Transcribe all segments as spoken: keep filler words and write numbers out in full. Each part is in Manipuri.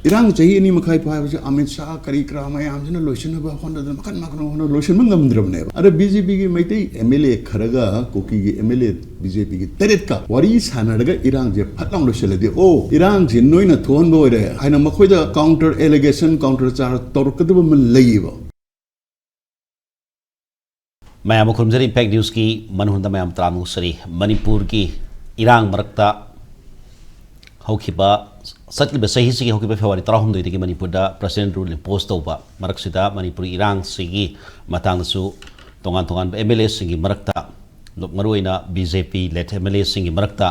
ꯏꯔꯥꯡ ꯆꯍꯤ ꯑꯅꯤ ꯃꯈꯥꯏ ꯐꯥꯕꯁꯦ ꯑꯃꯤꯠ ꯁꯥꯍ ꯀꯔꯤ ꯀꯔꯥ ꯃꯌꯥꯝꯁꯤꯅ ꯂꯣꯏꯁꯤꯟꯅꯕ ꯍꯣꯠꯅꯗꯅ ꯃꯈꯟ ꯃꯈꯟ ꯍꯣꯠꯅ ꯂꯣꯏꯁꯤꯟꯕ ꯉꯝꯗ꯭ꯔꯕꯅꯦꯕ꯫ ꯑꯗ ꯕꯤ ꯖꯦ ꯄꯤꯒꯤ ꯃꯩꯇꯩ ꯑꯦꯝ ꯑꯦꯜ ꯑꯦ ꯈꯔꯒ ꯀꯨꯀꯤꯒꯤ M L A B J ꯄꯤꯒꯤ ꯇꯔꯦꯠꯀ ꯋꯥꯔꯤ ꯁꯥꯟꯅꯔꯒ ꯏꯔꯥꯡꯁꯦ ꯐꯠ ꯂꯥꯎ ꯂꯣꯏꯁꯤꯜꯂꯗꯤ, "ꯑꯣ, ꯏꯔꯥꯡꯁꯦ ꯅꯣꯏꯅ ꯊꯣꯛꯍꯟꯕ ꯑꯣꯏꯔꯦ" ꯍꯥꯏꯅ ꯃꯈꯣꯏꯗ ꯀꯥꯎꯟꯇꯔ ꯑꯦꯂꯤꯒꯦꯁꯟ, ꯀꯥꯎꯟꯇꯔ ꯆꯥꯔꯖ ꯇꯧꯔꯛꯀꯗꯕ ꯑꯃ ꯂꯩꯌꯦꯕ꯫ ꯃꯌꯥꯝꯕꯨ ꯈꯨꯔꯨꯝꯖꯔꯤ꯫ ꯏꯝꯄꯦꯛ ꯅ꯭ꯌꯨꯁꯀꯤ ꯃꯅꯨꯡꯗ ꯃꯌꯥꯝ ꯇꯔꯥꯝꯅ ꯑꯣꯛꯆꯔꯤ꯫ ꯃꯅꯤꯄꯨꯔꯒꯤ ꯏꯔꯥꯡ ꯃꯔꯛꯇ ꯍꯧꯈꯤꯕ, ꯆꯠꯂꯤꯕ ꯆꯍꯤꯁꯤꯒꯤ ꯍꯧꯈꯤꯕ ꯐꯦꯕ꯭ꯔꯨꯋꯥꯔꯤ ꯇꯔꯥꯍꯨꯝꯗꯣꯏꯗꯒꯤ ꯃꯅꯤꯄꯨꯔꯗ ꯄ꯭ꯔꯁꯤꯗꯦꯟ ꯔꯨꯜ ꯏꯝꯄꯣꯁ ꯇꯧꯕ ꯃꯔꯛꯁꯤꯗ ꯃꯅꯤꯄꯨꯔꯒꯤ ꯏꯔꯥꯡꯁꯤꯒꯤ ꯃꯇꯥꯡꯗꯁꯨ ꯇꯣꯉꯥꯟ ꯇꯣꯉꯥꯟꯕ ꯑꯦꯝ ꯑꯦꯜ ꯑꯦꯁꯤꯡꯒꯤ ꯃꯔꯛꯇ, ꯃꯔꯨꯑꯣꯏꯅ ꯕꯤ ꯖꯦ ꯄꯤ ꯂꯦꯠ ꯑꯦꯝ ꯑꯦꯜ ꯑꯦꯁꯤꯡꯒꯤ ꯃꯔꯛꯇ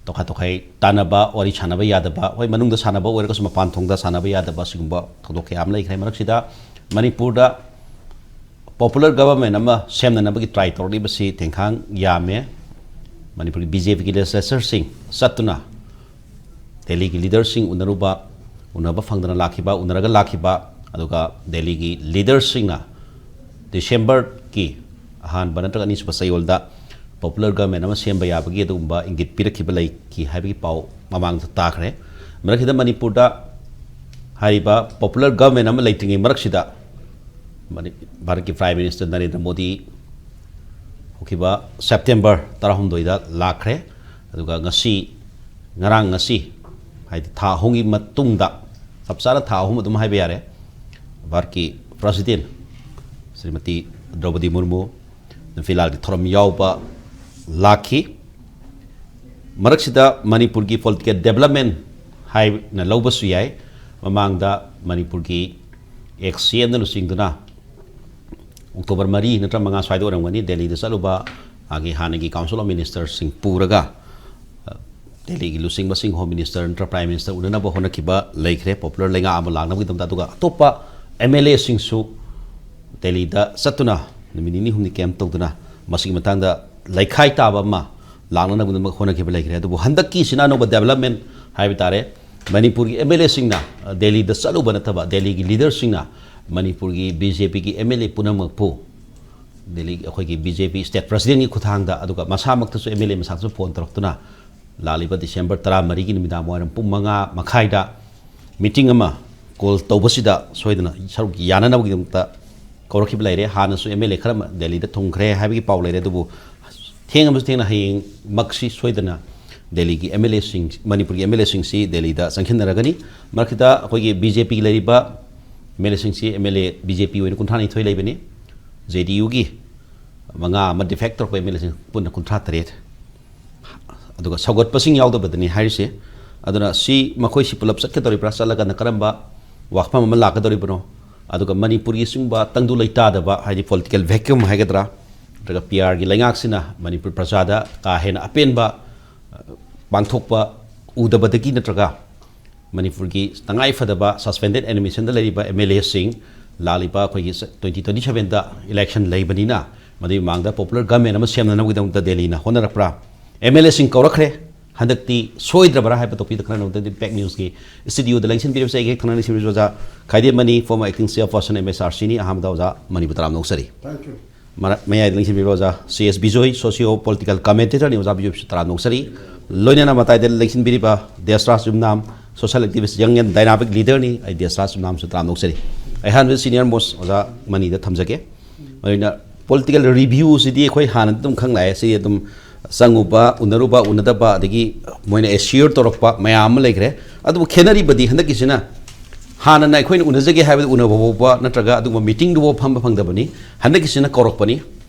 ꯇꯣꯈꯥꯏ ꯇꯣꯈꯥꯏ ꯇꯥꯟꯅꯕ, ꯋꯥꯔꯤ ꯁꯥꯟꯅꯕ ꯌꯥꯗꯕ, ꯍꯣꯏ, ꯃꯅꯨꯡꯗ ꯁꯥꯟꯅꯕ ꯑꯣꯏꯔꯒꯁꯨ ꯃꯄꯥꯟ ꯊꯣꯡꯗ ꯁꯥꯟꯅꯕ ꯌꯥꯗꯕ, ꯁꯤꯒꯨꯝꯕ ꯊꯧꯗꯣꯛ ꯀꯌꯥ ꯑꯃ ꯂꯩꯈ꯭ꯔꯦ꯫ ꯃꯔꯛꯁꯤꯗ ꯃꯅꯤꯄꯨꯔꯗ ꯄꯣꯄꯨꯂꯔ ꯒꯕꯔꯃꯦꯟ ꯑꯃ ꯁꯦꯝꯅꯅꯕꯒꯤ ꯇ꯭ꯔꯥꯏ ꯇꯧꯔꯛꯂꯤꯕꯁꯤ ꯇꯦꯡꯈꯥꯡ ꯌꯥꯝꯃꯦ꯫ ꯃꯅꯤꯄꯨꯔꯒꯤ ꯕꯤ ꯖꯦ ꯄꯤꯒꯤ ꯂꯦꯖꯤꯁꯂꯦꯆꯔꯁꯤꯡ ꯆꯠꯇꯨꯅ ꯗꯦꯜꯂꯤꯒꯤ ꯂꯤꯗꯔꯁꯤꯡ ꯎꯅꯔꯨꯕ, ꯎꯅꯕ ꯐꯪꯗꯅ ꯂꯥꯛꯈꯤꯕ, ꯎꯅꯔꯒ ꯂꯥꯛꯈꯤꯕ, ꯑꯗꯨꯒ ꯗꯦꯜꯂꯤꯒꯤ ꯂꯤꯗꯔꯁꯤꯡꯅ ꯗꯤꯁꯦꯝꯕꯔꯒꯤ ꯑꯍꯥꯟꯕ ꯅꯠꯇ꯭ꯔꯒ ꯑꯅꯤꯁꯨꯕ ꯆꯌꯣꯜꯗ ꯄꯣꯄꯨꯂꯔ ꯒꯕꯔꯃꯦꯟ ꯑꯃ ꯁꯦꯝꯕ ꯌꯥꯕꯒꯤ ꯑꯗꯨꯒꯨꯝꯕ ꯏꯪꯒꯤꯠ ꯄꯤꯔꯛꯈꯤꯕ ꯂꯩꯈꯤ ꯍꯥꯏꯕꯒꯤ ꯄꯥꯎ ꯃꯃꯥꯡꯗ ꯇꯥꯈ꯭ꯔꯦ꯫ ꯃꯔꯛꯁꯤꯗ ꯃꯅꯤꯄꯨꯔꯗ ꯍꯥꯏꯔꯤꯕ ꯄꯣꯄꯨꯂꯔ ꯒꯕꯔꯃꯦꯟ ꯑꯃ ꯂꯩꯇ꯭ꯔꯤꯉꯩ ꯃꯔꯛꯁꯤꯗ ꯃꯅꯤ-, ꯚꯥꯔꯠꯀꯤ ꯄ꯭ꯔꯥꯏꯝ ꯃꯤꯅꯤꯁꯇꯔ ꯅꯔꯦꯟꯗ꯭ꯔ ꯃꯣꯗꯤ ꯍꯧꯈꯤꯕ ꯁꯦꯞꯇꯦꯝꯕꯔ ꯇꯔꯥꯍꯨꯝꯗꯣꯏꯗ ꯂꯥꯛꯈ꯭ꯔꯦ꯫ ꯑꯗꯨꯒ ꯉꯁꯤ, ꯉꯔꯥꯡ ꯉꯁꯤ, ꯍꯥꯏꯗꯤ ꯊꯥ ꯑꯍꯨꯝꯒꯤ ꯃꯇꯨꯡꯗ, ꯆꯞ ꯆꯥꯅ ꯊꯥ ꯑꯍꯨꯝ ꯑꯗꯨꯝ ꯍꯥꯏꯕ ꯌꯥꯔꯦ, ꯚꯥꯔꯠꯀꯤ ꯄ꯭ꯔꯁꯤꯗꯦꯟ ꯁ꯭ꯔꯤꯃꯇꯤ ꯗ꯭ꯔꯧꯄꯗꯤ ꯃꯨꯔꯃꯨ ꯅꯨꯄꯤ ꯂꯥꯜꯒꯤ ꯊꯧꯔꯝ ꯌꯥꯎꯕ ꯂꯥꯛꯈꯤ꯫ ꯃꯔꯛꯁꯤꯗ ꯃꯅꯤꯄꯨꯔꯒꯤ ꯄꯣꯂꯤꯇꯤꯀꯦꯜ ꯗꯦꯕꯂꯞꯃꯦꯟ ꯍꯥꯏꯅ ꯂꯧꯕꯁꯨ ꯌꯥꯏ꯫ ꯃꯃꯥꯡꯗ ꯃꯅꯤꯄꯨꯔꯒꯤ ꯑꯦꯛꯁ ꯁꯤ ꯑꯦꯝꯅ ꯂꯨꯆꯤꯡꯗꯨꯅ ꯑꯣꯛꯇꯣꯕꯔ ꯃꯔꯤ ꯅꯠꯇ꯭ꯔ ꯃꯉꯥ ꯁ꯭ꯋꯥꯏꯗ ꯑꯣꯏꯔꯝꯒꯅꯤ, ꯗꯦꯜꯂꯤꯗ ꯆꯠꯂꯨꯕ, ꯃꯥꯒꯤ ꯍꯥꯟꯅꯒꯤ ꯀꯥꯎꯟꯁꯤꯜ ꯑꯣꯐ ꯃꯤꯅꯤꯁꯇꯔꯁꯤꯡ ꯄꯨꯔꯒ, ꯑ, ꯗꯦꯜꯂꯤꯒꯤ ꯂꯨꯆꯤꯡꯕꯁꯤꯡ, ꯍꯣꯝ ꯃꯤꯅꯤꯁꯇꯔ ꯅꯠꯇ꯭ꯔ ꯄ꯭ꯔꯥꯏꯝ ꯃꯤꯅꯤꯁꯇꯔ ꯎꯅꯅꯕ ꯍꯣꯠꯅꯈꯤꯕ ꯂꯩꯈ꯭ꯔꯦ, ꯄꯣꯄꯨꯂꯔ ꯂꯩꯉꯥꯛ ꯑꯃ ꯂꯥꯛꯅꯕꯒꯤꯗꯃꯛꯇ꯫ ꯑꯗꯨꯒ ꯑꯇꯣꯞꯄ ꯑꯦꯝ ꯑꯦꯜ ꯑꯦꯁꯤꯡꯁꯨ ꯗꯦꯜꯂꯤꯗ ꯆꯠꯇꯨꯅ ꯅꯨꯃꯤꯠ ꯅꯤꯅꯤ ꯍꯨꯝꯅꯤ ꯀꯦꯝꯞ ꯇꯧꯗꯨꯅ ꯃꯁꯤꯒꯤ ꯃꯇꯥꯡꯗ ꯂꯩꯈꯥꯏ ꯇꯥꯕ ꯑꯃ ꯂꯥꯛꯅꯅꯕꯒꯤꯗꯃꯛ ꯍꯣꯠꯅꯈꯤꯕ ꯂꯩꯈ꯭ꯔꯦ꯫ ꯑꯗꯨꯕꯨ ꯍꯟꯗꯛꯀꯤꯁꯤꯅ ꯑꯅꯧꯕ ꯗꯦꯕꯂꯞꯃꯦꯟ ꯍꯥꯏꯕ ꯇꯥꯔꯦ꯫ ꯃꯅꯤꯄꯨꯔꯒꯤ ꯑꯦꯝ ꯑꯦꯜ ꯑꯦꯁꯤꯡꯅ, ꯑ, ꯗꯦꯜꯂꯤꯗ ꯆꯠꯂꯨꯕ ꯅꯠꯇꯕ, ꯗꯦꯜꯂꯤꯒꯤ ꯂꯤꯗꯔꯁꯤꯡꯅ ꯃꯅꯤꯄꯨꯔꯒꯤ ꯕꯤ ꯖꯦ ꯄꯤꯒꯤ ꯑꯦꯝ ꯑꯦꯜ ꯑꯦ ꯄꯨꯝꯅꯃꯛꯄꯨ ꯗꯦꯜꯂꯤ, ꯑꯩꯈꯣꯏꯒꯤ ꯕꯤ ꯖꯦ ꯄꯤ ꯁ꯭ꯇꯦꯠ ꯄ꯭ꯔꯁꯤꯗꯦꯟꯒꯤ ꯈꯨꯠꯊꯥꯡꯗ, ꯑꯗꯨꯒ ꯃꯁꯥꯃꯛꯇꯁꯨ ꯑꯦꯝ ꯑꯦꯜ ꯑꯦ ꯃꯁꯥꯗꯁꯨ ꯐꯣꯟ ꯇꯧꯔꯛꯇꯨꯅ ꯂꯥꯛꯂꯤꯕ ꯗꯤꯁꯦꯝꯕꯔ ꯇꯔꯥꯃꯔꯤꯒꯤ ꯅꯨꯃꯤꯗꯥꯡ ꯋꯥꯏꯔꯝ ꯄꯨꯡ ꯃꯉꯥ ꯃꯈꯥꯏꯗ ꯃꯤꯇꯤꯡ ꯑꯃ ꯀꯣꯜ ꯇꯧꯕꯁꯤꯗ ꯁꯣꯏꯗꯅ ꯁꯔꯨꯛ ꯌꯥꯅꯅꯕꯒꯤꯗꯃꯛꯇ ꯀꯧꯔꯛꯈꯤꯕ ꯂꯩꯔꯦ꯫ ꯍꯥꯟꯅꯁꯨ ꯑꯦꯝ ꯑꯦꯜ ꯑꯦ ꯈꯔ ꯑꯃ ꯗꯦꯜꯂꯤꯗ ꯊꯨꯡꯈ꯭ꯔꯦ ꯍꯥꯏꯕꯒꯤ ꯄꯥꯎ ꯂꯩꯔꯦ꯫ ꯑꯗꯨꯕꯨ ꯊꯦꯡꯉꯕꯁꯨ ꯊꯦꯡꯅ ꯍꯌꯦꯡꯃꯛꯁꯤ ꯁꯣꯏꯗꯅ ꯗꯦꯜꯂꯤꯒꯤ ꯑꯦꯝ ꯑꯦꯜ ꯑꯦꯁꯤꯡ, ꯃꯅꯤꯄꯨꯔꯒꯤ ꯑꯦꯝ ꯑꯦꯜ ꯑꯦꯁꯤꯡꯁꯤ ꯗꯦꯜꯂꯤꯗ ꯆꯪꯁꯤꯟꯅꯔꯒꯅꯤ꯫ ꯃꯔꯛꯁꯤꯗ ꯑꯩꯈꯣꯏꯒꯤ ꯕꯤ ꯖꯦ ꯄꯤꯒꯤ ꯂꯩꯔꯤꯕ ꯑꯦꯝ ꯑꯦꯜ ꯑꯦꯁꯤꯡꯁꯤ, M L A B J P ꯑꯣꯏꯅ ꯀꯨꯟꯊ꯭ꯔꯥ ꯅꯤꯊꯣꯏ ꯂꯩꯕꯅꯤ꯫ ꯖꯦ ꯗꯤ ꯌꯨꯒꯤ ꯃꯉꯥ ꯑꯃ ꯗꯤꯐꯦꯛ ꯇꯧꯔꯛꯄ ꯑꯦꯝ ꯑꯦꯜ ꯑꯦꯁꯤꯡ ꯄꯨꯟꯅ ꯀꯨꯟꯊ꯭ꯔꯥ ꯇꯔꯦꯠ꯫ ꯑꯗꯨꯒ ꯁꯧꯒꯠꯄꯁꯤꯡ ꯌꯥꯎꯗꯕꯗꯅꯤ ꯍꯥꯏꯔꯤꯁꯦ꯫ ꯑꯗꯨꯅ ꯁꯤ ꯃꯈꯣꯏꯁꯤ ꯄꯨꯂꯞ ꯆꯠꯀꯗꯧꯔꯤꯕ꯭ꯔꯥ, ꯆꯠꯂꯒꯅ ꯀꯔꯝꯕ ꯋꯥꯐꯝ ꯑꯃ ꯂꯥꯛꯀꯗꯧꯔꯤꯕꯅꯣ? ꯑꯗꯨꯒ ꯃꯅꯤꯄꯨꯔꯒꯤ ꯁꯤꯒꯨꯝꯕ ꯇꯪꯗꯨ ꯂꯩꯇꯥꯗꯕ, ꯍꯥꯏꯗꯤ ꯄꯣꯂꯤꯇꯤꯀꯦꯜ ꯚꯦꯀ꯭ꯌꯨꯝ ꯍꯥꯏꯒꯗ꯭ꯔꯥ, ꯅꯠꯇ꯭ꯔꯒ ꯄꯤ ꯑꯥꯔꯒꯤ ꯂꯩꯉꯥꯛꯁꯤꯅ ꯃꯅꯤꯄꯨꯔ ꯄ꯭ꯔꯖꯥꯗ ꯀꯥ ꯍꯦꯟꯅ ꯑꯄꯦꯟꯕ, ꯑ, ꯄꯥꯡꯊꯣꯛꯄ ꯎꯗꯕꯗꯒꯤ ꯅꯠꯇ꯭ꯔꯒ ꯃꯅꯤꯄꯨꯔꯒꯤ ꯇꯉꯥꯏ ꯐꯗꯕ ꯁꯁꯄꯦꯟꯗꯦꯠ ꯑꯦꯅꯤꯃꯦꯁꯟꯗ ꯂꯩꯔꯤꯕ ꯑꯦꯝ ꯑꯦꯜ ꯑꯦꯁꯤꯡ ꯂꯥꯛꯂꯤꯕ ꯑꯩꯈꯣꯏꯒꯤ ꯇ꯭ꯋꯦꯟꯇꯤ ꯇ꯭ꯋꯦꯟꯇꯤ ꯁꯕꯦꯟꯗ ꯏꯂꯦꯛꯁꯟ ꯂꯩꯕꯅꯤꯅ, ꯃꯗꯨꯒꯤ ꯃꯃꯥꯡꯗ ꯄꯣꯄꯨꯂꯔ ꯒꯃꯦꯟ ꯑꯃ ꯁꯦꯝꯅꯅꯕꯒꯤꯗꯃꯛꯇ ꯗꯦꯜꯂꯤꯅ ꯍꯣꯠꯅꯔꯛꯄ꯭ꯔꯥ? ꯑꯦꯝ ꯑꯦꯜ ꯑꯦꯁꯤꯡ ꯀꯧꯔꯛꯈ꯭ꯔꯦ, ꯍꯟꯗꯛꯇꯤ ꯁꯣꯏꯗ꯭ꯔꯕ꯭ꯔꯥ ꯍꯥꯏꯕ ꯇꯣꯄꯤꯛꯇ ꯈꯟꯅꯅꯕꯗ ꯏꯝꯄꯦꯛ ꯅ꯭ꯌꯨꯁꯀꯤ ꯏꯁꯇꯨꯗꯤꯑꯣꯗ ꯂꯦꯡꯁꯤꯟꯕꯤꯔꯤꯕꯁꯦ ꯑꯩꯒꯤ ꯍꯦꯛ ꯊꯪꯅꯅ ꯂꯦꯡꯁꯤꯟꯕꯤꯔꯤꯕ ꯑꯣꯖꯥ ꯈꯥꯏꯗꯦꯝꯃꯅꯤ, former acting chairperson M S R C ꯅꯤ꯫ ꯑꯍꯥꯟꯕꯗ ꯑꯣꯖꯥ ꯃꯅꯤꯕꯨ ꯇꯔꯥꯝꯅ ꯑꯣꯛꯆꯔꯤ꯫ Thank you. ꯃꯔꯛ ꯃꯌꯥꯏꯗ ꯂꯦꯡꯁꯤꯟꯕꯤꯔꯤꯕ ꯑꯣꯖꯥ C S Bijoy, socio political commentator ꯅꯤ꯫ ꯑꯣꯖꯥ ꯕꯤꯖꯣꯏꯕꯨꯁꯨ ꯇꯔꯥꯝꯅ ꯑꯣꯛꯆꯔꯤ꯫ ꯂꯣꯏꯅꯅ ꯃꯇꯥꯏꯗ ꯂꯦꯡꯁꯤꯟꯕꯤꯔꯤꯕ ꯗꯦꯁꯔꯥꯖ ꯌꯨꯝꯅꯥꯝ, social activist, young and dynamic leader ꯅꯤ꯫ ꯑꯩ ꯗꯦꯁꯔꯥꯖ ꯌꯨꯝꯅꯥꯝꯁꯨ ꯇꯔꯥꯝꯅ ꯑꯣꯛꯆꯔꯤ꯫ ꯑꯩꯍꯥꯟꯕꯗ senior most ꯑꯣꯖꯥ ꯃꯅꯤꯗ ꯊꯝꯖꯒꯦ꯫ ꯃꯗꯨꯅ political review ꯁꯤꯗꯤ ꯑꯩꯈꯣꯏ ꯍꯥꯟꯅꯗꯤ ꯑꯗꯨꯝ ꯈꯪꯂꯛꯑꯦ꯫ ꯁꯤ ꯑꯗꯨꯝ ꯆꯪꯉꯨꯕ, ꯎꯅꯔꯨꯕ, ꯎꯅꯗꯕ, ꯑꯗꯒꯤ ꯃꯣꯏꯅ assure ꯇꯧꯔꯛꯄ ꯃꯌꯥꯝ ꯑꯃ ꯂꯩꯈ꯭ꯔꯦ꯫ ꯑꯗꯨꯕꯨ ꯈꯦꯠꯅꯔꯤꯕꯗꯤ ꯍꯟꯗꯛꯀꯤꯁꯤꯅ ꯍꯥꯟꯅꯅ ꯑꯩꯈꯣꯏꯅ ꯎꯅꯖꯒꯦ ꯍꯥꯏꯕꯗ ꯎꯅꯕ ꯐꯥꯎꯕ ꯅꯠꯇ꯭ꯔꯒ ꯑꯗꯨꯒꯨꯝꯕ ꯃꯤꯇꯤꯡꯗꯨꯐꯥꯎ ꯐꯝꯕ ꯐꯪꯗꯕꯅꯤ꯫ ꯍꯟꯗꯛꯀꯤꯁꯤꯅ ꯀꯧꯔꯛꯄꯅꯤ꯫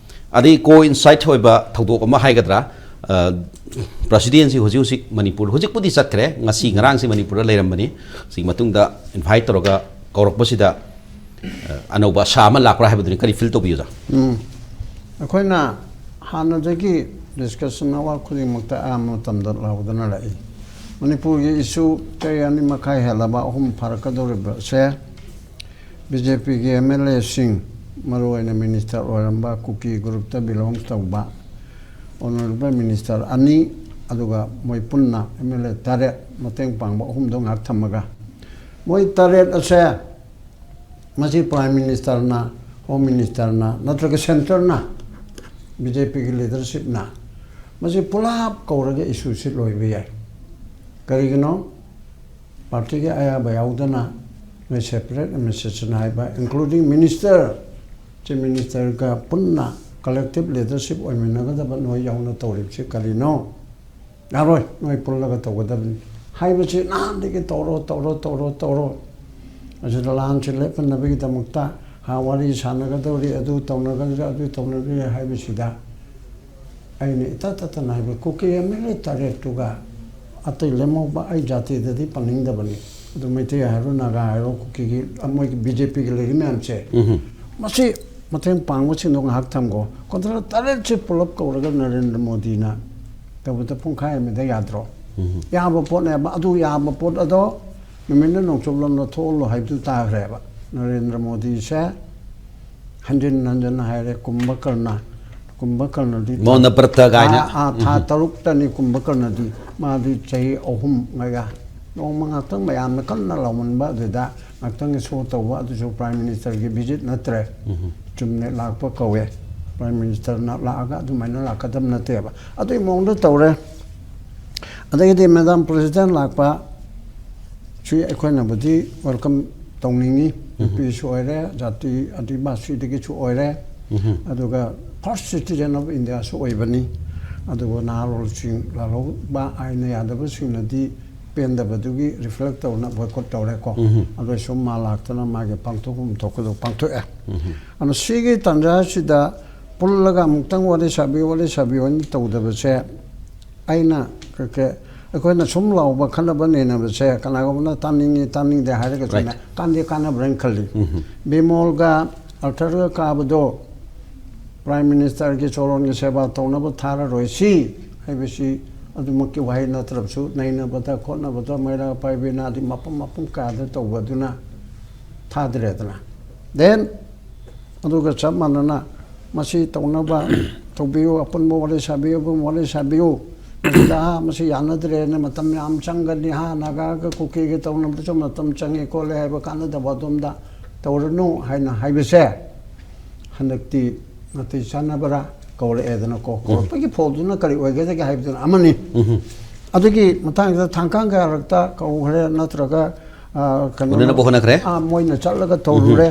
ꯑꯗꯩ coincide ꯑꯣꯏꯕ ꯊꯧꯗꯣꯛ ꯑꯃ ꯍꯥꯏꯒꯗ꯭ꯔꯥ, ꯑ, president ꯁꯤ ꯍꯧꯖꯤꯛ ꯍꯧꯖꯤꯛ ꯃꯅꯤꯄꯨꯔ, ꯍꯧꯖꯤꯛꯄꯨꯗꯤ ꯆꯠꯈ꯭ꯔꯦ, ꯉꯁꯤ ꯉꯔꯥꯡꯁꯤ ꯃꯅꯤꯄꯨꯔꯗ ꯂꯩꯔꯝꯕꯅꯤ꯫ ꯁꯤꯒꯤ ꯃꯇꯨꯡꯗ invite ꯇꯧꯔꯒ ꯀꯧꯔꯛꯄꯁꯤꯗ, ꯑ, ꯑꯅꯧꯕ ꯑꯁꯥ ꯑꯃ ꯂꯥꯛꯄ꯭ꯔꯥ ꯍꯥꯏꯕꯗꯨꯅꯤ꯫ ꯀꯔꯤ feel ꯇꯧꯕꯤ, ꯑꯣꯖꯥ? ꯎꯝ꯫ ꯑꯩꯈꯣꯏꯅ ꯍꯥꯟꯅꯗꯒꯤ discussion ꯑꯋꯥ ꯈꯨꯗꯤꯡꯃꯛꯇ ꯑꯌꯥꯝꯕ ꯃꯇꯝꯗ ꯂꯥꯎꯗꯨꯅ ꯂꯥꯛꯏ꯫ ꯃꯅꯤꯄꯨꯔꯒꯤ issue ꯆꯍꯤ ꯑꯅꯤ ꯃꯈꯥꯏ ꯍꯦꯜꯂꯕ ꯑꯍꯨꯝ ꯐꯥꯔꯛꯀꯗꯧꯔꯤꯕꯁꯦ ꯕꯤ ꯖꯦ ꯄꯤꯒꯤ ꯑꯦꯝ ꯑꯦꯜ ꯑꯦꯁꯤꯡ, ꯃꯔꯨꯑꯣꯏꯅ minister ꯑꯣꯏꯔꯝꯕ ꯀꯨꯀꯤ groupꯇ belong ꯇꯧꯕ honourable minister ꯑꯅꯤ, ꯑꯗꯨꯒ ꯃꯣꯏ ꯄꯨꯟꯅ ꯑꯦꯝ ꯑꯦꯜ ꯑꯦ ꯇꯔꯦꯠ, ꯃꯇꯦꯡ ꯄꯥꯡꯕ ꯑꯍꯨꯝꯗꯣ ꯉꯥꯏꯍꯥꯛ ꯊꯝꯃꯒ, ꯃꯣꯏ ꯇꯔꯦꯠ ꯑꯁꯦ ꯃꯁꯤ prime ministerꯅ, home ministerꯅ, ꯅꯠꯇ꯭ꯔꯒ centreꯅ, ꯕꯤ ꯖꯦ ꯄꯤꯒꯤ leadershipꯅ ꯃꯁꯤ ꯄꯨꯂꯞ ꯀꯧꯔꯒ issueꯁꯤ ꯂꯣꯏꯕ ꯌꯥꯏ꯫ ꯀꯔꯤꯒꯤꯅꯣ? ꯄꯥꯔꯇꯤꯒꯤ ꯑꯌꯥꯕ ꯌꯥꯎꯗꯅ ꯅꯣꯏ separate administration ꯍꯥꯏꯕ, including minister, chief ministerꯒ ꯄꯨꯟꯅ collective leadership ꯑꯣꯏꯃꯤꯟꯅꯒꯗꯕ ꯅꯣꯏ ꯌꯥꯎꯅ ꯇꯧꯔꯤꯕꯁꯤ ꯀꯔꯤꯅꯣ? ꯌꯥꯔꯣꯏ, ꯅꯣꯏ ꯄꯨꯜꯂꯒ ꯇꯧꯒꯗꯕꯅꯤ ꯍꯥꯏꯕꯁꯤ ꯅꯍꯥꯟꯗꯒꯤ ꯇꯧꯔꯣ, ꯇꯧꯔꯣ, ꯇꯧꯔꯣ, ꯇꯧꯔꯣ꯫ ꯑꯁꯤꯗ ꯂꯥꯟꯁꯤ ꯂꯦꯞꯍꯟꯅꯕꯒꯤꯗꯃꯛꯇ ꯍꯥ ꯋꯥꯔꯤ ꯁꯥꯟꯅꯒꯗꯧꯔꯤ, ꯑꯗꯨ ꯇꯧꯅꯒꯗꯧꯔꯤ, ꯑꯗꯨ ꯇꯧꯅꯒꯗꯧꯔꯤ ꯍꯥꯏꯕꯁꯤꯗ ꯑꯩꯅ ꯏꯇꯠ ꯇꯠꯇꯅ ꯍꯥꯏꯕ, ꯀꯨꯀꯤ MLA ꯇꯔꯦꯠꯇꯨꯒ ꯑꯇꯩ ꯂꯦꯝꯍꯧꯕ ꯑꯩ ꯖꯥꯇꯤꯗꯗꯤ ꯄꯟꯅꯤꯡꯗꯕꯅꯤ꯫ ꯑꯗꯨ ꯃꯩꯇꯩ ꯍꯥꯏꯔꯣ, ꯅꯥꯒꯥ ꯍꯥꯏꯔꯣ, ꯀꯨꯀꯤꯒꯤ, ꯃꯣꯏꯒꯤ BJPꯒꯤ ꯂꯩꯔꯤ ꯃꯌꯥꯝꯁꯦ, ꯎꯝ꯫ ꯃꯁꯤ ꯃꯇꯦꯡ ꯄꯥꯡꯕꯁꯤꯡꯗꯣ ꯉꯥꯏꯍꯥꯛ ꯊꯝꯈꯣ꯫ ꯀꯣꯟꯊꯂ ꯇꯔꯦꯠꯁꯤ ꯄꯨꯂꯞ ꯀꯧꯔꯒ ꯅꯔꯦꯟꯗ꯭ꯔ ꯃꯣꯗꯤꯅ ꯇꯧꯕꯗ ꯄꯨꯡꯈꯥꯏ ꯑꯃꯗ ꯌꯥꯗ꯭ꯔꯣ? ꯎꯝ꯫ ꯌꯥꯕ ꯄꯣꯠꯅꯦꯕ꯫ ꯑꯗꯨ ꯌꯥꯕ ꯄꯣꯠ ꯑꯗꯣ ꯅꯨꯃꯤꯠꯅ ꯅꯣꯡꯆꯨꯞꯂꯣꯝꯗ ꯊꯣꯛꯍꯜꯂꯣ ꯍꯥꯏꯕꯗꯨ ꯇꯥꯈ꯭ꯔꯦꯕ꯫ ꯅꯔꯦꯟꯗ꯭ꯔ ꯃꯣꯗꯤꯁꯦ ꯍꯟꯖꯤꯟ ꯍꯟꯖꯤꯟ ꯍꯥꯏꯔꯦ, ꯀꯨꯝꯚꯀꯔꯅ, ꯀꯨꯝꯚꯀꯔꯅꯗꯤ ꯊꯥ, ꯃꯣꯅ ꯕ꯭ꯔꯇ ꯀꯥꯏꯅ꯫ ꯊꯥ, ꯑꯥ, ꯊꯥ ꯎꯝ꯫ ꯇꯔꯨꯛꯇꯅꯤ ꯀꯨꯝꯚꯀꯔꯅꯗꯤ, ꯃꯥꯗꯤ ꯆꯍꯤ ꯑꯍꯨꯝ ꯃꯌꯥ꯫ ꯅꯣꯡꯃ ꯉꯥꯛꯇꯪ ꯃꯌꯥꯝꯅ ꯀꯟꯅ ꯂꯥꯎꯃꯟꯕ ꯑꯗꯨꯗ ꯉꯥꯛꯇꯪꯒꯤ show ꯇꯧꯕ, ꯑꯗꯨꯁꯨ Prime Ministerꯒꯤ visit ꯅꯠꯇ꯭ꯔꯦ꯫ ꯎꯝ꯫ ꯆꯨꯝꯅ ꯂꯥꯛꯄ ꯀꯧꯋꯦ꯫ Prime Ministerꯅ ꯂꯥꯛꯑꯒ ꯑꯗꯨꯃꯥꯏꯅ ꯂꯥꯛꯀꯗꯕ ꯅꯠꯇꯦꯕ꯫ ꯑꯗꯨꯒꯤ ꯃꯑꯣꯡꯗ ꯇꯧꯔꯦ꯫ ꯑꯗꯒꯤꯗꯤ Madam President ꯂꯥꯛꯄ ꯁꯤ ꯑꯩꯈꯣꯏꯅꯕꯨꯗꯤ welcome ꯇꯧꯅꯤꯡꯉꯤ꯫ ꯎꯝ꯫ ꯅꯨꯄꯤꯁꯨ ꯑꯣꯏꯔꯦ, ꯖꯥꯇꯤ ꯑꯗꯤꯕꯥꯁꯤꯗꯒꯤꯁꯨ ꯑꯣꯏꯔꯦ꯫ ꯎꯝ꯫ ꯑꯗꯨꯒ first citizen of Indiaꯁꯨ ꯑꯣꯏꯕꯅꯤ꯫ ꯑꯗꯨꯕꯨ ꯅꯍꯥꯔꯣꯜꯁꯤꯡ ꯂꯥꯜꯍꯧꯕ ꯑꯥꯏꯟꯅ ꯌꯥꯗꯕꯁꯤꯡꯅꯗꯤ ꯄꯦꯟꯗꯕꯗꯨꯒꯤ reflect ꯇꯧꯅ boycott ꯇꯧꯔꯦꯀꯣ꯫ ꯎꯝ꯫ ꯑꯗꯨ ꯁꯨꯝ ꯃꯥ ꯂꯥꯛꯇꯅ ꯃꯥꯒꯤ ꯄꯥꯡꯊꯣꯛꯐꯝ ꯊꯣꯛꯄꯗꯣ ꯄꯥꯡꯊꯣꯛꯑꯦ꯫ ꯎꯝ꯫ ꯑꯗꯨꯅ ꯁꯤꯒꯤ ꯇꯥꯟꯖꯥꯁꯤꯗ ꯄꯨꯜꯂꯒ ꯑꯃꯨꯛꯇꯪ ꯋꯥꯔꯤ ꯁꯥꯕꯤꯌꯨ, ꯋꯥꯔꯤ ꯁꯥꯕꯤꯌꯨ ꯍꯥꯏꯅ ꯇꯧꯗꯕꯁꯦ ꯑꯩꯅ ꯀ-, ꯀ-, ꯑꯩꯈꯣꯏꯅ ꯁꯨꯝ ꯂꯥꯎꯕ ꯈꯠꯅꯕ ꯅꯩꯅꯕꯁꯦ ꯀꯅꯥꯒꯨꯝꯕꯅ ꯇꯥꯅꯤꯡꯉꯤ, ꯇꯥꯅꯤꯡꯗꯦ ꯍꯥꯏꯔꯒꯁꯨꯅꯦ, right, ꯀꯥꯟꯗꯤ ꯀꯥꯟꯅꯕ꯭ꯔꯅ ꯈꯜꯂꯤ꯫ ꯎꯝ꯫ ꯕꯤꯃꯣꯜꯒ ꯑꯔꯊꯔꯒ ꯀꯥꯕꯗꯣ Prime Ministerꯒꯤ ꯆꯣꯔꯣꯟꯒꯤ ꯁꯦꯕꯥ ꯇꯧꯅꯕ ꯊꯥꯔꯔꯣꯏ ꯁꯤ ꯍꯥꯏꯕꯁꯤ ꯑꯗꯨꯃꯛꯀꯤ ꯋꯥꯍꯩ ꯅꯠꯇ꯭ꯔꯕꯁꯨ ꯅꯩꯅꯕꯗ ꯈꯣꯠꯅꯕꯗ ꯃꯩꯔꯥ ꯄꯥꯏꯕꯤꯅ ꯑꯗꯩ ꯃꯐꯝ ꯃꯐꯝ ꯀꯌꯥꯗ ꯇꯧꯕꯗꯨꯅ ꯊꯥꯗ꯭ꯔꯦꯗꯅ꯫ Then ꯑꯗꯨꯒ ꯆꯞ ꯃꯥꯟꯅꯅ ꯃꯁꯤ ꯇꯧꯅꯕ ꯇꯧꯕꯤꯌꯨ, ꯑꯄꯨꯟꯕ ꯋꯥꯔꯤ ꯁꯥꯕꯤꯌꯨ, ꯑꯄꯨꯟꯕ ꯋꯥꯔꯤ ꯁꯥꯕꯤꯌꯨ꯫ ꯃꯁꯤꯗ, "ꯑꯥ, ꯃꯁꯤ ꯌꯥꯅꯗ꯭ꯔꯦꯅ ꯃꯇꯝ ꯌꯥꯝ ꯆꯪꯒꯅꯤ, ꯍꯥ, ꯅꯥꯒꯥꯒ ꯀꯨꯀꯤꯒ ꯇꯧꯅꯕꯗꯁꯨ ꯃꯇꯝ ꯆꯪꯉꯤ ꯈꯣꯠꯂꯦ" ꯍꯥꯏꯕ ꯀꯥꯟꯅꯗꯕ ꯑꯗꯣꯝꯗ ꯇꯧꯔꯅꯨ ꯍꯥꯏꯅ ꯍꯥꯏꯕꯁꯦ ꯍꯟꯗꯛꯇꯤ ꯅꯥꯇꯩ ꯆꯥꯟꯅꯕ꯭ꯔꯥ ꯀꯧꯔꯛꯑꯦꯗꯅꯀꯣ꯫ ꯎꯝ꯫ ꯀꯧꯔꯛꯄꯒꯤ ꯐꯣꯜꯗꯨꯅ ꯀꯔꯤ ꯑꯣꯏꯒꯗꯒꯦ ꯍꯥꯏꯕꯗꯨꯅ ꯑꯃꯅꯤ꯫ ꯎꯝ꯫ ꯑꯗꯨꯒꯤ ꯃꯇꯥꯡꯁꯤꯗ ꯊꯥꯡꯀꯥꯡ ꯈꯥꯔꯛꯇ ꯀꯧꯈ꯭ꯔꯦ, ꯅꯠꯇ꯭ꯔꯒ, ꯑ, ꯀꯩꯅꯣ, ꯎꯅꯅꯕ ꯍꯣꯠꯅꯈ꯭ꯔꯦ? ꯑ, ꯃꯣꯏꯅ ꯆꯠꯂꯒ ꯇꯧꯔꯨꯔꯦ꯫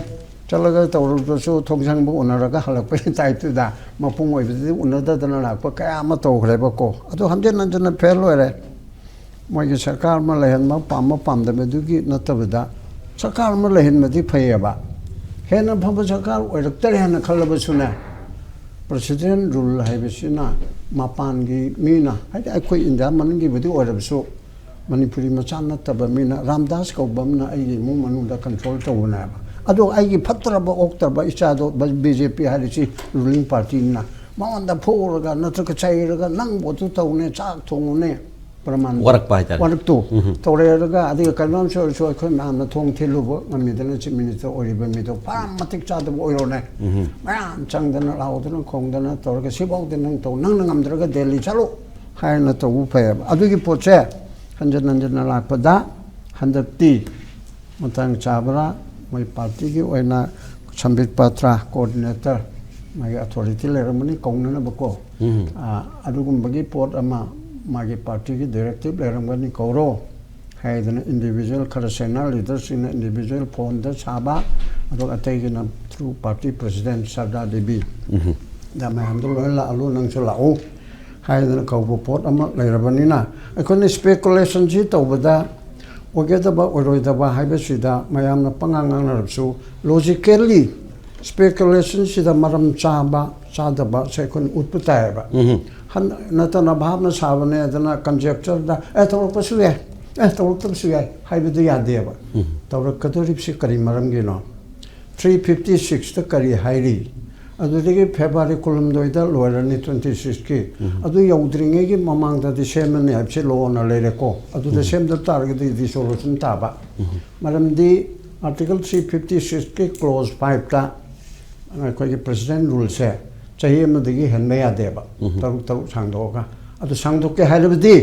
ꯆꯠꯂꯒ ꯇꯧꯔꯨꯕꯁꯨ ꯊꯣꯡꯁꯪꯕ ꯎꯅꯔꯒ ꯍꯜꯂꯛꯄꯒꯤ ꯇꯥꯏꯞꯇꯨꯗ ꯃꯄꯨꯡ ꯑꯣꯏꯕꯗꯗꯤ ꯎꯅꯗꯗꯅ ꯂꯥꯛꯄ ꯀꯌꯥ ꯑꯃ ꯇꯧꯈ꯭ꯔꯦꯕꯀꯣ꯫ ꯑꯗꯨ ꯍꯟꯖꯤꯟ ꯍꯟꯖꯤꯟꯅ ꯐꯦꯜ ꯑꯣꯏꯔꯦ꯫ ꯃꯣꯏꯒꯤ ꯁꯔꯀꯥꯔ ꯑꯃ ꯂꯩꯍꯟꯕ ꯄꯥꯝꯕ ꯄꯥꯝꯗꯕꯗꯨꯒꯤ ꯅꯠꯇꯕꯗ, ꯁꯔꯀꯥꯔ ꯑꯃ ꯂꯩꯍꯟꯕꯗꯤ ꯐꯩꯌꯦꯕ꯫ ꯍꯦꯟꯅ ꯐꯕ ꯁꯔꯀꯥꯔ ꯑꯣꯏꯔꯛꯇꯔꯦ ꯍꯥꯏꯅ ꯈꯜꯂꯕꯁꯨꯅꯦ, ꯄ꯭ꯔꯁꯤꯗꯦꯟ ꯔꯨꯜ ꯍꯥꯏꯕꯁꯤꯅ ꯃꯄꯥꯟꯒꯤ ꯃꯤꯅ, ꯍꯥꯏꯗꯤ ꯑꯩꯈꯣꯏ ꯏꯟꯗꯤꯌꯥ ꯃꯅꯨꯡꯒꯤꯕꯨꯗꯤ ꯑꯣꯏꯔꯕꯁꯨ, ꯃꯅꯤꯄꯨꯔꯤ ꯃꯆꯥ ꯅꯠꯇꯕ ꯃꯤꯅ, ꯔꯥꯝꯗꯥꯁ ꯀꯧꯕ ꯑꯃꯅ ꯑꯩꯒꯤ ꯏꯃꯨꯡ ꯃꯅꯨꯡꯗ ꯀꯟꯇ꯭ꯔꯣꯜ ꯇꯧꯕꯅꯦꯕ꯫ ꯑꯗꯣ ꯑꯩꯒꯤ ꯐꯠꯇ꯭ꯔꯕ ꯑꯣꯛꯇ꯭ꯔꯕ ꯏꯆꯥꯗꯣ ꯕꯤ ꯖꯦ ꯄꯤ ꯍꯥꯏꯔꯤꯁꯤ ꯔꯨꯂꯤꯡ ꯄꯥꯔꯇꯤꯅꯤꯅ, ꯃꯉꯣꯟꯗ ꯐꯨꯔꯒ ꯅꯠꯇ꯭ꯔꯒ ꯆꯩꯔꯒ ꯅꯪꯕꯨ ꯑꯗꯨ ꯇꯧꯅꯦ, ꯆꯥꯛ ꯊꯣꯡꯉꯨꯅꯦ, ꯄ꯭ꯔꯃꯥꯟ ꯋꯥꯔꯛꯄ ꯍꯥꯏꯇꯥꯔꯦ꯫ ꯋꯥꯔꯛꯇꯣ ꯇꯧꯔꯦꯔꯒ, ꯑꯗꯨꯒ ꯀꯩꯅꯣꯝꯁꯨ ꯑꯣꯏꯔꯁꯨ ꯑꯩꯈꯣꯏ ꯃꯌꯥꯝꯅ ꯊꯣꯡ ꯊꯤꯜꯂꯨꯕ ꯉꯝꯃꯤꯗꯅ, ꯆꯤꯞ ꯃꯤꯅꯤꯁꯇꯔ ꯑꯣꯏꯔꯤꯕ ꯃꯤꯗꯣ ꯐꯔ ꯃꯇꯤꯛ ꯆꯥꯗꯕ ꯑꯣꯏꯔꯣꯅꯦ꯫ ꯃꯌꯥꯝ ꯆꯪꯗꯅ ꯂꯥꯎꯗꯅ ꯈꯣꯡꯗꯅ ꯇꯧꯔꯒ, "ꯁꯤꯐꯥꯎꯗꯤ ꯅꯪ ꯇꯧ, ꯅꯪꯅ ꯉꯝꯗ꯭ꯔꯒ ꯗꯦꯜꯂꯤ ꯆꯠꯂꯨ" ꯍꯥꯏꯅ ꯇꯧꯕ ꯐꯩꯌꯦꯕ꯫ ꯑꯗꯨꯒꯤ ꯄꯣꯠꯁꯦ ꯍꯟꯖꯤꯟ ꯍꯟꯖꯤꯟꯅ ꯂꯥꯛꯄꯗ, ꯍꯟꯗꯛꯇꯤ ꯃꯇꯥꯡ ꯆꯥꯕ꯭ꯔꯥ, ꯃꯣꯏ ꯄꯥꯔꯇꯤꯒꯤ ꯑꯣꯏꯅ ꯁꯝꯕꯤꯠ ꯄꯥꯇ꯭ꯔ, ꯀꯣꯑꯣꯔꯗꯤꯅꯦꯇꯔ, ꯃꯥꯒꯤ ꯑꯊꯣꯔꯤꯇꯤ ꯂꯩꯔꯝꯒꯅꯤ ꯀꯧꯅꯅꯕꯀꯣ꯫ ꯑꯥ, ꯑꯗꯨꯒꯨꯝꯕꯒꯤ ꯄꯣꯠ ꯑꯃ ꯃꯥꯒꯤ ꯄꯥꯔꯇꯤꯒꯤ ꯗꯤꯔꯦꯛꯇꯤꯞ ꯂꯩꯔꯝꯒꯅꯤ, ꯀꯧꯔꯣ ꯍꯥꯏꯗꯅ ꯏꯟꯗꯤꯕꯤꯖꯨꯋꯦꯜ ꯈꯔ, ꯁꯦꯅꯤꯌꯔ ꯂꯤꯗꯔꯁꯤꯡꯅ ꯏꯟꯗꯤꯕꯤꯖꯨꯋꯦꯜ ꯐꯣꯟꯗ ꯁꯥꯕ, ꯑꯗꯨꯒ ꯑꯇꯩꯒꯤꯅ ꯊ꯭ꯔꯨ ꯄꯥꯔꯇꯤ ꯄ꯭ꯔꯁꯤꯗꯦꯟ ꯁꯔꯗꯥ ꯗꯦꯕꯤ ꯗ ꯃꯌꯥꯝꯗꯣ ꯂꯣꯏ ꯂꯥꯛꯍꯜꯂꯨ, ꯅꯪꯁꯨ ꯂꯥꯛꯎ ꯍꯥꯏꯗꯅ ꯀꯧꯕ ꯄꯣꯠ ꯑꯃ ꯂꯩꯔꯕꯅꯤꯅ, ꯑꯩꯈꯣꯏꯅ ꯁ꯭ꯄꯦꯀꯨꯂꯦꯁꯟꯁꯤ ꯇꯧꯕꯗ ꯑꯣꯏꯒꯗꯕ ꯑꯣꯏꯔꯣꯏꯗꯕ ꯍꯥꯏꯕꯁꯤꯗ ꯃꯌꯥꯝꯅ ꯄꯉꯥꯡ ꯉꯥꯡꯅꯔꯕꯁꯨ, ꯂꯣꯖꯤꯀꯦꯜꯂꯤ ꯁ꯭ꯄꯦꯀꯨꯂꯦꯁꯟꯁꯤꯗ ꯃꯔꯝ ꯆꯥꯕ ꯆꯥꯗꯕꯁꯦ ꯑꯩꯈꯣꯏꯅ ꯎꯠꯄ ꯇꯥꯏꯌꯦꯕ꯫ ꯍꯟ-, ꯅꯠꯇꯅ ꯚꯥꯞꯅ ꯁꯥꯕꯅꯦ ꯑꯗꯨꯅ ꯀꯟꯖꯦꯛꯆꯔꯗ, "ꯑꯦ, ꯇꯧꯔꯛꯄꯁꯨ ꯌꯥꯏ, ꯑꯦ, ꯇꯧꯔꯛꯇꯕꯁꯨ ꯌꯥꯏ" ꯍꯥꯏꯕꯗꯨ ꯌꯥꯗꯦꯕ꯫ ꯇꯧꯔꯛꯀꯗꯧꯔꯤꯕꯁꯤ ꯀꯔꯤ ꯃꯔꯝꯒꯤꯅꯣ? ꯊ꯭ꯔꯤ ꯐꯤꯐꯇꯤ ꯁꯤꯛꯁꯇ ꯀꯔꯤ ꯍꯥꯏꯔꯤ? ꯑꯗꯨꯗꯒꯤ ꯐꯦꯕ꯭ꯔꯨꯋꯥꯔꯤ ꯀꯨꯟꯍꯨꯝꯗꯣꯏꯗ ꯂꯣꯏꯔꯅꯤ, ꯇ꯭ꯋꯦꯟꯇꯤ ꯁꯤꯛꯁꯀꯤ꯫ ꯑꯗꯨ ꯌꯧꯗ꯭ꯔꯤꯉꯩꯒꯤ ꯃꯃꯥꯡꯗꯗꯤ ꯁꯦꯝꯃꯅꯤ ꯍꯥꯏꯕꯁꯤ ꯂꯣꯅ ꯂꯩꯔꯦꯀꯣ꯫ ꯑꯗꯨꯗ ꯁꯦꯝꯗ ꯇꯥꯔꯒꯗꯤ ꯗꯤꯁꯣꯂꯨꯁꯟ ꯇꯥꯕ꯫ ꯃꯔꯝꯗꯤ ꯑꯥꯔꯇꯤꯀꯜ ꯊ꯭ꯔꯤ ꯐꯤꯐꯇꯤ ꯁꯤꯛꯁꯀꯤ ꯀ꯭ꯂꯣꯖ ꯐꯥꯏꯚꯇ ꯑꯩꯈꯣꯏꯒꯤ ꯄ꯭ꯔꯁꯤꯗꯦꯟ ꯔꯨꯜꯁꯦ ꯆꯍꯤ ꯑꯃꯗꯒꯤ ꯍꯦꯟꯕ ꯌꯥꯗꯦꯕ, ꯇꯔꯨꯛ ꯇꯔꯨꯛ ꯁꯥꯡꯗꯣꯛꯑꯒ꯫ ꯑꯗꯨ ꯁꯥꯡꯗꯣꯛꯀꯦ ꯍꯥꯏꯔꯕꯗꯤ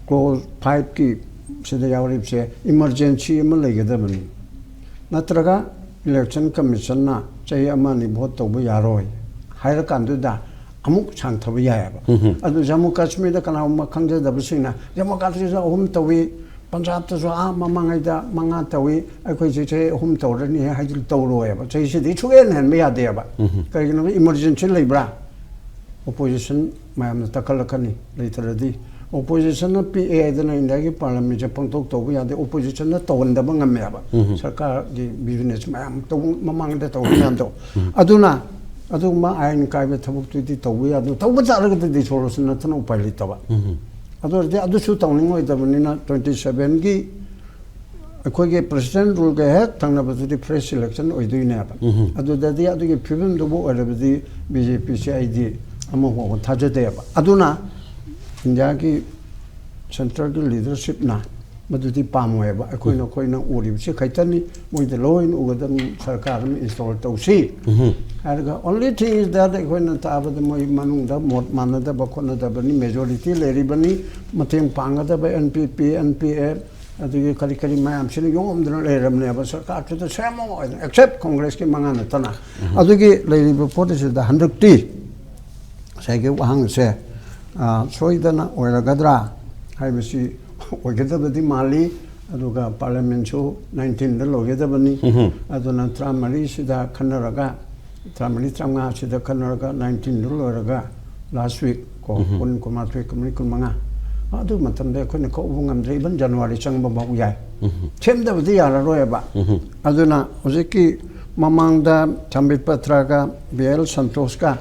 ꯀ꯭ꯂꯣꯖ ꯐꯥꯏꯚꯀꯤ ꯁꯤꯗ ꯌꯥꯎꯔꯤꯕꯁꯦ ꯏꯃꯔꯖꯦꯟꯁꯤ ꯑꯃ ꯂꯩꯒꯗꯕꯅꯤ, ꯅꯠꯇ꯭ꯔꯒ ꯏꯂꯦꯛꯁꯟ ꯀꯃꯤꯁꯟꯅ ꯆꯍꯤ ꯑꯃ ꯑꯅꯤ ꯚꯣꯠ ꯇꯧꯕ ꯌꯥꯔꯣꯏ ꯍꯥꯏꯔꯀꯥꯟꯗꯨꯗ ꯑꯃꯨꯛ ꯁꯥꯡꯊꯕ ꯌꯥꯏꯑꯕ꯫ ꯑꯗꯨ ꯖꯃꯨ ꯀꯥꯁꯃꯤꯔꯗ ꯀꯅꯥꯒꯨꯝꯕ ꯈꯪꯖꯗꯕꯁꯤꯡꯅ ꯖꯃꯨ ꯀꯥꯁꯃꯤꯔꯗ ꯑꯍꯨꯝ ꯇꯧꯏ, ꯄꯟꯖꯥꯕꯇꯁꯨ ꯑꯥ ꯃꯃꯥꯡꯉꯩꯗ ꯃꯉꯥ ꯇꯧꯏ, ꯑꯩꯈꯣꯏꯁꯦ ꯆꯍꯤ ꯑꯍꯨꯝ ꯇꯧꯔꯅꯤ ꯍꯥꯏꯗꯨ ꯇꯧꯔꯣꯏꯕ꯫ ꯆꯍꯤꯁꯤꯗꯤ ꯁꯨꯛꯍꯦꯟ ꯍꯦꯟꯕ ꯌꯥꯗꯦꯕ꯫ ꯀꯩꯒꯤꯅꯣꯗ ꯏꯃꯔꯖꯦꯟꯁꯤ ꯂꯩꯕ꯭ꯔꯥ? ꯑꯣꯄꯣꯖꯤꯁꯟ ꯃꯌꯥꯝꯅ ꯇꯛꯈꯠꯂꯛꯀꯅꯤ꯫ ꯂꯩꯇ꯭ꯔꯗꯤ ꯑꯣꯄꯣꯖꯤꯁꯟꯅ ꯄꯤꯛꯑꯦ ꯍꯥꯏꯗꯅ ꯏꯟꯗꯤꯌꯥꯒꯤ ꯄꯥꯔꯂꯤꯌꯥꯃꯦꯟꯁꯦ ꯄꯪꯇꯧ ꯇꯧꯕ ꯌꯥꯗꯦ꯫ ꯑꯣꯄꯣꯖꯤꯁꯟꯅ ꯇꯧꯍꯟꯗꯕ ꯉꯝꯃꯦꯕ꯫ ꯁꯔꯀꯥꯔꯒꯤ ꯕꯤꯖꯤꯅꯦꯁ ꯃꯌꯥꯝ ꯇꯧꯕ, ꯃꯃꯥꯡꯗ ꯇꯧꯕ ꯃꯌꯥꯝꯗꯣ꯫ ꯑꯗꯨꯅ ꯑꯗꯨꯒꯨꯝꯕ ꯑꯥꯏꯟ ꯀꯥꯏꯕ ꯊꯕꯛꯇꯨꯗꯤ ꯇꯧꯕ ꯌꯥꯗꯦ꯫ ꯇꯧꯕ ꯇꯥꯔꯒꯗꯤ ꯗꯤꯁꯣꯂꯨꯁꯟ ꯅꯠꯇꯅ ꯎꯄꯥꯏ ꯂꯩꯇꯕ꯫ ꯑꯗꯨ ꯑꯣꯏꯔꯗꯤ ꯑꯗꯨꯁꯨ ꯇꯧꯅꯤꯡꯉꯣꯏꯗꯕꯅꯤꯅ, ꯇ꯭ꯋꯦꯟꯇꯤ ꯁꯚꯦꯟꯒꯤ ꯑꯩꯈꯣꯏꯒꯤ ꯄ꯭ꯔꯦꯁꯤꯗꯦꯟ ꯔꯨꯜꯒ ꯍꯦꯛ ꯊꯪꯅꯕꯗꯨꯗꯤ ꯐ꯭ꯔꯦꯁ ꯏꯂꯦꯛꯁꯟ ꯑꯣꯏꯗꯣꯏꯅꯦꯕ꯫ ꯑꯗꯨꯗꯗꯤ ꯑꯗꯨꯒꯤ ꯐꯤꯕꯝꯗꯨꯕꯨ ꯑꯣꯏꯔꯕꯗꯤ ꯕꯤ ꯖꯦ ꯄꯤꯁꯦ ꯑꯩꯗꯤ ꯑꯃꯐꯥꯎꯕ ꯊꯥꯖꯗꯦꯕ꯫ ꯑꯗꯨꯅ ꯏꯟꯗꯤꯌꯥꯒꯤ ꯁꯦꯟꯇ꯭ꯔꯦꯜꯒꯤ ꯂꯤꯗꯔꯁꯤꯞꯅ ꯃꯗꯨꯗꯤ ꯄꯥꯝꯃꯣꯏꯕ꯫ ꯑꯩꯈꯣꯏꯅ, ꯑꯩꯈꯣꯏꯅ ꯎꯔꯤꯕꯁꯤ ꯈꯛꯇꯅꯤ, ꯃꯣꯏꯗ ꯂꯣꯏꯅ ꯎꯒꯗꯕꯅꯤ, ꯁꯔꯀꯥꯔ ꯑꯃ ꯏꯟꯁꯇꯣꯜ ꯇꯧꯁꯤ ꯍꯥꯏꯔꯒ꯫ Only thing is that ꯑꯩꯈꯣꯏꯅ ꯇꯥꯕꯗ ꯃꯣꯏ ꯃꯅꯨꯡꯗ ꯃꯣꯠ ꯃꯥꯟꯅꯗꯕ ꯈꯣꯠꯅꯗꯕꯅꯤ, ꯃꯦꯖꯣꯔꯤꯇꯤ ꯂꯩꯔꯤꯕꯅꯤ, ꯃꯇꯦꯡ ꯄꯥꯡꯒꯗꯕ ꯑꯦꯟ ꯄꯤ ꯄꯤ, ꯑꯦꯟ ꯄꯤ ꯑꯦ, ꯑꯗꯒꯤ ꯀꯔꯤ ꯀꯔꯤ ꯃꯌꯥꯝꯁꯤꯅ ꯌꯣꯝꯗꯅ ꯂꯩꯔꯕꯅꯦꯕ꯫ ꯁꯔꯀꯥꯔꯁꯤꯗ ꯁꯦꯝꯃꯣ ꯍꯥꯏꯅ, ꯑꯦꯛꯁꯦꯞ ꯀꯣꯡꯒ꯭ꯔꯦꯁꯀꯤ ꯃꯉꯥ ꯅꯠꯇꯅ꯫ ꯑꯗꯨꯒꯤ ꯂꯩꯔꯤꯕ ꯄꯣꯠ ꯑꯁꯤꯗ ꯍꯟꯗꯛꯇꯤ ꯉꯁꯥꯏꯒꯤ ꯋꯥꯍꯪꯁꯦ, ꯑ, ꯁꯣꯏꯗꯅ ꯑꯣꯏꯔꯒꯗ꯭ꯔꯥ ꯍꯥꯏꯕꯁꯤ ꯑꯣꯏꯒꯗꯕꯗꯤ ꯃꯥꯜꯂꯤ꯫ ꯑꯗꯨꯒ ꯄꯥꯔꯂꯤꯌꯥꯃꯦꯟꯁꯨ ꯅꯥꯏꯟꯇꯤꯟꯗ ꯂꯣꯏꯒꯗꯕꯅꯤ꯫ ꯑꯗꯨꯅ ꯇꯔꯥꯃꯔꯤꯁꯤꯗ ꯈꯟꯅꯔꯒ, ꯇꯔꯥꯃꯔꯤ ꯇꯔꯥꯃꯉꯥꯁꯤꯗ ꯈꯟꯅꯔꯒ, ꯅꯥꯏꯟꯇꯤꯟꯗ ꯂꯣꯏꯔꯒ, ꯂꯥꯁ ꯋꯤꯛ ꯀꯣ, ꯀꯨꯟ, ꯀꯨꯟꯃꯥꯊꯣꯏ, ꯀꯨꯟꯃꯔꯤ, ꯀꯨꯟꯃꯉꯥ, ꯑꯗꯨ ꯃꯇꯝꯗ ꯑꯩꯈꯣꯏꯅ ꯀꯧꯕ ꯉꯝꯗ꯭ꯔꯦ꯫ ꯏꯚꯟ ꯖꯅꯋꯥꯔꯤ ꯆꯪꯕ ꯐꯥꯎ ꯌꯥꯏ꯫ ꯁꯦꯝꯗꯕꯗꯤ ꯌꯥꯔꯔꯣꯏꯕ꯫ ꯑꯗꯨꯅ ꯍꯧꯖꯤꯛꯀꯤ ꯃꯃꯥꯡꯗ ꯁꯝꯕꯤꯠ ꯄꯇ꯭ꯔꯒ ꯕꯤ ꯑꯦꯜ ꯁꯟꯇꯣꯁꯀ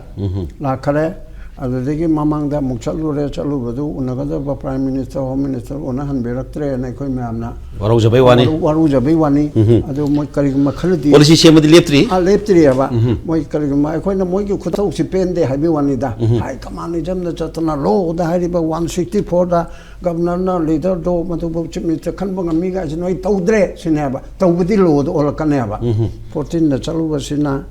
ꯂꯥꯛꯈꯔꯦ꯫ ꯑꯗꯨꯗꯒꯤ ꯃꯃꯥꯡꯗ ꯑꯃꯨꯛ ꯆꯠꯂꯨꯔꯦ꯫ ꯆꯠꯂꯨꯕꯗꯨ ꯎꯅꯒꯗꯕ ꯄ꯭ꯔꯥꯏꯝ ꯃꯤꯅꯤꯁꯇꯔ, ꯍꯣꯝ ꯃꯤꯅꯤꯁꯇꯔ ꯎꯅꯍꯟꯕꯤꯔꯛꯇ꯭ꯔꯦꯅ ꯑꯩꯈꯣꯏ ꯃꯌꯥꯝꯅ ꯋꯥꯔꯧꯖꯕꯩ ꯋꯥꯅꯤ꯫ ꯋꯥꯔꯧ-, ꯋꯥꯔꯧꯖꯕꯩ ꯋꯥꯅꯤ꯫ ꯑꯗꯨ ꯃꯣꯏ ꯀꯔꯤꯒꯨꯝꯕ ꯈꯔꯗꯤ ꯄꯣꯂꯤꯁꯤ ꯁꯦꯝꯕꯗꯤ ꯂꯦꯞꯇ꯭ꯔꯤ꯫ ꯑꯥ, ꯂꯦꯞꯇ꯭ꯔꯤꯑꯕ꯫ ꯃꯣꯏ ꯀꯔꯤꯒꯨꯝꯕ ꯑꯩꯈꯣꯏꯅ ꯃꯣꯏꯒꯤ ꯈꯨꯇꯧꯁꯤ ꯄꯦꯟꯗꯦ ꯍꯥꯏꯕꯒꯤ ꯋꯥꯅꯤꯗ꯫ ꯍꯥꯏ ꯀꯃꯥꯟꯗ ꯆꯠꯇꯅ ꯂꯣꯗ ꯍꯥꯏꯔꯤꯕ ꯋꯥꯟ ꯁꯤꯛꯁꯇꯤ ꯐꯣꯔꯗ ꯒꯕꯅꯔꯅ ꯂꯤꯗꯔꯗꯣ ꯃꯗꯨꯕꯨ ꯆꯤꯐ ꯃꯤꯅꯤꯁꯇꯔ ꯈꯟꯕ ꯉꯝꯃꯤ ꯀꯥꯏꯁꯦ ꯅꯣꯏ ꯇꯧꯗ꯭ꯔꯦ ꯁꯤꯅꯦꯕ꯫ ꯇꯧꯕꯗꯤ ꯂꯣꯗ ꯑꯣꯜꯂꯛꯀꯅꯦꯕ꯫ ꯐꯣꯔꯇꯤꯟꯗ ꯆꯠꯂꯨꯕꯁꯤꯅ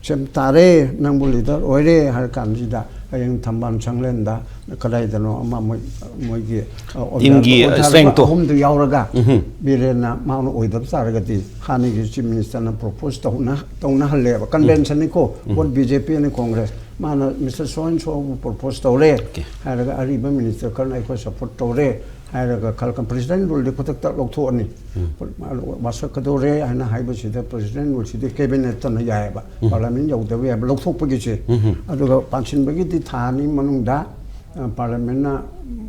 ꯁꯦꯝ ꯇꯥꯔꯦ, ꯅꯪꯕꯨ ꯂꯤꯗꯔ ꯑꯣꯏꯔꯦ ꯍꯥꯏꯔ ꯀꯥꯟꯁꯤꯗ ꯍꯌꯦꯡ ꯊꯝꯕꯥꯜ ꯁꯪꯂꯦꯟꯗ ꯀꯗꯥꯏꯗꯅꯣ ꯑꯃ ꯃꯣꯏ ꯃꯣꯏꯒꯤ ꯑ, ꯑꯣꯟꯊ- ꯇꯤꯝꯒꯤ, ꯑ, ꯑꯣꯟꯊꯔꯛꯄ strength ꯇꯣ꯫ ꯑꯍꯨꯝꯗꯨ ꯌꯥꯎꯔꯒ ꯎꯝꯍꯨꯝ꯫ ꯕꯤꯔꯦꯟꯅ ꯃꯥꯅ ꯑꯣꯏꯗꯕ ꯇꯥꯔꯒꯗꯤ ꯍꯥꯟꯅꯒꯤ ꯆꯤꯐ ꯃꯤꯅꯤꯁꯇꯔꯅ ꯄ꯭ꯔꯣꯄꯣꯁ ꯇꯧꯅ ꯇꯧꯅꯍꯜꯂꯦꯕ꯫ ꯀꯟꯚꯦꯟꯁꯟꯅꯤꯀꯣ, both B J P and Congress. ꯃꯥꯅ ꯃꯤꯁꯇꯔ ꯁꯣ ꯑꯦꯟ ꯁꯣꯕꯨ ꯄ꯭ꯔꯣꯄꯣꯁ ꯇꯧꯔꯦ Okay. ꯍꯥꯏꯔꯒ ꯑꯔꯤꯕ ꯃꯤꯅꯤꯁꯇꯔ ꯈꯔꯅ ꯑꯩꯈꯣꯏ ꯁꯄꯣꯔꯠ ꯇꯧꯔꯦ ꯍꯥꯏꯔꯒ ꯈꯜꯂꯛꯀ ꯄ꯭ꯔꯦꯁꯤꯗꯦꯟ ꯔꯨꯜꯗꯤ ꯈꯨꯗꯛꯇ ꯂꯧꯊꯣꯛꯑꯅꯤ꯫ ꯋꯥꯁꯛꯀꯗꯧꯔꯦ ꯍꯥꯏꯅ ꯍꯥꯏꯕꯁꯤꯗ ꯄ꯭ꯔꯦꯁꯤꯗꯦꯟ ꯔꯨꯜꯁꯤꯗꯤ ꯀꯦꯕꯤꯅꯦꯠꯇꯅ ꯌꯥꯏꯑꯕ, ꯄꯥꯔꯂꯥꯃꯦꯟ ꯌꯧꯗꯕ ꯌꯥꯏꯕ ꯂꯧꯊꯣꯛꯄꯒꯤꯁꯦ꯫ ꯑꯗꯨꯒ ꯄꯥꯟꯁꯤꯟꯕꯒꯤꯗꯤ ꯊꯥ ꯑꯅꯤ ꯃꯅꯨꯡꯗ ꯑ, ꯄꯥꯔꯂꯥꯃꯦꯟꯅ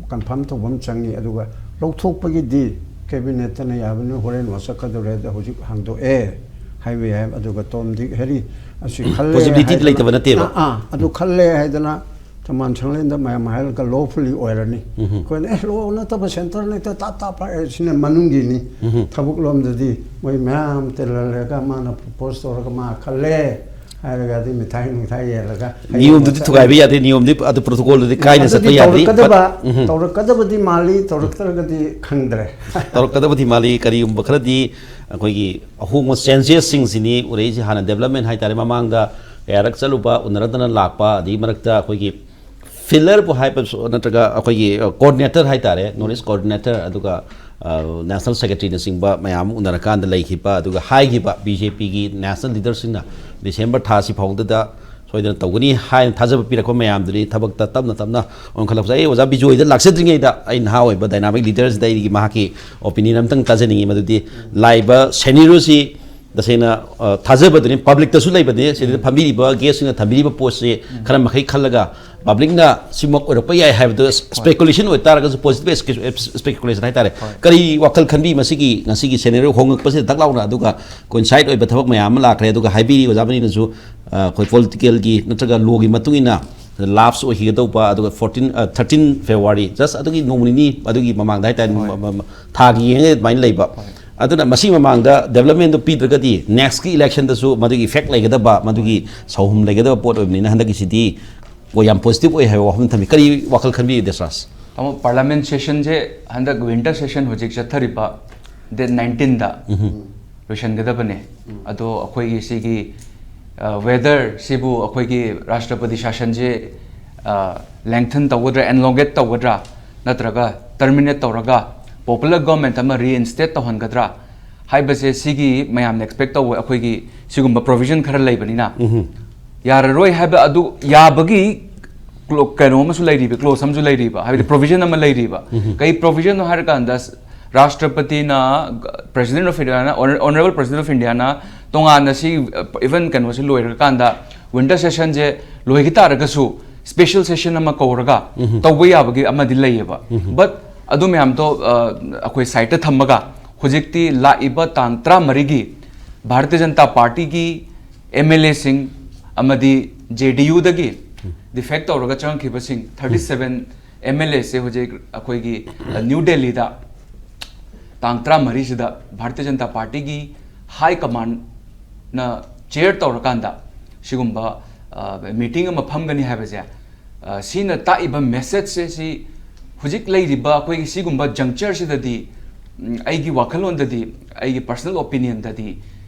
ꯀꯟꯐꯥꯔꯝ ꯇꯧꯕ ꯑꯃ ꯆꯪꯉꯤ꯫ ꯑꯗꯨꯒ ꯂꯧꯊꯣꯛꯄꯒꯤꯗꯤ ꯀꯦꯕꯤꯅꯦꯠꯇꯅ ꯌꯥꯕꯅꯤ, ꯍꯣꯔꯦꯟ ꯋꯥꯁꯛꯀꯗꯧꯔꯦ, ꯑꯗ ꯍꯧꯖꯤꯛ ꯍꯥꯡꯗꯣꯛꯑꯦ ꯍꯥꯏꯕ ꯌꯥꯏ꯫ ꯑꯗꯨꯒ ꯇꯣꯝ ꯗꯤꯛ ꯍꯦꯔꯤ ꯑꯁꯤ ꯈꯜꯂꯦ Possibility ꯗꯤ ꯍꯥꯏꯗꯅ- ꯂꯩꯇꯕ ꯅꯠꯇꯦꯕ꯫ ꯑꯥ, ꯑꯥ, ꯑꯗꯨ ꯈꯜꯂꯦ ꯍꯥꯏꯗꯅ ꯊꯝꯕꯥꯜ ꯁꯪꯂꯦꯟꯗ ꯃꯌꯥꯝ ꯍꯥꯏꯔꯒ ꯂꯣꯐꯨꯜꯂꯤ ꯑꯣꯏꯔꯅꯤ꯫ ꯑꯩꯈꯣꯏꯅ ꯑꯦ ꯂꯣ ꯅꯠꯇꯕ ꯁꯦꯟꯇꯔꯅ ꯍꯦꯛꯇ ꯇꯥꯞ ꯇꯥꯞ ꯍꯥꯏꯔꯦ, ꯁꯤꯅ ꯃꯅꯨꯡꯒꯤꯅꯤ꯫ ꯊꯕꯛ ꯂꯣꯝꯗꯗꯤ ꯃꯣꯏ ꯃꯌꯥꯝ ꯇꯤꯜꯍꯜꯂꯒ ꯃꯥꯅ ꯄ꯭ꯔꯣꯄꯣꯁ ꯇꯧꯔꯒ ꯃꯥ ꯈꯜꯂꯦ ꯍꯥꯏꯔꯒ ꯑꯗꯩ ꯃꯤꯊꯥꯏ ꯅꯨꯡꯊꯥꯏ ꯌꯦꯜꯂꯒ ꯍꯌꯦꯡ ꯅꯤꯌꯣꯝꯗꯨꯗꯤ ꯃꯁꯥ- ꯊꯨꯒꯥꯏꯕ ꯌꯥꯗꯦ, ꯅꯤꯌꯣꯝꯗꯤ ꯑꯗꯨ ꯄ꯭ꯔꯣꯇꯣꯀꯣꯜꯗꯨꯗꯤ ꯀꯥꯏꯅ ꯑꯗꯨꯗꯤ ꯆꯠꯄ ꯌꯥꯗ꯭ꯔꯤ꯫ ꯇꯧꯔꯛꯀꯗꯕ ꯎꯝ꯫ ꯇꯧꯔꯛꯀꯗꯕꯗꯤ ꯃꯥꯜꯂꯤ, ꯇꯧꯔꯛꯇ꯭ꯔꯒꯗꯤ ꯈꯪꯗ꯭ꯔꯦ꯫ ꯇꯧꯔꯛꯀꯗꯕꯗꯤ ꯃꯥꯜꯂꯤ꯫ ꯀꯔꯤꯒꯨꯝꯕ ꯈꯔꯗꯤ ꯑꯩꯈꯣꯏꯒꯤ ꯑꯍꯣꯡꯕ ꯆꯦꯟꯖꯦꯁꯁꯤꯡꯁꯤꯅꯤ ꯎꯔꯛꯏꯁꯤ꯫ ꯍꯥꯟꯅ ꯗꯦꯕꯂꯞꯃꯦꯟ ꯍꯥꯏꯇꯥꯔꯦ, ꯃꯃꯥꯡꯗ ꯀꯌꯥꯔꯛ ꯆꯠꯂꯨꯕ, ꯎꯅꯔꯛꯇꯅ ꯂꯥꯛꯄ, ꯑꯗꯒꯤ ꯃꯔꯛꯇ ꯑꯩꯈꯣꯏꯒꯤ ꯐꯤꯂꯔꯕꯨ ꯍꯥꯏꯕꯁꯨ ꯅꯠꯇ꯭ꯔꯒ ꯑꯩꯈꯣꯏꯒꯤ ꯀꯣꯑꯣꯔꯗꯤꯅꯦꯇꯔ ꯍꯥꯏꯇꯥꯔꯦ, ꯅꯣꯔꯠ ꯏꯁ ꯀꯣꯑꯣꯔꯗꯤꯅꯦꯇꯔ, ꯑꯗꯨꯒ ꯅꯦꯁꯅꯦꯜ ꯁꯦꯀ꯭ꯔꯦꯇꯔꯤꯅꯆꯤꯡꯕ ꯃꯌꯥꯝ ꯑꯃ ꯎꯅꯔꯀꯥꯟꯗ ꯂꯩꯈꯤꯕ, ꯑꯗꯨꯒ ꯍꯥꯏꯈꯤꯕ ꯕꯤ ꯖꯦ ꯄꯤꯒꯤ ꯅꯦꯁꯅꯦꯜ ꯂꯤꯗꯔꯁꯤꯡꯅ ꯗꯤꯁꯦꯝꯕꯔ ꯊꯥꯁꯤ ꯐꯥꯎꯗꯗ ꯁꯣꯏꯗꯅ ꯇꯧꯒꯅꯤ ꯍꯥꯏꯅ ꯊꯥꯖꯕ ꯄꯤꯔꯛꯄ ꯃꯌꯥꯝꯗꯨꯅꯤ ꯊꯕꯛꯇ ꯇꯞꯅ ꯇꯞꯅ ꯑꯣꯟꯈꯠꯂꯛꯄꯁꯦ꯫ ꯑꯩ ꯑꯣꯖꯥ ꯕꯤꯖꯣꯏꯗ ꯂꯥꯛꯆꯗ꯭ꯔꯤꯉꯩꯗ ꯑꯩ ꯅꯍꯥ ꯑꯣꯏꯕ ꯗꯥꯏꯅꯥꯃꯤꯛ ꯂꯤꯗꯔꯁꯤꯗ ꯑꯩꯒꯤ ꯃꯍꯥꯛꯀꯤ ꯑꯣꯄꯤꯅꯤꯌꯟ ꯑꯝꯇꯪ ꯇꯥꯖꯅꯤꯡꯉꯤ, ꯃꯗꯨꯗꯤ ꯂꯥꯛꯏꯕ ꯁꯦꯅꯤꯌꯔꯁꯤ ꯇꯁꯦꯡꯅ, ꯑ, ꯊꯥꯖꯕꯗꯨꯅꯤ, ꯄꯕ꯭ꯂꯤꯛꯇꯁꯨ ꯂꯩꯕꯅꯤ, ꯁꯤꯗ ꯐꯝꯕꯤꯔꯤꯕ ꯒꯦꯁꯁꯤꯡꯅ ꯊꯝꯕꯤꯔꯤꯕ ꯄꯣꯠꯁꯤ ꯈꯔ ꯃꯈꯩ ꯈꯜꯂꯒ ꯄꯕ꯭ꯂꯤꯛꯅ ꯁꯤꯃꯛ ꯑꯣꯏꯔꯛꯄ ꯌꯥꯏ ꯍꯥꯏꯕꯗꯨ ꯁ꯭ꯄꯦꯀꯨꯂꯦꯁꯟ ꯑꯣꯏꯇꯥꯔꯒꯁꯨ, ꯄꯣꯖꯤꯇꯤꯚ ꯁ꯭ꯄꯦꯀꯨꯂꯦꯁꯟ ꯍꯥꯏꯇꯥꯔꯦ꯫ ꯀꯔꯤ ꯋꯥꯈꯜ ꯈꯟꯕꯤ ꯃꯁꯤꯒꯤ, ꯉꯁꯤꯒꯤ ꯁꯦꯅꯦꯔꯤꯑꯣ ꯍꯣꯡꯉꯛꯄꯁꯤꯗ ꯗꯛ ꯂꯥꯎꯅ? ꯑꯗꯨꯒ ꯀꯣꯏꯟꯁꯥꯏꯠ ꯑꯣꯏꯕ ꯊꯕꯛ ꯃꯌꯥꯝ ꯑꯃ ꯂꯥꯛꯈ꯭ꯔꯦ꯫ ꯑꯗꯨꯒ ꯍꯥꯏꯕꯤꯔꯤ ꯑꯣꯖꯥ ꯃꯅꯤꯅꯁꯨ, ꯑ, ꯑꯩꯈꯣꯏ ꯄꯣꯂꯤꯇꯤꯀꯦꯜꯒꯤ ꯅꯠꯇ꯭ꯔꯒ ꯂꯣꯒꯤ ꯃꯇꯨꯡ ꯏꯟꯅ ꯂꯥꯞꯁ ꯑꯣꯏꯈꯤꯒꯗꯧꯕ, ꯑꯗꯨꯒ ꯐꯣꯔꯇꯤꯟ, ꯑ, ꯊꯥꯔꯇꯤꯟ ꯐꯦꯕ꯭ꯔꯨꯋꯥꯔꯤ, ꯖꯁ ꯑꯗꯨꯒꯤ ꯅꯣꯡ ꯅꯤꯅꯤ, ꯑꯗꯨꯒꯤ ꯃꯃꯥꯡꯗ ꯍꯥꯏꯇꯥꯔꯦ, ꯃ-, ꯃ-, ꯊꯥꯒꯤ ꯌꯦꯡꯉꯒ ꯑꯗꯨꯃꯥꯏꯅ ꯂꯩꯕ꯫ ꯑꯗꯨꯅ ꯃꯁꯤ ꯃꯃꯥꯡꯗ ꯗꯦꯕꯂꯞꯃꯦꯟꯗꯣ ꯄꯤꯗ꯭ꯔꯒꯗꯤ ꯅꯦꯛꯁꯀꯤ ꯏꯂꯦꯛꯁꯟꯗꯁꯨ ꯃꯗꯨꯒꯤ ꯏꯐꯦꯛ ꯂꯩꯒꯗꯕ, ꯃꯗꯨꯒꯤ ꯁꯧꯍꯨꯝ ꯂꯩꯒꯗꯕ ꯄꯣꯠ ꯑꯣꯏꯕꯅꯤꯅ ꯍꯟꯗꯛꯀꯤꯁꯤꯗꯤ ꯄꯣ-, ꯌꯥꯝ ꯄꯣꯖꯤꯇꯤꯚ ꯑꯣꯏ ꯍꯥꯏꯕ ꯋꯥꯐꯝ ꯊꯝꯕꯤ꯫ ꯀꯔꯤ ꯋꯥꯈꯜ ꯈꯟꯕꯤ, ꯗꯦꯁꯔꯥꯖ? ꯇꯥꯃꯣ, ꯄꯥꯔꯂꯥꯃꯦꯟ ꯁꯦꯁꯟꯁꯦ ꯍꯟꯗꯛ ꯋꯤꯟꯇꯔ ꯁꯦꯁꯟ ꯍꯧꯖꯤꯛ ꯆꯠꯊꯔꯤꯕ ꯗꯦꯠ ꯅꯥꯏꯟꯇꯤꯟꯗ ꯂꯣꯏꯁꯤꯟꯒꯗꯕꯅꯦ꯫ ꯑꯗꯣ ꯑꯩꯈꯣꯏꯒꯤ ꯁꯤꯒꯤ ꯋꯦꯗꯔꯁꯤꯕꯨ, ꯑꯩꯈꯣꯏꯒꯤ ꯔꯥꯁꯇ꯭ꯔꯄꯇꯤ ꯁꯥꯁꯟꯁꯦ ꯂꯦꯡꯊꯟ ꯇꯧꯒꯗ꯭ꯔꯥ, ꯑꯦꯟꯂꯣꯡꯒꯦꯠ ꯇꯧꯒꯗ꯭ꯔꯥ, ꯅꯠꯇ꯭ꯔꯒ ꯇꯔꯃꯤꯅꯦꯠ ꯇꯧꯔꯒ ꯄꯣꯄꯨꯂꯔ ꯒꯣꯔꯃꯦꯟ ꯑꯃ ꯔꯤꯏꯟꯁꯇꯦꯠ ꯇꯧꯍꯟꯒꯗ꯭ꯔꯥ ꯍꯥꯏꯕꯁꯦ, ꯁꯤꯒꯤ ꯃꯌꯥꯝꯅ ꯑꯦꯛꯁꯄꯦꯛ ꯇꯧꯕ, ꯑꯩꯈꯣꯏꯒꯤ ꯁꯤꯒꯨꯝꯕ ꯄ꯭ꯔꯣꯕꯤꯖꯟ ꯈꯔ ꯂꯩꯕꯅꯤꯅ, ꯌꯥꯔꯔꯣꯏ ꯍꯥꯏꯕ ꯑꯗꯨ ꯌꯥꯕꯒꯤ ꯀ꯭ꯂꯣ- ꯀꯩꯅꯣ ꯑꯃꯁꯨ ꯂꯩꯔꯤꯕ, ꯀ꯭ꯂꯣꯁ ꯑꯃꯁꯨ ꯂꯩꯔꯤꯕ, ꯍꯥꯏꯕꯗꯤ ꯄ꯭ꯔꯣꯕꯤꯖꯟ ꯑꯃ ꯂꯩꯔꯤꯕ꯫ ꯀꯩ ꯄ꯭ꯔꯣꯕꯤꯖꯟꯅꯣ ꯍꯥꯏꯔꯀꯥꯟꯗ, ꯔꯥꯁꯇ꯭ꯔꯄꯇꯤꯅ, ꯄ꯭ꯔꯦꯁꯤꯗꯦꯟ ꯑꯣꯐ ꯏꯟꯗꯤꯌꯥꯅ, ꯑꯣꯅꯔꯦꯕꯜ ꯄ꯭ꯔꯦꯁꯤꯗꯦꯟ ꯑꯣꯐ ꯏꯟꯗꯤꯌꯥꯅ ꯇꯣꯉꯥꯟꯅ ꯁꯤ, ꯏꯚꯟ ꯀꯩꯅꯣꯁꯤ ꯂꯣꯏꯔꯀꯥꯟꯗ, ꯋꯤꯟꯇꯔ ꯁꯦꯁꯟꯁꯦ ꯂꯣꯏꯈꯤ ꯇꯥꯔꯒꯁꯨ, ꯁ꯭ꯄꯦꯁꯦꯜ ꯁꯦꯁꯟ ꯑꯃ ꯀꯧꯔꯒ ꯇꯧꯕ ꯌꯥꯕꯒꯤ ꯑꯃꯗꯤ ꯂꯩꯌꯦꯕ꯫ ꯕꯠ ꯑꯗꯨ ꯃꯌꯥꯝꯗꯣ, ꯑ, ꯑꯩꯈꯣꯏ ꯁꯥꯏꯠꯇ ꯊꯝꯃꯒ, ꯍꯧꯖꯤꯛꯇꯤ ꯂꯥꯛꯏꯕ ꯇꯥꯡ ꯇꯔꯥꯃꯔꯤꯒꯤ ꯚꯥꯔꯇꯤꯌ ꯖꯅꯇꯥ ꯄꯥꯔꯇꯤꯒꯤ ꯑꯦꯝ ꯑꯦꯜ ꯑꯦꯁꯤꯡ ꯑꯃꯗꯤ ꯖꯦ ꯗꯤ ꯌꯨꯗꯒꯤ ꯗꯤꯐꯦꯛ ꯇꯧꯔꯒ ꯆꯪꯉꯛꯈꯤꯕꯁꯤꯡ ꯊꯥꯔꯇꯤ ꯁꯚꯦꯟ ꯑꯦꯝ ꯑꯦꯜ ꯑꯦꯁꯦ ꯍꯧꯖꯤꯛ ꯑꯩꯈꯣꯏꯒꯤ, ꯑ, ꯅ꯭ꯌꯨ ꯗꯦꯜꯂꯤꯗ ꯇꯥꯡ ꯇꯔꯥꯃꯔꯤꯁꯤꯗ ꯚꯥꯔꯇꯤꯌ ꯖꯅꯇꯥ ꯄꯥꯔꯇꯤꯒꯤ ꯍꯥꯏ ꯀꯃꯥꯟꯅ ꯆꯤꯌꯔ ꯇꯧꯔꯀꯥꯟꯗ ꯁꯤꯒꯨꯝꯕ, ꯑ, ꯃꯤꯇꯤꯡ ꯑꯃ ꯐꯝꯒꯅꯤ ꯍꯥꯏꯕꯁꯦ, ꯑ, ꯁꯤꯅ ꯇꯥꯛꯏꯕ ꯃꯦꯁꯦꯖꯁꯦ, ꯁꯤ ꯍꯧꯖꯤꯛ ꯂꯩꯔꯤꯕ ꯑꯩꯈꯣꯏꯒꯤ ꯁꯤꯒꯨꯝꯕ ꯖꯪꯆꯔꯁꯤꯗꯗꯤ, ꯎꯝ, ꯑꯩꯒꯤ ꯋꯥꯈꯜꯂꯣꯟꯗꯗꯤ, ꯑꯩꯒꯤ ꯄꯔꯁꯣꯅꯦꯜ ꯑꯣꯄꯤꯅꯤꯌꯟꯗꯗꯤ,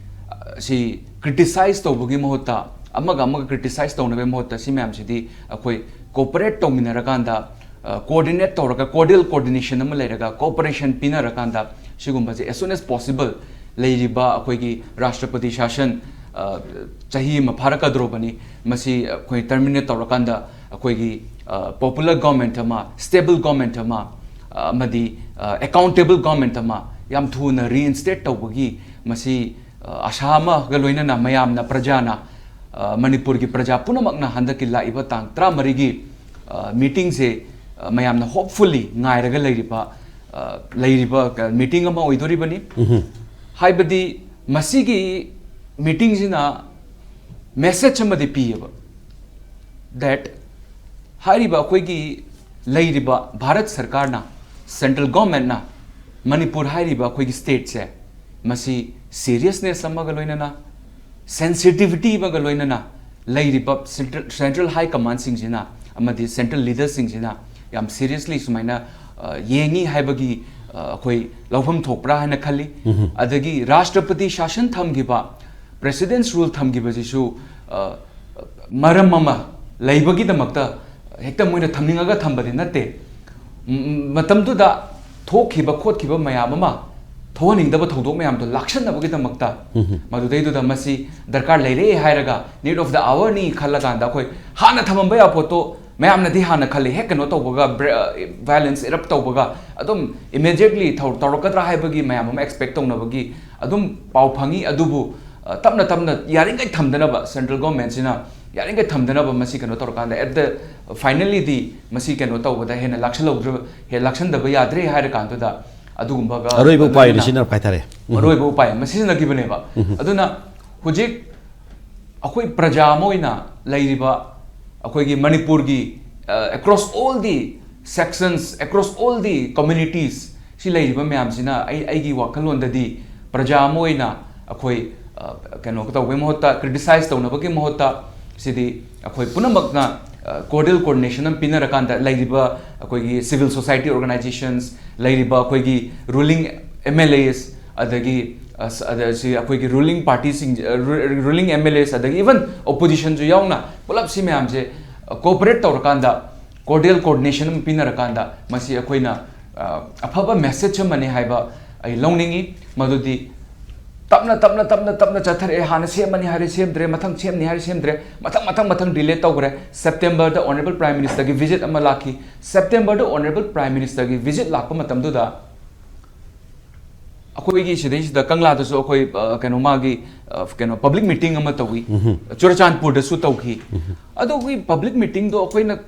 ꯑ, ꯁꯤ ꯀ꯭ꯔꯤꯇꯤꯁꯥꯏꯖ ꯇꯧꯕꯒꯤ ꯃꯍꯨꯠꯇ, ꯑꯃꯒ ꯑꯃꯒ ꯀ꯭ꯔꯤꯇꯤꯁꯥꯏꯖ ꯇꯧꯅꯕꯒꯤ ꯃꯍꯨꯠꯇ, ꯁꯤ ꯃꯌꯥꯝꯁꯤꯗꯤ ꯑꯩꯈꯣꯏ ꯀꯣꯑꯣꯄꯔꯦꯠ ꯇꯧꯃꯤꯟꯅꯔꯀꯥꯟꯗ, ꯀꯣꯑꯣꯔꯗꯤꯅꯦꯠ ꯇꯧꯔꯒ, ꯀꯣꯔꯗꯤꯌꯦꯜ ꯀꯣꯑꯣꯔꯗꯤꯅꯦꯁꯟ ꯑꯃ ꯂꯩꯔꯒ, ꯀꯣꯑꯣꯄꯔꯦꯁꯟ ꯄꯤꯅꯔꯀꯥꯟꯗ, ꯁꯤꯒꯨꯝꯕꯁꯦ as soon as possible, ꯂꯩꯔꯤꯕ ꯑꯩꯈꯣꯏꯒꯤ ꯔꯥꯁꯇ꯭ꯔꯄꯇꯤ ꯁꯥꯁꯟ, ꯑ, ꯆꯍꯤ ꯑꯃ ꯐꯥꯔꯛꯀꯗꯧꯔꯕꯅꯤ, ꯃꯁꯤ ꯑꯩꯈꯣꯏ ꯇꯔꯃꯤꯅꯦꯠ ꯇꯧꯔꯀꯥꯟꯗ, ꯑꯩꯈꯣꯏꯒꯤ, ꯑ, ꯄꯣꯄꯨꯂꯔ ꯒꯣꯔꯃꯦꯟ ꯑꯃ, ꯁ꯭ꯇꯦꯕꯜ ꯒꯣꯔꯃꯦꯟ ꯑꯃ, ꯑ, ꯑꯃꯗꯤ, ꯑ, ꯑꯦꯀꯥꯎꯟꯇꯦꯕꯜ ꯒꯣꯔꯃꯦꯟ ꯑꯃ ꯌꯥꯝ ꯊꯨꯅ ꯔꯤꯏꯟꯁꯇꯦꯠ ꯇꯧꯕꯒꯤ, ꯃꯁꯤ, ꯑ, ꯑꯥꯁꯥ ꯑꯃꯒ ꯂꯣꯏꯅꯅ ꯃꯌꯥꯝꯅ, ꯄ꯭ꯔꯖꯥꯅ, ꯑ, ꯃꯅꯤꯄꯨꯔꯒꯤ ꯄ꯭ꯔꯖꯥ ꯄꯨꯝꯅꯃꯛꯅ ꯍꯟꯗꯛꯀꯤ ꯂꯥꯛꯏꯕ ꯇꯥꯡ ꯇꯔꯥꯃꯔꯤꯒꯤ, ꯑ, ꯃꯤꯇꯤꯡꯁꯦ, ꯑ, ꯃꯌꯥꯝꯅ ꯍꯣꯞꯐꯨꯜꯂꯤ ꯉꯥꯏꯔꯒ ꯂꯩꯔꯤꯕ, ꯑ, ꯂꯩꯔꯤꯕ, ꯑ, ꯃꯤꯇꯤꯡ ꯑꯃ ꯑꯣꯏꯗꯣꯔꯤꯕꯅꯤ꯫ ꯍꯥꯏꯕꯗꯤ ꯃꯁꯤꯒꯤ ꯃꯤꯇꯤꯡꯁꯤꯅ ꯃꯦꯁꯦꯖ ꯑꯃꯗꯤ ꯄꯤꯌꯦꯕ, that ꯍꯥꯏꯔꯤꯕ ꯑꯩꯈꯣꯏꯒꯤ ꯂꯩꯔꯤꯕ ꯚꯥꯔꯠ ꯁꯔꯀꯥꯔꯅ, ꯁꯦꯟꯇ꯭ꯔꯦꯜ ꯒꯣꯔꯃꯦꯟꯅ ꯃꯅꯤꯄꯨꯔ ꯍꯥꯏꯔꯤꯕ ꯑꯩꯈꯣꯏꯒꯤ ꯁ꯭ꯇꯦꯠꯁꯦ, ꯃꯁꯤ ꯁꯤꯔꯤꯌꯁꯅꯦꯁ ꯑꯃꯒ ꯂꯣꯏꯅꯅ, ꯁꯦꯟꯁꯤꯇꯤꯚꯤꯇꯤ ꯑꯃꯒ ꯂꯣꯏꯅꯅ ꯂꯩꯔꯤꯕ ꯁꯦꯟꯇ꯭ꯔꯦꯜ, ꯁꯦꯟꯇ꯭ꯔꯦꯜ ꯍꯥꯏ ꯀꯃꯥꯟꯁꯤꯡꯁꯤꯅ ꯑꯃꯗꯤ ꯁꯦꯟꯇ꯭ꯔꯦꯜ ꯂꯤꯗꯔꯁꯤꯡꯁꯤꯅ ꯌꯥꯝ ꯁꯤꯔꯤꯌꯁꯂꯤ ꯁꯨꯃꯥꯏꯅ, ꯑ, ꯌꯦꯡꯉꯤ ꯍꯥꯏꯕꯒꯤ, ꯑ, ꯑꯩꯈꯣꯏ ꯂꯧꯐꯝ ꯊꯣꯛꯄ꯭ꯔꯥ ꯍꯥꯏꯅ ꯈꯜꯂꯤ꯫ ꯑꯗꯒꯤ ꯔꯥꯁꯇ꯭ꯔꯄꯇꯤ ꯁꯥꯁꯟ ꯊꯝꯈꯤꯕ, ꯄ꯭ꯔꯦꯁꯤꯗꯦꯟꯁ ꯔꯨꯜ ꯊꯝꯈꯤꯕꯁꯤꯁꯨ, ꯑ, ꯃꯔꯝ ꯑꯃ ꯂꯩꯕꯒꯤꯗꯃꯛꯇ ꯍꯦꯛꯇ ꯃꯣꯏꯅ ꯊꯝꯅꯤꯡꯉꯒ ꯊꯝꯕꯗꯤ ꯅꯠꯇꯦ꯫ ꯃꯇꯝꯗꯨꯗ ꯊꯣꯛꯈꯤꯕ ꯈꯣꯠꯈꯤꯕ ꯃꯌꯥꯝ ꯑꯃ, ꯊꯣꯛꯍꯟꯅꯤꯡꯗꯕ ꯊꯧꯗꯣꯛ ꯃꯌꯥꯝꯗꯣ ꯂꯥꯛꯁꯟꯅꯕꯒꯤꯗꯃꯛꯇ, ꯃꯗꯨꯗꯩꯗꯨꯗ ꯃꯁꯤ ꯗꯔꯀꯥꯔ ꯂꯩꯔꯦ ꯍꯥꯏꯔꯒ, need of the hour ꯅꯤ ꯈꯜꯂꯀꯥꯟꯗ, ꯑꯩꯈꯣꯏ ꯍꯥꯟꯅ ꯊꯝꯃꯝꯕ ꯌꯥꯕ ꯄꯣꯠꯇꯣ ꯃꯌꯥꯝꯅꯗꯤ ꯍꯥꯟꯅ ꯈꯜꯂꯤ, ꯍꯦꯛ ꯀꯩꯅꯣ ꯇꯧꯕꯒ, violence erupt ꯇꯧꯕꯒ ꯑꯗꯨꯝ immediately ꯇꯧꯔꯛꯀꯗ꯭ꯔꯥ ꯍꯥꯏꯕꯒꯤ ꯃꯌꯥꯝ ꯑꯃ expect ꯇꯧꯅꯕꯒꯤ ꯑꯗꯨꯝ ꯄꯥꯎ ꯐꯪꯉꯤ꯫ ꯑꯗꯨꯕꯨ ꯇꯞꯅ ꯇꯞꯅ ꯌꯥꯔꯤꯉꯩ ꯊꯝꯗꯅꯕ, central government ꯁꯤꯅ ꯌꯥꯔꯤꯉꯩ ꯊꯝꯗꯅꯕ ꯃꯁꯤ ꯀꯩꯅꯣ ꯇꯧꯔꯀꯥꯟꯗ, at the finally ꯗꯤ ꯃꯁꯤ ꯀꯩꯅꯣ ꯇꯧꯕꯗ ꯍꯦꯟꯅ ꯂꯥꯛꯁꯜꯍꯧꯗ꯭ꯔ-, ꯍꯦꯟꯅ ꯂꯥꯛꯁꯟꯗꯕ ꯌꯥꯗ꯭ꯔꯦ ꯍꯥꯏꯔ ꯀꯥꯟꯗꯨꯗ, ꯑꯗꯨꯒꯨꯝꯕꯒ ꯑꯔꯣꯏꯕ ꯎꯄꯥꯏ ꯂꯣꯏꯅꯅ ꯁꯤꯖꯤꯟꯅꯔꯛꯄ ꯍꯥꯏꯇꯥꯔꯦ꯫ ꯑꯔꯣꯏꯕ ꯎꯄꯥꯏ ꯑꯃ ꯁꯤꯖꯤꯟꯅꯈꯤꯕꯅꯦꯕ꯫ ꯑꯗꯨꯅ ꯍꯧꯖꯤꯛ ꯑꯩꯈꯣꯏ ꯄ꯭ꯔꯖꯥ ꯑꯃ ꯑꯣꯏꯅ ꯂꯩꯔꯤꯕ, ꯑꯩꯈꯣꯏꯒꯤ ꯃꯅꯤꯄꯨꯔꯒꯤ, ꯑ, across all the sections, across all the communities, ꯁꯤ ꯂꯩꯔꯤꯕ ꯃꯌꯥꯝꯁꯤꯅ, ꯑꯩ, ꯑꯩꯒꯤ ꯋꯥꯈꯜꯂꯣꯟꯗꯗꯤ ꯄ꯭ꯔꯖꯥ ꯑꯃ ꯑꯣꯏꯅ ꯑꯩꯈꯣꯏ, ꯑ, ꯀꯩꯅꯣ ꯇꯧꯕꯒꯤ ꯃꯍꯨꯠꯇ, criticize ꯇꯧꯅꯕꯒꯤ ꯃꯍꯨꯠꯇ, ꯁꯤꯗꯤ ꯑꯩꯈꯣꯏ ꯄꯨꯝꯅꯃꯛꯅ, ꯑ, cordial coordination ꯑꯃ ꯄꯤꯅꯔꯀꯥꯟꯗ, ꯂꯩꯔꯤꯕ ꯑꯩꯈꯣꯏꯒꯤ civil society organizations, ꯂꯩꯔꯤꯕ ꯑꯩꯈꯣꯏꯒꯤ ruling M L As, ꯑꯗꯒꯤ, ꯑ, ꯁ-, ꯑꯗ ꯁꯤ ꯑꯩꯈꯣꯏꯒꯤ ruling party ꯁꯤꯡ, ꯑ, ru-, ruling M L As, ꯑꯗꯒꯤ even opposition ꯁꯨ ꯌꯥꯎꯅ, ꯄꯨꯂꯞ ꯁꯤ ꯃꯌꯥꯝꯁꯦ, ꯑ, cooperate ꯇꯧꯔꯀꯥꯟꯗ, cordial coordination ꯑꯃ ꯄꯤꯅꯔꯀꯥꯟꯗ, ꯃꯁꯤ ꯑꯩꯈꯣꯏꯅ, ꯑ, ꯑꯐꯕ message ꯑꯃꯅꯤ ꯍꯥꯏꯕ ꯑꯩ ꯂꯧꯅꯤꯡꯉꯤ꯫ ꯃꯗꯨꯗꯤ ꯇꯞꯅ, ꯇꯞꯅ, ꯇꯞꯅ, ꯇꯞꯅ ꯆꯠꯊꯔꯛꯑꯦ꯫ ꯍꯥꯟꯅ ꯁꯦꯝꯃꯅꯤ ꯍꯥꯏꯔꯦ, ꯁꯦꯝꯗ꯭ꯔꯦ, ꯃꯊꯪ ꯁꯦꯝꯅꯤ ꯍꯥꯏꯔꯦ, ꯁꯦꯝꯗ꯭ꯔꯦ, ꯃꯊꯪ, ꯃꯊꯪ, ꯃꯊꯪ delay ꯇꯧꯈ꯭ꯔꯦ꯫ September ꯗ Honourable Prime Minister ꯒꯤ visit ꯑꯃ ꯂꯥꯛꯈꯤ꯫ September ꯗ Honourable Prime Minister ꯒꯤ visit ꯂꯥꯛꯄ ꯃꯇꯝꯗꯨꯗ, ꯑꯩꯈꯣꯏꯒꯤ ꯁꯤꯗꯩꯁꯤꯗ ꯀꯪꯂꯥꯗꯁꯨ ꯑꯩꯈꯣꯏ, ꯑ, ꯀꯩꯅꯣ, ꯃꯥꯒꯤ, ꯑ, ꯀꯩꯅꯣ, public meeting ꯑꯃ ꯇꯧꯏ꯫ ꯆꯨꯔꯆꯥꯟꯄꯨꯔꯗꯁꯨ ꯇꯧꯈꯤ꯫ ꯑꯗꯣ ꯑꯩꯈꯣꯏ public meeting ꯗꯣ ꯑꯩꯈꯣꯏꯅ,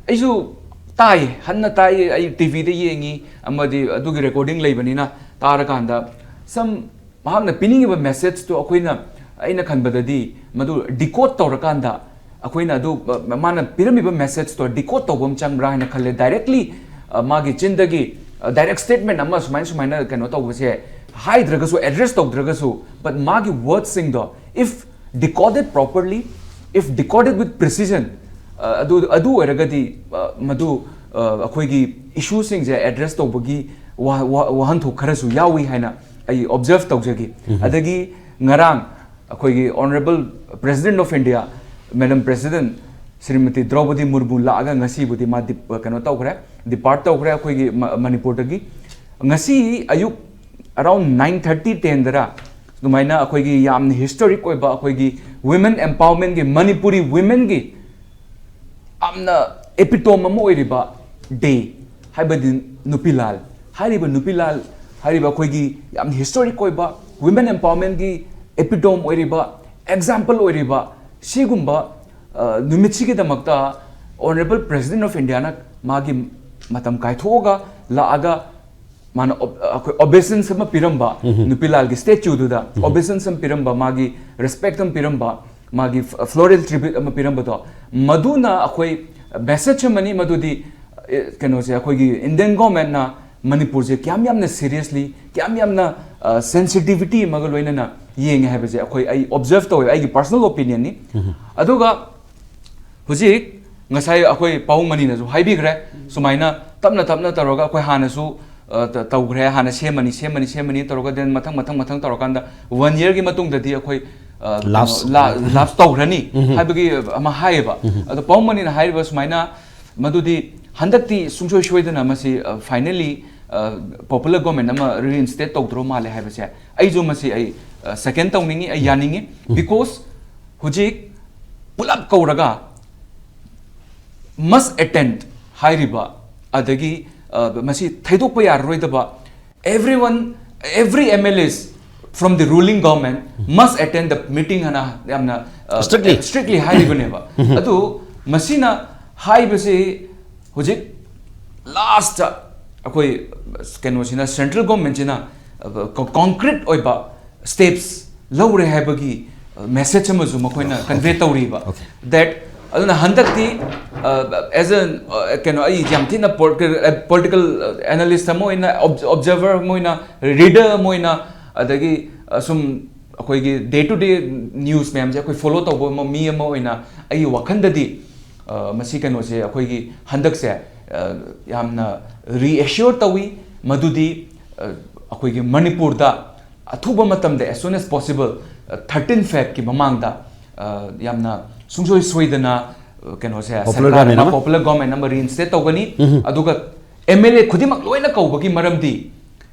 ꯑꯩꯁꯨ ꯇꯥꯏ, ꯍꯟꯅ ꯇꯥꯏ, ꯑꯩ T V ꯗ ꯌꯦꯡꯉꯤ, ꯑꯃꯗꯤ ꯑꯗꯨꯒꯤ recording ꯂꯩꯕꯅꯤꯅ, ꯇꯥꯔꯀꯥꯟꯗ some ꯃꯍꯥꯛꯅ ꯄꯤꯅꯤꯡꯉꯤꯕ message ꯇꯣ ꯑꯩꯈꯣꯏꯅ, ꯑꯩꯅ ꯈꯟꯕꯗꯗꯤ ꯃꯗꯨ decode ꯇꯧꯔꯀꯥꯟꯗ, ꯑꯩꯈꯣꯏꯅ ꯑꯗꯨ, ꯑ, ꯃꯥꯅ ꯄꯤꯔꯝꯃꯤꯕ message ꯇꯣ decode ꯇꯧꯕ ꯑꯃ ꯆꯪꯕ꯭ꯔꯥ ꯍꯥꯏꯅ ꯈꯜꯂꯦ꯫ Directly, ꯑ, ꯃꯥꯒꯤ ꯆꯤꯟꯗꯒꯤ, ꯑ, direct statement ꯑꯃ ꯁꯨꯃꯥꯏꯅ, ꯁꯨꯃꯥꯏꯅ ꯀꯩꯅꯣ ꯇꯧꯕꯁꯦ ꯍꯥꯏꯗ꯭ꯔꯒꯁꯨ, address ꯇꯧꯗ꯭ꯔꯒꯁꯨ, but ꯃꯥꯒꯤ word ꯁꯤꯡꯗꯣ, if decoded properly, if decoded with precision, ꯑ, ꯑꯗꯨ, ꯑꯗꯨ ꯑꯣꯏꯔꯒꯗꯤ, ꯑ, ꯃꯗꯨ, ꯑ, ꯑꯩꯈꯣꯏꯒꯤ issue ꯁꯤꯡꯁꯦ address ꯇꯧꯕꯒꯤ ꯋꯥ-, ꯋꯥ-, ꯋꯥꯍꯟꯊꯣꯛ ꯈꯔꯁꯨ ꯌꯥꯎꯏ ꯍꯥꯏꯅ ꯑꯩ observe ꯇꯧꯖꯈꯤ꯫ ꯑꯗꯒꯤ ꯉꯔꯥꯡ ꯑꯩꯈꯣꯏꯒꯤ Honourable President of India, Madam President Shrimati ꯗ꯭ꯔꯧꯄꯗꯤ ꯃꯨꯔꯃꯨ ꯂꯥꯛꯑꯒ ꯉꯁꯤꯕꯨꯗꯤ ꯃꯥ ꯗꯤꯞ-, ꯀꯩꯅꯣ ꯇꯧꯈ꯭ꯔꯦ, ꯗꯤꯄꯥꯔꯠ ꯇꯧꯈ꯭ꯔꯦ ꯑꯩꯈꯣꯏꯒꯤ ꯃ-, ꯃꯅꯤꯄꯨꯔꯗꯒꯤ꯫ ꯉꯁꯤ ꯑꯌꯨꯛ ꯑꯔꯥꯎꯟ ꯅꯥꯏꯟ ꯊꯥꯔꯇꯤ, ꯇꯦꯟꯗꯔ ꯑꯗꯨꯃꯥꯏꯅ ꯑꯩꯈꯣꯏꯒꯤ ꯌꯥꯝꯅ ꯍꯤꯁꯇꯣꯔꯤꯛ ꯑꯣꯏꯕ ꯑꯩꯈꯣꯏꯒꯤ ꯋꯤꯃꯦꯟ ꯑꯦꯝꯄꯥꯋꯔꯃꯦꯟꯒꯤ, ꯃꯅꯤꯄꯨꯔꯤ ꯋꯤꯃꯦꯟꯒꯤ ꯌꯥꯝꯅ ꯑꯦꯄꯤꯇꯣꯝ ꯑꯃ ꯑꯣꯏꯔꯤꯕ ꯗꯦ ꯍꯥꯏꯕꯗꯤ ꯅꯨꯄꯤꯂꯥꯜ꯫ ꯍꯥꯏꯔꯤꯕ ꯅꯨꯄꯤꯂꯥꯜ ꯍꯥꯏꯔꯤꯕ ꯑꯩꯈꯣꯏꯒꯤ ꯌꯥꯝ ꯍꯤꯁꯇꯣꯔꯤꯛ ꯑꯣꯏꯕ ꯋꯤꯃꯦꯟ ꯑꯦꯝꯄꯥꯋꯔꯃꯦꯟꯒꯤ ꯑꯦꯄꯤꯇꯣꯝ ꯑꯣꯏꯔꯤꯕ, ꯑꯦꯛꯖꯥꯝꯄꯜ ꯑꯣꯏꯔꯤꯕ ꯁꯤꯒꯨꯝꯕ, ꯑ, ꯅꯨꯃꯤꯠꯁꯤꯒꯤꯗꯃꯛꯇ Honourable President of Indiaꯅ ꯃꯥꯒꯤ ꯃꯇꯝ ꯀꯥꯏꯊꯣꯛꯑꯒ ꯂꯥꯛꯑꯒ ꯃꯥꯅ ꯑꯣꯕ-, ꯑꯩꯈꯣꯏ obeisance ꯑꯃ ꯄꯤꯔꯝꯕ, ꯎꯝ꯫ ꯅꯨꯄꯤꯂꯥꯜꯒꯤ ꯁ꯭ꯇꯦꯆꯨꯗꯨꯗ ꯎꯝ꯫ Obeisance ꯑꯃ ꯄꯤꯔꯝꯕ, ꯃꯥꯒꯤ ꯔꯦꯁꯄꯦꯛ ꯑꯃ ꯄꯤꯔꯝꯕ, ꯃꯥꯒꯤ ꯐ-, floral tribute ꯑꯃ ꯄꯤꯔꯝꯕꯗꯣ, ꯃꯗꯨꯅ ꯑꯩꯈꯣꯏ ꯃꯦꯁꯦꯖ ꯑꯃꯅꯤ꯫ ꯃꯗꯨꯗꯤ, ꯑꯦ, ꯀꯩꯅꯣꯁꯦ, ꯑꯩꯈꯣꯏꯒꯤ ꯏꯟꯗꯤꯌꯟ ꯒꯣꯔꯃꯦꯟꯅ ꯃꯅꯤꯄꯨꯔꯁꯦ ꯀꯌꯥꯝ ꯌꯥꯝꯅ ꯁꯤꯔꯤꯌꯁꯂꯤ, ꯀꯌꯥꯝ ꯌꯥꯝꯅ, ꯑ, ꯁꯦꯟꯁꯤꯇꯤꯚꯤꯇꯤ ꯑꯃꯒ ꯂꯣꯏꯅꯅ ꯌꯦꯡꯉꯦ ꯍꯥꯏꯕꯁꯦ ꯑꯩꯈꯣꯏ, ꯑꯩ ꯑꯣꯕꯖꯔꯕ ꯇꯧꯋꯦ, ꯑꯩꯒꯤ ꯄꯔꯁꯣꯅꯦꯜ ꯑꯣꯄꯤꯅꯤꯌꯟꯅꯤ꯫ ꯎꯝ꯫ ꯑꯗꯨꯒ ꯍꯧꯖꯤꯛ ꯉꯁꯥꯏ ꯑꯩꯈꯣꯏ ꯄꯥꯕꯨꯡ ꯃꯅꯤꯅꯁꯨ ꯍꯥꯏꯕꯤꯈ꯭ꯔꯦ, ꯁꯨꯃꯥꯏꯅ ꯇꯞꯅ ꯇꯞꯅ ꯇꯧꯔꯒ ꯑꯩꯈꯣꯏ ꯍꯥꯟꯅꯁꯨ, ꯑ, ꯇ-, ꯇꯧꯈ꯭ꯔꯦ, ꯍꯥꯟꯅ ꯁꯦꯝꯃꯅꯤ, ꯁꯦꯝꯃꯅꯤ, ꯁꯦꯝꯃꯅꯤ ꯇꯧꯔꯒ, then ꯃꯊꯪ, ꯃꯊꯪ, ꯃꯊꯪ ꯇꯧꯔꯀꯥꯟꯗ ꯋꯥꯟ ꯌꯔꯒꯤ ꯃꯇꯨꯡꯗꯗꯤ ꯑꯩꯈꯣꯏ, ꯑ, ꯀꯩꯅꯣ, ꯂꯥꯁ꯫ ꯂꯥ-, ꯂꯥꯁ ꯇꯧꯈ꯭ꯔꯅꯤ ꯎꯝ꯫ ꯍꯥꯏꯕꯒꯤ ꯑꯃ ꯍꯥꯏꯌꯦꯕ꯫ ꯎꯝ꯫ ꯑꯗꯣ ꯄꯥꯕꯨꯡ ꯃꯅꯤꯅ ꯍꯥꯏꯔꯤꯕ ꯁꯨꯃꯥꯏꯅ, ꯃꯗꯨꯗꯤ ꯍꯟꯗꯛꯇꯤ ꯁꯨꯡꯁꯣꯏ ꯁꯣꯏꯗꯅ ꯃꯁꯤ, ꯑ, finally, ꯑ, popular government ꯑꯃ reinstate ꯇꯧꯗ꯭ꯔꯣ ꯃꯥꯜꯂꯦ ꯍꯥꯏꯕꯁꯦ, ꯑꯩꯁꯨ ꯃꯁꯤ ꯑꯩ, ꯑ, second ꯇꯧꯅꯤꯡꯉꯤ, ꯑꯩ ꯌꯥꯅꯤꯡꯉꯤ꯫ ꯎꯝ꯫ Because ꯍꯧꯖꯤꯛ ꯄꯨꯂꯞ ꯀꯧꯔꯒ must attend ꯍꯥꯏꯔꯤꯕ, ꯑꯗꯒꯤ, ꯑ, ꯃꯁꯤ ꯊꯩꯗꯣꯛꯄ ꯌꯥꯔꯔꯣꯏꯗꯕ, everyone, every M L As from the ruling government must attend the meeting ꯍꯥꯏꯅ ꯌꯥꯝꯅ, ꯑ, Strictly. Strictly ꯍꯥꯏꯔꯤꯕꯅꯦꯕ꯫ ꯎꯝ꯫ ꯑꯗꯨ ꯃꯁꯤꯅ ꯍꯥꯏꯕꯁꯤ ꯍꯧꯖꯤꯛ ꯂꯥꯁꯇ ꯑꯩꯈꯣꯏ ꯀꯩꯅꯣꯁꯤꯅ, ꯁꯦꯟꯇ꯭ꯔꯦꯜ ꯒꯣꯔꯃꯦꯟꯁꯤꯅ, ꯑ, ꯀꯣ-, ꯀꯣꯡꯀ꯭ꯔꯤꯠ ꯑꯣꯏꯕ ꯁ꯭ꯇꯦꯞꯁ ꯂꯧꯔꯦ ꯍꯥꯏꯕꯒꯤ, ꯑ, ꯃꯦꯁꯦꯖ ꯑꯃꯁꯨ ꯃꯈꯣꯏꯅ ꯀꯟꯚꯦ ꯇꯧꯔꯤꯕ꯫ Okay. That ꯑꯗꯨꯅ ꯍꯟꯗꯛꯇꯤ, ꯑ, as a, ꯑ, ꯀꯩꯅꯣ, ꯑꯩ ꯌꯥꯝ ꯊꯤꯅ ꯄꯣꯂꯤꯇꯤꯀꯦꯜ, ꯑ, ꯄꯣꯂꯤꯇꯤꯀꯦꯜ ꯑꯦꯅꯥꯂꯤꯁ ꯑꯃ ꯑꯣꯏꯅ, ꯑꯣꯕ-, ꯑꯣꯕꯖꯔꯚꯔ ꯑꯃ ꯑꯣꯏꯅ, ꯔꯤꯗꯔ ꯑꯃ ꯑꯣꯏꯅ, ꯑꯗꯒꯤ, ꯑ, ꯁꯨꯝ ꯑꯩꯈꯣꯏꯒꯤ day to day news ꯃꯌꯥꯝꯁꯦ ꯑꯩꯈꯣꯏ ꯐꯣꯂꯣ ꯇꯧꯕ ꯑꯃ, ꯃꯤ ꯑꯃ ꯑꯣꯏꯅ ꯑꯩꯒꯤ ꯋꯥꯈꯜꯗꯗꯤ, ꯑ, ꯃꯁꯤ ꯀꯩꯅꯣꯁꯦ ꯑꯩꯈꯣꯏꯒꯤ ꯍꯟꯗꯛꯁꯦ, ꯑ, ꯌꯥꯝꯅ ꯔꯤꯑꯦꯁ꯭ꯌꯣꯔ ꯇꯧꯏ ꯃꯗꯨꯗꯤ, ꯑ, ꯑꯩꯈꯣꯏꯒꯤ ꯃꯅꯤꯄꯨꯔꯗ ꯑꯊꯨꯕ ꯃꯇꯝꯗ, as soon as possible, ꯑ, thirteen Febꯀꯤ ꯃꯃꯥꯡꯗ, ꯑ, ꯌꯥꯝꯅ ꯁꯨꯡꯁꯣꯏ ꯁꯣꯏꯗꯅ ꯀꯩꯅꯣꯁꯦ Popular ꯁꯔꯀꯥꯔ government ꯑꯃ ꯑꯃ? Popular government ꯑꯃ reinstate ꯇꯧꯒꯅꯤ꯫ ꯑꯗꯨꯒ M L A ꯈꯨꯗꯤꯡꯃꯛ ꯂꯣꯏꯅ ꯀꯧꯕꯒꯤ ꯃꯔꯝꯗꯤ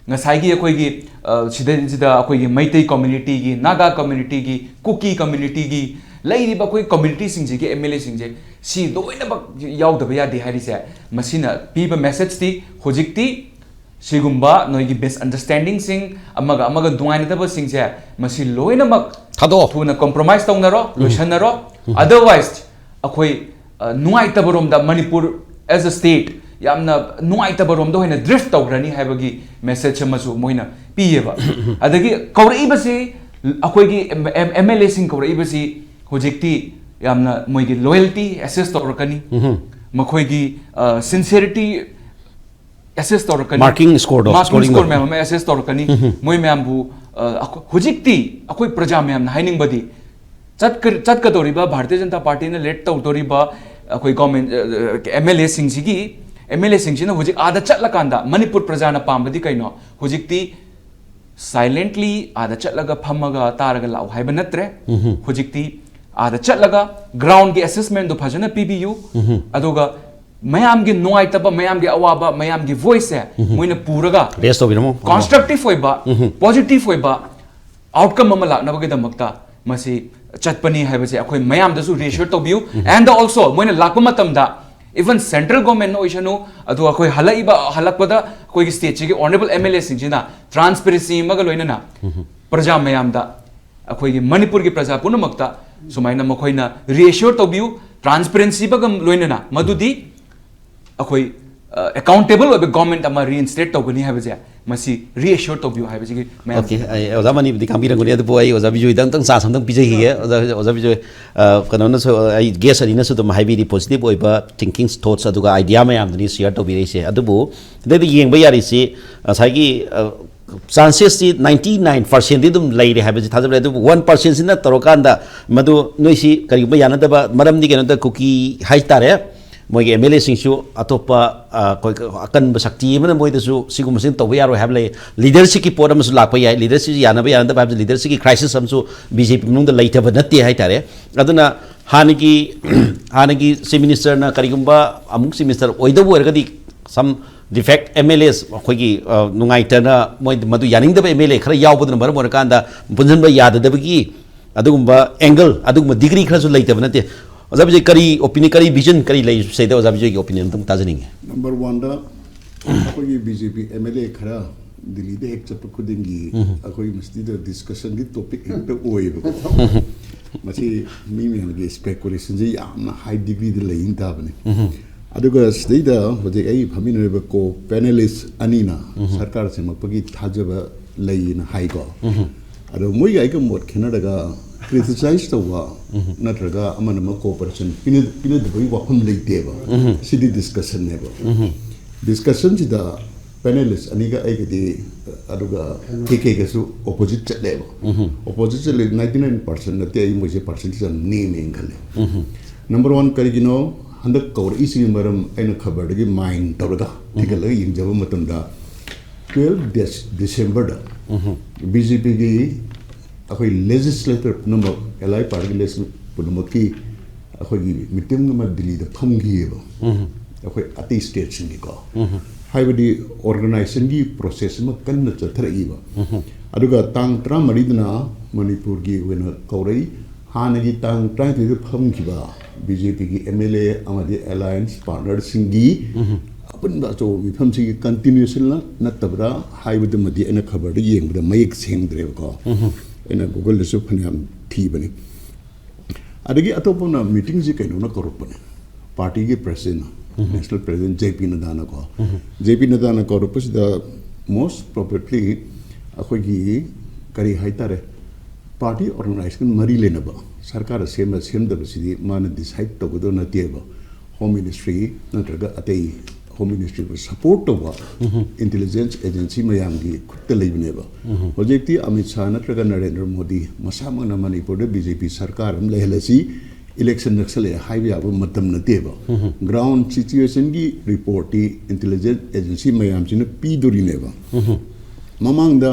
ꯉꯁꯥꯏꯒꯤ ꯑꯩꯈꯣꯏꯒꯤ ꯑ, ꯁꯤꯗꯩꯁꯤꯗ ꯑꯩꯈꯣꯏꯒꯤ ꯃꯩꯇꯩ community ꯒꯤ, ꯅꯥꯒꯥ community ꯒꯤ, ꯀꯨꯀꯤ community ꯒꯤ ꯂꯩꯔꯤꯕ ꯑꯩꯈꯣꯏ community ꯁꯤꯡꯁꯤꯒꯤ M L A ꯁꯤꯡꯁꯦ ꯁꯤ ꯂꯣꯏꯅꯃꯛ ꯌꯥꯎꯗꯕ ꯌꯥꯗꯦ ꯍꯥꯏꯔꯤꯁꯦ꯫ ꯃꯁꯤꯅ ꯄꯤꯕ message ꯇꯤ ꯍꯧꯖꯤꯛꯇꯤ ꯁꯤꯒꯨꯝꯕ ꯅꯣꯏꯒꯤ misunderstanding ꯁꯤꯡ, ꯑꯃꯒ ꯑꯃꯒ ꯅꯨꯡꯉꯥꯏꯅꯗꯕꯁꯤꯡꯁꯦ ꯃꯁꯤ ꯂꯣꯏꯅꯃꯛ ꯊꯥꯗꯣꯛꯑꯣ꯫ ꯊꯨꯅ compromise ꯇꯧꯅꯔꯣ, ꯂꯣꯏꯁꯟꯅꯔꯣ꯫ Otherwise ꯑꯩꯈꯣꯏ ꯑ, ꯅꯨꯡꯉꯥꯏꯇꯕꯔꯣꯝꯗ ꯃꯅꯤꯄꯨꯔ as a state ꯌꯥꯝꯅ ꯅꯨꯡꯉꯥꯏꯇꯕꯔꯣꯝꯗ ꯑꯣꯏꯅ drift ꯇꯧꯈ꯭ꯔꯅꯤ ꯍꯥꯏꯕꯒꯤ message ꯑꯃꯁꯨ ꯃꯣꯏꯅ ꯄꯤꯌꯦꯕ꯫ ꯑꯗꯒꯤ ꯀꯧꯔꯛꯏꯕꯁꯤ ꯑꯩꯈꯣꯏꯒꯤ M L A ꯁꯤꯡ ꯀꯧꯔꯛꯏꯕꯁꯤ ꯍꯧꯖꯤꯛꯇꯤ ꯌꯥꯝꯅ ꯃꯣꯏꯒꯤ loyalty assess ꯇꯧꯔꯛꯀꯅꯤ, ꯃꯈꯣꯏꯒꯤ sincerity assess ꯇꯧꯔꯛꯀꯅꯤ꯫ Marking score ꯗꯣ, Marking scoring score ꯗꯣ꯫ ꯃꯌꯥꯝ ꯑꯃ assess ꯇꯧꯔꯛꯀꯅꯤ꯫ ꯃꯣꯏ ꯃꯌꯥꯝꯕꯨ ꯑ, ꯑꯩꯈꯣꯏ- ꯍꯧꯖꯤꯛꯇꯤ ꯑꯩꯈꯣꯏ ꯄ꯭ꯔꯖꯥ ꯃꯌꯥꯝꯅ ꯍꯥꯏꯅꯤꯡꯕꯗꯤ ꯆꯠꯀ- ꯆꯠꯀꯗꯧꯔꯤꯕ ꯚꯥꯔꯇꯤꯌ ꯖꯅꯇꯥ ꯄꯥꯔꯇꯤꯅ lead ꯇꯧꯗꯧꯔꯤꯕ ꯑꯩꯈꯣꯏ government, ꯑ, M L A ꯁꯤꯡꯁꯤꯒꯤ M L A ꯁꯤꯡꯁꯤꯅ ꯍꯧꯖꯤꯛ ꯑꯥꯗ ꯆꯠꯂꯀꯥꯟꯗ ꯃꯅꯤꯄꯨꯔ ꯄ꯭ꯔꯖꯥꯅ ꯄꯥꯝꯕꯗꯤ ꯀꯩꯅꯣ? ꯍꯧꯖꯤꯛꯇꯤ silently ꯑꯥꯗ ꯆꯠꯂꯒ ꯐꯝꯃꯒ ꯇꯥꯔꯒ ꯂꯥꯛꯎ ꯍꯥꯏꯕ ꯅꯠꯇ꯭ꯔꯦ꯫ ꯍꯧꯖꯤꯛꯇꯤ ꯑꯥꯗ ꯆꯠꯂꯒ ground ꯀꯤ assessment ꯗꯨ ꯐꯖꯅ ꯄꯤꯕꯤꯌꯨ꯫ ꯑꯗꯨꯒ ꯃꯌꯥꯝꯒꯤ ꯅꯨꯡꯉꯥꯏꯇꯕ, ꯃꯌꯥꯝꯒꯤ ꯑꯋꯥꯕ, ꯃꯌꯥꯝꯒꯤ voice ꯁꯦ ꯃꯣꯏꯅ ꯄꯨꯔꯒ Raise ꯇꯧꯕꯤꯔꯝꯃꯣ꯫ Constructive ꯑꯣꯏꯕ, positive ꯑꯣꯏꯕ outcome ꯑꯃ ꯂꯥꯛꯅꯕꯒꯤꯗꯃꯛꯇ ꯃꯁꯤ ꯆꯠꯄꯅꯤ ꯍꯥꯏꯕꯁꯦ ꯑꯩꯈꯣꯏ ꯃꯌꯥꯝꯗꯁꯨ reassure ꯇꯧꯕꯤꯌꯨ꯫ And also ꯃꯣꯏꯅ ꯂꯥꯛꯄ ꯃꯇꯝꯗ even central government ꯅ ꯑꯣꯏꯁꯅꯨ, ꯑꯗꯨꯒ ꯑꯩꯈꯣꯏ ꯍꯜꯂꯛꯏꯕ, ꯍꯜꯂꯛꯄꯗ ꯑꯩꯈꯣꯏꯒꯤ state ꯁꯤꯒꯤ honourable M L A ꯁꯤꯡꯁꯤꯅ transparency ꯑꯃꯒ ꯂꯣꯏꯅꯅ ꯄ꯭ꯔꯖꯥ ꯃꯌꯥꯝꯗ, ꯑꯩꯈꯣꯏꯒꯤ ꯃꯅꯤꯄꯨꯔꯒꯤ ꯄ꯭ꯔꯖꯥ ꯄꯨꯝꯅꯃꯛꯇ ꯁꯨꯃꯥꯏꯅ ꯃꯈꯣꯏꯅ reassure ꯇꯧꯕꯤꯌꯨ, transparency ꯒ ꯂꯣꯏꯅꯅ, ꯃꯗꯨꯗꯤ ꯑꯩꯈꯣꯏ ꯑ, accountable ꯑꯣꯏꯕ government ꯑꯃ reinstate ꯇꯧꯒꯅꯤ ꯍꯥꯏꯕꯁꯦ ꯃꯁꯤ reassure ꯇꯧꯕꯤꯌꯨ ꯍꯥꯏꯕꯁꯤꯒꯤ ꯃꯌꯥꯝ Okay, ꯑꯩ ꯑꯣꯖꯥ ꯃꯅꯤꯕꯨꯗꯤ ꯈꯪꯕꯤꯔꯝꯒꯅꯤ, ꯑꯗꯨꯕꯨ ꯑꯩ ꯑꯣꯖꯥ ꯕꯤꯖꯣꯏꯗ ꯑꯃꯇꯪ chance ꯑꯃꯇꯪ ꯄꯤꯖꯈꯤꯒꯦ꯫ ꯑꯣꯖꯥ, ꯑꯣꯖꯥ ꯕꯤꯖꯣꯏ, ꯑ, ꯀꯩꯅꯣꯅꯁꯨ, ꯑꯩ guest ꯑꯅꯤꯅꯁꯨ ꯑꯗꯨꯝ ꯍꯥꯏꯕꯤꯔꯤ, positive ꯑꯣꯏꯕ thinking, thoughts ꯑꯗꯨꯒ idea ꯃꯌꯥꯝꯗꯨꯅꯤ share ꯇꯧꯕꯤꯔꯛꯏꯁꯦ꯫ ꯑꯗꯨꯕꯨ ꯁꯤꯗꯩꯗ ꯌꯦꯡꯕ ꯌꯥꯔꯤꯁꯤ ꯉꯁꯥꯏꯒꯤ, ꯑ, chances ꯁꯤ ninety nine percent ꯗꯤ ꯑꯗꯨꯝ ꯂꯩꯔꯦ ꯍꯥꯏꯕꯁꯤ ꯊꯥꯖꯕ ꯂꯩ꯫ ꯑꯗꯨꯕꯨ one percent ꯁꯤꯅ ꯇꯧꯔꯀꯥꯟꯗ ꯃꯗꯨ ꯅꯣꯏꯁꯤ ꯀꯔꯤꯒꯨꯝꯕ ꯌꯥꯅꯗꯕ ꯃꯔꯝꯗꯤ ꯀꯩꯅꯣꯗ ꯀꯨꯀꯤ ꯍꯥꯏꯇꯥꯔꯦ, ꯃꯣꯏꯒꯤ ꯑꯦꯝ ꯑꯦꯜ ꯑꯦꯁꯤꯡꯁꯨ ꯑꯇꯣꯞꯄ ꯑ, ꯑꯩꯈꯣꯏ ꯑꯀꯟꯕ ꯁꯛꯇꯤ ꯑꯃꯅ ꯃꯣꯏꯗꯁꯨ ꯁꯤꯒꯨꯝꯕꯁꯤꯅ ꯇꯧꯕ ꯌꯥꯔꯣꯏ ꯍꯥꯏꯕ ꯂꯩ꯫ ꯂꯤꯗꯔꯁꯤꯞꯀꯤ ꯄꯣꯠ ꯑꯃꯁꯨ ꯂꯥꯛꯄ ꯌꯥꯏ꯫ ꯂꯤꯗꯔꯁꯤꯞꯁꯤ ꯌꯥꯅꯕ ꯌꯥꯅꯗꯕ ꯍꯥꯏꯕꯁꯤ ꯂꯤꯗꯔꯁꯤꯞꯀꯤ ꯀ꯭ꯔꯥꯏꯁꯤꯁ ꯑꯃꯁꯨ ꯕꯤ ꯖꯦ ꯄꯤ ꯃꯅꯨꯡꯗ ꯂꯩꯇꯕ ꯅꯠꯇꯦ ꯍꯥꯏꯇꯥꯔꯦ꯫ ꯑꯗꯨꯅ ꯍꯥꯟꯅꯒꯤ ꯍꯥꯟꯅꯒꯤ ꯆꯤꯐ ꯃꯤꯅꯤꯁꯇꯔꯅ ꯀꯔꯤꯒꯨꯝꯕ ꯑꯃꯨꯛ ꯆꯤꯐ ꯃꯤꯅꯤꯁꯇꯔ ꯑꯣꯏꯗꯕ ꯑꯣꯏꯔꯒꯗꯤ, ꯁꯝ ꯗꯤꯐꯦꯛ ꯑꯦꯝ ꯑꯦꯜ ꯑꯦꯁ ꯑꯩꯈꯣꯏꯒꯤ ꯑ, ꯅꯨꯡꯉꯥꯏꯇꯅ ꯃꯣꯏ ꯃꯗꯨ ꯌꯥꯅꯤꯡꯗꯕ ꯑꯦꯝ ꯑꯦꯜ ꯑꯦ ꯈꯔ ꯌꯥꯎꯕꯗꯨꯅ ꯃꯔꯝ ꯑꯣꯏꯔꯀꯥꯟꯗ ꯄꯨꯟꯁꯤꯟꯕ ꯌꯥꯗꯗꯕꯒꯤ ꯑꯗꯨꯒꯨꯝꯕ ꯑꯦꯡꯒꯜ, ꯑꯗꯨꯒꯨꯝꯕ ꯗꯤꯒ꯭ꯔꯤ ꯈꯔꯁꯨ ꯂꯩꯇꯕ ꯅꯠꯇꯦ꯫ ꯑꯣꯖꯥ ꯕꯤꯖꯣꯏ, ꯀꯔꯤ ꯑꯣꯄꯤꯅꯤꯌꯟ, ꯀꯔꯤ ꯚꯤꯖꯟ, ꯀꯔꯤ ꯂꯩ ꯁꯤꯗ ꯑꯣꯖꯥ ꯕꯤꯖꯣꯏꯒꯤ ꯑꯣꯄꯤꯅꯤꯌꯟ ꯑꯝꯇꯪ ꯇꯥꯖꯅꯤꯡꯉꯤ꯫ ꯅꯝꯕꯔ ꯋꯥꯟꯗ, ꯑꯩꯈꯣꯏꯒꯤ B J P M L ꯑꯦ ꯈꯔ ꯗꯤꯜꯂꯤꯗ ꯍꯦꯛ ꯆꯠꯄ ꯈꯨꯗꯤꯡꯒꯤ ꯑꯩꯈꯣꯏ ꯃꯁꯤꯗ ꯗꯤꯁꯀꯁꯟꯒꯤ ꯇꯣꯄꯤꯛ ꯍꯦꯛꯇ ꯑꯣꯏꯌꯦꯕꯀꯣ꯫ ꯃꯁꯤ ꯃꯤ ꯃꯌꯥꯝꯒꯤ ꯁ꯭ꯄꯦꯀꯨꯂꯦꯁꯟꯁꯦ ꯌꯥꯝꯅ ꯍꯥꯏ ꯗꯤꯒ꯭ꯔꯤꯗ ꯂꯩꯅ ꯇꯥꯕꯅꯤ꯫ ꯑꯗꯨꯒ ꯁꯤꯗꯩꯗ ꯍꯧꯖꯤꯛ ꯑꯩ ꯐꯝꯃꯤꯟꯅꯔꯤꯕ ꯀꯣ ꯄꯦꯅꯦꯂꯤꯁ ꯑꯅꯤꯅ ꯁꯔꯀꯥꯔ ꯁꯦꯝꯃꯛꯄꯒꯤ ꯊꯥꯖꯕ ꯂꯩꯅ ꯍꯥꯏꯀꯣ꯫ ꯑꯗꯣ ꯃꯣꯏꯒ ꯑꯩꯒ ꯃꯣꯠ ꯈꯦꯠꯅꯔꯒ ꯀ꯭ꯔꯤꯇꯤꯁꯥꯏꯁ ꯇꯧꯕ ꯅꯠꯇ꯭ꯔꯒ ꯑꯃꯅ ꯑꯃ ꯀꯣꯑꯣꯄꯔꯦꯁꯟ ꯄꯤꯅꯗꯕꯒꯤ ꯋꯥꯐꯝ ꯂꯩꯇꯦꯕ꯫ ꯁꯤꯗꯤ ꯗꯤꯁꯀꯁꯟꯅꯦꯕ꯫ ꯗꯤꯁꯀꯁꯟꯁꯤꯗ ꯄꯦꯅꯦꯂꯤꯁ ꯑꯅꯤꯒ ꯑꯩꯒꯗꯤ, ꯑꯗꯨꯒ ꯀꯦ ꯀꯦꯒꯁꯨ ꯑꯣꯄꯣꯖꯤꯠ ꯆꯠꯂꯦꯕ꯫ ꯑꯣꯄꯣꯖꯤꯠ ꯆꯠꯂꯦ, ꯅꯥꯏꯟꯇꯤ ꯅꯥꯏꯟ ꯄꯥꯔꯁꯦꯟ ꯅꯠꯇꯦ, ꯑꯩ ꯃꯣꯏꯁꯦ ꯄꯥꯔꯁꯦꯟꯇꯦꯖ ꯌꯥꯝ ꯅꯦꯝꯃꯦꯅ ꯈꯜꯂꯦ꯫ ꯅꯝꯕꯔ ꯋꯥꯟ, ꯀꯔꯤꯒꯤꯅꯣ ꯍꯟꯗꯛ ꯀꯧꯔꯛꯏꯁꯤꯒꯤ ꯃꯔꯝ ꯑꯩꯅ ꯈꯕꯔꯗꯒꯤ ꯃꯥꯏꯟ ꯇꯧꯔꯒ ꯊꯤꯒꯠꯂꯒ ꯌꯦꯡꯖꯕ ꯃꯇꯝꯗ, ꯇꯨꯌꯦꯜꯐ ꯗꯤꯁꯦꯝꯕꯔꯗ ꯕꯤ ꯖꯦ ꯄꯤꯒꯤ ꯑꯩꯈꯣꯏ ꯂꯦꯖꯤꯁꯂꯦꯇꯔ ꯄꯨꯝꯅꯃꯛ, ꯑꯦꯂꯥꯏ ꯄꯥꯔꯇꯤ ꯂꯦꯖꯤꯁꯂꯦꯇꯔ ꯄꯨꯝꯅꯃꯛꯀꯤ ꯑꯩꯈꯣꯏꯒꯤ ꯃꯤꯇꯤꯡ ꯑꯃ ꯗꯤꯜꯂꯤꯗ ꯐꯝꯈꯤꯑꯕ꯫ ꯑꯩꯈꯣꯏ ꯑꯇꯩ ꯁ꯭ꯇꯦꯠꯁꯤꯡꯒꯤꯀꯣ, ꯍꯥꯏꯕꯗꯤ ꯑꯣꯔꯒꯅꯥꯏꯖꯦꯁꯟꯒꯤ ꯄ꯭ꯔꯣꯁꯦꯁ ꯑꯃ ꯀꯟꯅ ꯆꯠꯊꯔꯛꯏꯕ꯫ ꯑꯗꯨꯒ ꯇꯥꯡ ꯇꯔꯥꯃꯔꯤꯗꯅ ꯃꯅꯤꯄꯨꯔꯒꯤ ꯑꯣꯏꯅ ꯀꯧꯔꯛꯏ꯫ ꯍꯥꯟꯅꯒꯤ ꯇꯥꯡ ꯇꯔꯥꯅꯤꯊꯣꯏꯗ ꯐꯝꯈꯤꯕ ꯕꯤ ꯖꯦ ꯄꯤꯒꯤ ꯑꯦꯝ ꯑꯦꯜ ꯑꯦ ꯑꯃꯗꯤ ꯑꯦꯂꯥꯏꯟꯁ ꯄꯥꯔꯠꯅꯔꯁꯤꯡꯒꯤ ꯑꯄꯨꯟꯕ ꯑꯆꯧꯕ ꯃꯤꯐꯝꯁꯤꯒꯤ ꯀꯟꯇꯤꯅ꯭ꯌꯨꯁꯟ ꯅꯠꯇꯕ꯭ꯔꯥ ꯍꯥꯏꯕꯗꯨꯃꯗꯤ ꯑꯩꯅ ꯈꯕꯔꯗ ꯌꯦꯡꯕꯗ ꯃꯌꯦꯛ ꯁꯦꯡꯗ꯭ꯔꯦꯕꯀꯣ꯫ ꯑꯩꯅ ꯒꯨꯒꯜꯗꯁꯨ ꯐꯅꯌꯥꯝ ꯊꯤꯕꯅꯤ꯫ ꯑꯗꯒꯤ ꯑꯇꯣꯞꯄꯅ ꯃꯤꯇꯤꯡꯁꯤ ꯀꯩꯅꯣꯅ ꯀꯧꯔꯛꯄꯅꯦ, ꯄꯥꯔꯇꯤꯒꯤ ꯄ꯭ꯔꯦꯁꯤꯗꯦꯟ, ꯅꯦꯁꯅꯦꯜ ꯄ꯭ꯔꯦꯁꯤꯗꯦꯟ ꯖꯦ ꯄꯤ ꯅꯗꯥꯅꯀꯣ꯫ ꯖꯦ ꯄꯤ ꯅꯗꯥꯅ ꯀꯧꯔꯛꯄꯁꯤꯗ ꯃꯣꯁ ꯄ꯭ꯔꯣꯕꯦꯕꯂꯤ ꯑꯩꯈꯣꯏꯒꯤ ꯀꯔꯤ ꯍꯥꯏꯇꯥꯔꯦ, ꯄꯥꯔꯇꯤ ꯑꯣꯔꯒꯅꯥꯏꯖꯦꯁꯟ ꯃꯔꯤ ꯂꯩꯅꯕ ꯁꯔꯀꯥꯔ ꯁꯦꯝꯕ ꯁꯦꯝꯗꯕꯁꯤꯗꯤ ꯃꯥꯅ ꯗꯤꯁꯥꯏꯠ ꯇꯧꯒꯗꯕ ꯅꯠꯇꯦꯕ꯫ ꯍꯣꯝ ꯃꯤꯅꯤꯁꯇ꯭ꯔꯤ ꯅꯠꯇ꯭ꯔꯒ ꯑꯇꯩ ꯍꯣꯝ ꯃꯤꯅꯤꯁꯇ꯭ꯔꯤꯕꯨ ꯁꯄꯣꯔꯠ ꯇꯧꯕ ꯏꯟꯇꯦꯂꯤꯖꯦꯟꯁ ꯑꯦꯖꯦꯟꯁꯤ ꯃꯌꯥꯝꯒꯤ ꯈꯨꯠꯇ ꯂꯩꯕꯅꯦꯕ꯫ ꯍꯧꯖꯤꯛꯇꯤ ꯑꯃꯤꯠ ꯁꯥꯍ ꯅꯠꯇ꯭ꯔꯒ ꯅꯔꯦꯟꯗ꯭ꯔ ꯃꯣꯗꯤ ꯃꯁꯥꯃꯛꯅ ꯃꯅꯤꯄꯨꯔꯗ ꯕꯤ ꯖꯦ ꯄꯤ ꯁꯔꯀꯥꯔ ꯑꯃ ꯂꯩꯍꯜꯂꯁꯤ, ꯏꯂꯦꯛꯁꯟ ꯅꯛꯁꯜꯂꯛꯑꯦ ꯍꯥꯏꯕ ꯌꯥꯕ ꯃꯇꯝ ꯅꯠꯇꯦꯕ꯫ ꯒ꯭ꯔꯥꯎꯟ ꯁꯤꯆꯨꯋꯦꯁꯟꯒꯤ ꯔꯤꯄꯣꯔꯠꯇꯤ ꯏꯟꯇꯦꯂꯤꯖꯦꯟꯁ ꯑꯦꯖꯦꯟꯁꯤ ꯃꯌꯥꯝꯁꯤꯅ ꯄꯤꯗꯣꯔꯤꯅꯦꯕ꯫ ꯃꯃꯥꯡꯗ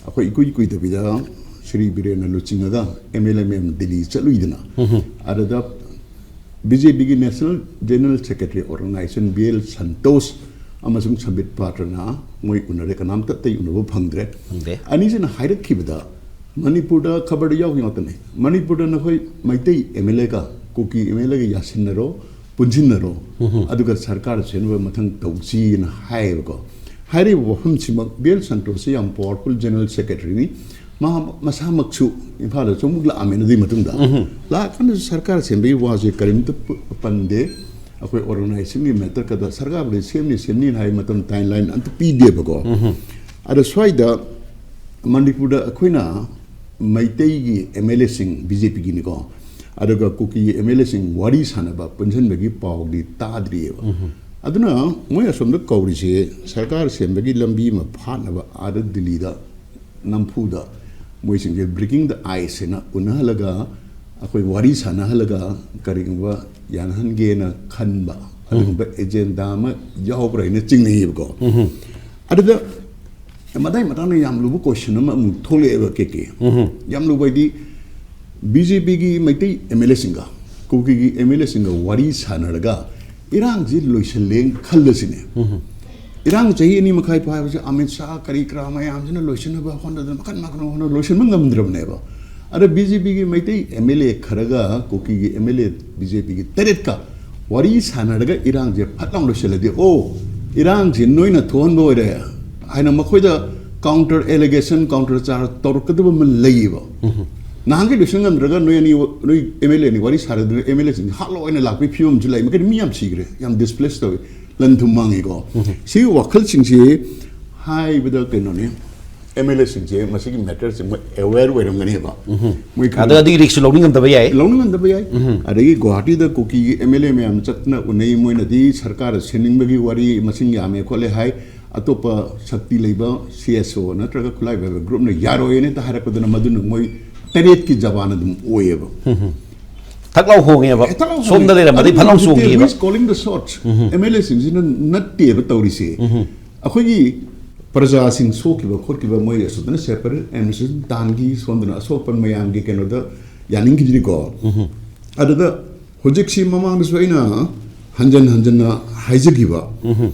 ꯑꯩꯈꯣꯏ ꯏꯀꯨꯏ ꯀꯨꯏꯗꯕꯤꯗ ꯁ꯭ꯔꯤ ꯕꯤꯔꯦꯟꯅ ꯂꯨꯆꯤꯡꯉꯒ ꯑꯦꯝ ꯑꯦꯜ ꯑꯦ ꯃꯌꯥꯝ ꯗꯤꯜꯂꯤ ꯆꯠꯂꯨꯏꯗꯅ, ꯑꯗꯨꯗ ꯕꯤ ꯖꯦ ꯄꯤꯒꯤ national general secretary organisation B L Santosh ꯑꯃꯁꯨꯡ ꯁꯝꯕꯤꯠ ꯄꯥꯇ꯭ꯔꯅ ꯃꯣꯏ ꯎꯅꯔꯦ꯫ ꯀꯅꯥꯝꯇ ꯑꯇꯩ ꯎꯅꯕ ꯐꯪꯗ꯭ꯔꯦ꯫ ꯐꯪꯗꯦ꯫ ꯑꯅꯤꯁꯤꯅ ꯍꯥꯏꯔꯛꯈꯤꯕꯗ ꯃꯅꯤꯄꯨꯔꯗ ꯈꯕꯔꯗ ꯌꯥꯎꯈꯤ ꯉꯥꯛꯇꯅꯦ, ꯃꯅꯤꯄꯨꯔꯗ ꯅꯈꯣꯏ ꯃꯩꯇꯩ ꯑꯦꯝ ꯑꯦꯜ ꯑꯦꯒ ꯀꯨꯀꯤ ꯑꯦꯝ ꯑꯦꯜ ꯑꯦꯒ ꯌꯥꯁꯤꯟꯅꯔꯣ, ꯄꯨꯟꯁꯤꯟꯅꯔꯣ, ꯑꯗꯨꯒ ꯁꯔꯀꯥꯔ ꯁꯦꯝꯅꯕ ꯃꯊꯪ ꯇꯧꯁꯤꯅ ꯍꯥꯏꯌꯦꯕꯀꯣ꯫ ꯍꯥꯏꯔꯤꯕ ꯋꯥꯐꯝꯁꯤꯃꯛ ꯕꯤ ꯑꯦꯜ ꯁꯟꯇꯣꯁꯁꯤ ꯌꯥꯝ ꯄꯋꯥꯔꯐꯨꯜ ꯖꯦꯅꯔꯦꯜ ꯁꯦꯀ꯭ꯔꯦꯇꯔꯤꯅꯤ꯫ ꯃꯥ ꯃꯁꯥꯃꯛꯁꯨ ꯏꯝꯐꯥꯜꯗꯁꯨ ꯑꯃꯨꯛ ꯂꯥꯛꯑꯝꯃꯦ ꯑꯗꯨꯒꯤ ꯃꯇꯨꯡꯗ꯫ ꯂꯥꯛꯑꯀꯥꯟꯗꯁꯨ ꯁꯔꯀꯥꯔ ꯁꯦꯝꯕꯒꯤ ꯋꯥꯁꯦ ꯀꯔꯤꯝꯇ ꯄ- ꯄꯟꯗꯦ꯫ ꯑꯩꯈꯣꯏ ꯑꯣꯔꯒꯅꯥꯏꯖꯦꯁꯟꯒꯤ ꯃꯦꯇꯔ ꯈꯛꯇ ꯁꯔꯀꯥꯔꯕꯨꯗꯤ ꯁꯦꯝꯅꯤ ꯁꯦꯝꯅꯤꯅ ꯍꯥꯏ, ꯃꯇꯝ ꯇꯥꯏꯝ ꯂꯥꯏꯟ ꯑꯝꯇ ꯄꯤꯗꯦꯕꯀꯣ꯫ ꯑꯗꯣ ꯁ꯭ꯋꯥꯏꯗ ꯃꯅꯤꯄꯨꯔꯗ ꯑꯩꯈꯣꯏꯅ ꯃꯩꯇꯩꯒꯤ ꯑꯦꯝ ꯑꯦꯜ ꯑꯦꯁꯤꯡ ꯕꯤ ꯖꯦ ꯄꯤꯒꯤꯅꯤꯀꯣ, ꯑꯗꯨꯒ ꯀꯨꯀꯤꯒꯤ ꯑꯦꯝ ꯑꯦꯜ ꯑꯦꯁꯤꯡ ꯋꯥꯔꯤ ꯁꯥꯟꯅꯕ ꯄꯨꯟꯁꯤꯟꯕꯒꯤ ꯄꯥꯎꯗꯤ ꯇꯥꯗ꯭ꯔꯤꯑꯕ꯫ ꯑꯗꯨꯅ ꯃꯣꯏ ꯑꯁꯣꯝꯗ ꯀꯧꯔꯤꯁꯦ ꯁꯔꯀꯥꯔ ꯁꯦꯝꯕꯒꯤ ꯂꯝꯕꯤ ꯑꯃ ꯐꯥꯠꯅꯕ ꯑꯥꯗ ꯗꯤꯜꯂꯤꯗ ꯅꯝꯐꯨꯗ ꯃꯣꯏꯁꯤꯡꯁꯦ ꯕ꯭ꯔꯤꯀꯤꯡ ꯗ ꯑꯥꯏꯁ ꯍꯥꯏꯅ ꯎꯅꯍꯜꯂꯒ ꯑꯩꯈꯣꯏ ꯋꯥꯔꯤ ꯁꯥꯟꯅꯍꯜꯂꯒ ꯀꯔꯤꯒꯨꯝꯕ ꯌꯥꯅꯍꯟꯒꯦꯅ ꯈꯟꯕ ꯑꯗꯨꯒꯨꯝꯕ ꯑꯦꯖꯦꯟꯗꯥ ꯑꯃ ꯌꯥꯎꯕ꯭ꯔꯥ ꯍꯥꯏꯅ ꯆꯤꯡꯅꯩꯌꯦꯕꯀꯣ꯫ ꯑꯗꯨꯗ ꯃꯇꯥꯡ ꯃꯇꯥꯡꯗ ꯌꯥꯝ ꯂꯨꯕ ꯀꯣꯏꯁꯟ ꯑꯃ ꯑꯃꯨꯛ ꯊꯣꯛꯂꯛꯑꯦꯕ ꯀꯦ ꯀꯦ꯫ ꯌꯥꯝ ꯂꯨꯕ ꯍꯥꯏꯗꯤ ꯕꯤ ꯖꯦ ꯄꯤꯒꯤ ꯃꯩꯇꯩ ꯑꯦꯝ ꯑꯦꯜ ꯑꯦꯁꯤꯡꯒ ꯀꯨꯀꯤꯒꯤ ꯑꯦꯝ ꯑꯦꯜ ꯑꯦꯁꯤꯡꯒ ꯋꯥꯔꯤ ꯁꯥꯟꯅꯔꯒ ꯏꯔꯥꯡꯁꯤ ꯂꯣꯏꯁꯜꯂꯦꯅ ꯈꯜꯂꯁꯤꯅꯦ꯫ ꯏꯔꯥꯡ ꯆꯍꯤ ꯑꯅꯤ ꯃꯈꯥꯏ ꯐꯥꯕꯁꯦ ꯑꯃꯤꯠ ꯁꯥꯍ ꯀꯔꯤ ꯀꯔꯥ ꯃꯌꯥꯝꯁꯤꯅ ꯂꯣꯏꯁꯤꯟꯅꯕ ꯍꯣꯠꯅꯗꯅ ꯃꯈꯟ ꯃꯈꯟ ꯍꯣꯠꯅ ꯂꯣꯏꯁꯤꯟꯕ ꯉꯝꯗ꯭ꯔꯕꯅꯦꯕ꯫ ꯑꯗ ꯕꯤ ꯖꯦ ꯄꯤꯒꯤ ꯃꯩꯇꯩ ꯑꯦꯝ ꯑꯦꯜ ꯑꯦ ꯈꯔꯒ ꯀꯨꯀꯤꯒꯤ M L A B J ꯄꯤꯒꯤ ꯇꯔꯦꯠꯀ ꯋꯥꯔꯤ ꯁꯥꯟꯅꯔꯒ ꯏꯔꯥꯡꯁꯦ ꯐꯠ ꯂꯥꯎ ꯂꯣꯏꯁꯤꯜꯂꯗꯤ, "ꯑꯣ, ꯏꯔꯥꯡꯁꯤ ꯅꯣꯏꯅ ꯊꯣꯛꯍꯟꯕ ꯑꯣꯏꯔꯦ" ꯍꯥꯏꯅ ꯃꯈꯣꯏꯗ ꯀꯥꯎꯟꯇꯔ ꯑꯦꯂꯤꯒꯦꯁꯟ, ꯀꯥꯎꯟꯇꯔ ꯆꯥꯔꯖ ꯇꯧꯔꯛꯀꯗꯕ ꯑꯃ ꯂꯩꯌꯦꯕ꯫ ꯅꯍꯥꯟꯒꯤ ꯂꯣꯏꯁꯤꯟ ꯉꯝꯗ꯭ꯔꯒ ꯅꯣꯏ ꯑꯅꯤ, ꯅꯣꯏ ꯑꯦꯝ ꯑꯦꯜ ꯑꯦ ꯑꯅꯤ ꯋꯥꯔꯤ ꯁꯥꯔꯗꯨꯅ ꯑꯦꯝ ꯑꯦꯜ ꯑꯦꯁꯤꯡ ꯍꯥꯠꯂꯣ ꯍꯥꯏꯅ ꯂꯥꯛꯄꯒꯤ ꯐꯤꯕꯝꯁꯨ ꯂꯩ꯫ ꯃꯈꯩꯗꯤ ꯃꯤ ꯌꯥꯝ ꯁꯤꯈ꯭ꯔꯦ, ꯌꯥꯝ ꯗꯤꯁꯄ꯭ꯂꯦꯁ ꯇꯧꯋꯤ, ꯂꯟ ꯊꯨꯝ ꯃꯥꯡꯉꯤꯀꯣ꯫ ꯁꯤꯒꯤ ꯋꯥꯈꯜꯁꯤꯡꯁꯤ ꯍꯥꯏꯕꯗ ꯀꯩꯅꯣꯅꯤ, ꯑꯦꯝ ꯑꯦꯜ ꯑꯦꯁꯤꯡꯁꯦ ꯃꯁꯤꯒꯤ ꯃꯦꯇꯔꯁꯦ ꯃꯣꯏ ꯑꯦꯋꯦꯌꯔ ꯑꯣꯏꯔꯝꯒꯅꯦꯕ꯫ ꯃꯣꯏ ꯈꯪ- ꯑꯗꯨ ꯑꯗꯨꯒꯤ ꯔꯤꯛꯁ ꯂꯧꯅꯤꯡꯉꯝꯗꯕ ꯌꯥꯏ꯫ ꯂꯧꯅꯤꯡꯉꯝꯗꯕ ꯌꯥꯏ꯫ ꯑꯗꯒꯤ ꯒꯨꯋꯥꯍꯥꯇꯤꯗ ꯀꯨꯀꯤꯒꯤ ꯑꯦꯝ ꯑꯦꯜ ꯑꯦ ꯃꯌꯥꯝ ꯆꯠꯇꯅ ꯎꯅꯩ, ꯃꯣꯏꯅꯗꯤ ꯁꯔꯀꯥꯔ ꯁꯦꯝꯅꯤꯡꯕꯒꯤ ꯋꯥꯔꯤ ꯃꯁꯤꯡ ꯌꯥꯝꯃꯦ ꯈꯣꯠꯂꯦ ꯍꯥꯏ꯫ ꯑꯇꯣꯞꯄ ꯁꯛꯇꯤ ꯂꯩꯕ ꯁꯤ ꯑꯦꯁ ꯑꯣ ꯅꯠꯇ꯭ꯔꯒ ꯈꯨꯠꯂꯥꯏ ꯄꯥꯏꯕ ꯒ꯭ꯔꯨꯞꯅ ꯌꯥꯔꯣꯏꯅ ꯍꯦꯛꯇ ꯍꯥꯏꯔꯛꯄꯗꯨꯅ ꯃꯗꯨꯅ ꯃꯣꯏ ꯇꯔꯦꯠꯀꯤ ꯖꯕꯥꯟ ꯑꯗꯨꯝ ꯑꯣꯏꯌꯦꯕ꯫ ꯊꯛ ꯂꯥꯎ ꯍꯣꯡꯉꯦꯕ꯫ ꯁꯣꯝꯗ ꯂꯩꯔꯝꯃꯗꯤ ꯐꯠ ꯂꯥꯎ ꯆꯣꯡꯈꯤꯕ꯫ Who is calling the shots? M L ꯑꯦꯁꯤꯡꯁꯤꯅ ꯅꯠꯇꯦꯕ ꯇꯧꯔꯤꯁꯦ꯫ ꯑꯩꯈꯣꯏꯒꯤ ꯄ꯭ꯔꯖꯥꯁꯤꯡ ꯁꯣꯛꯈꯤꯕ ꯈꯣꯠꯈꯤꯕ ꯃꯣꯏ ꯑꯁꯨꯗꯅ ꯁꯦꯄꯔꯦꯠ ꯑꯦꯗꯃꯤꯅꯤꯁꯇ꯭ꯔꯦꯁꯟ ꯇꯥꯟꯈꯤ, ꯁꯣꯝꯗꯅ ꯑꯁꯣꯛꯄ ꯃꯌꯥꯝꯒꯤ ꯀꯩꯅꯣꯗ ꯌꯥꯅꯤꯡꯈꯤꯗ꯭ꯔꯤꯀꯣ꯫ ꯑꯗꯨꯗ ꯍꯧꯖꯤꯛꯁꯤ ꯃꯃꯥꯡꯗꯁꯨ ꯑꯩꯅ ꯍꯟꯖꯟ ꯍꯟꯖꯟꯅ ꯍꯥꯏꯖꯈꯤꯕ,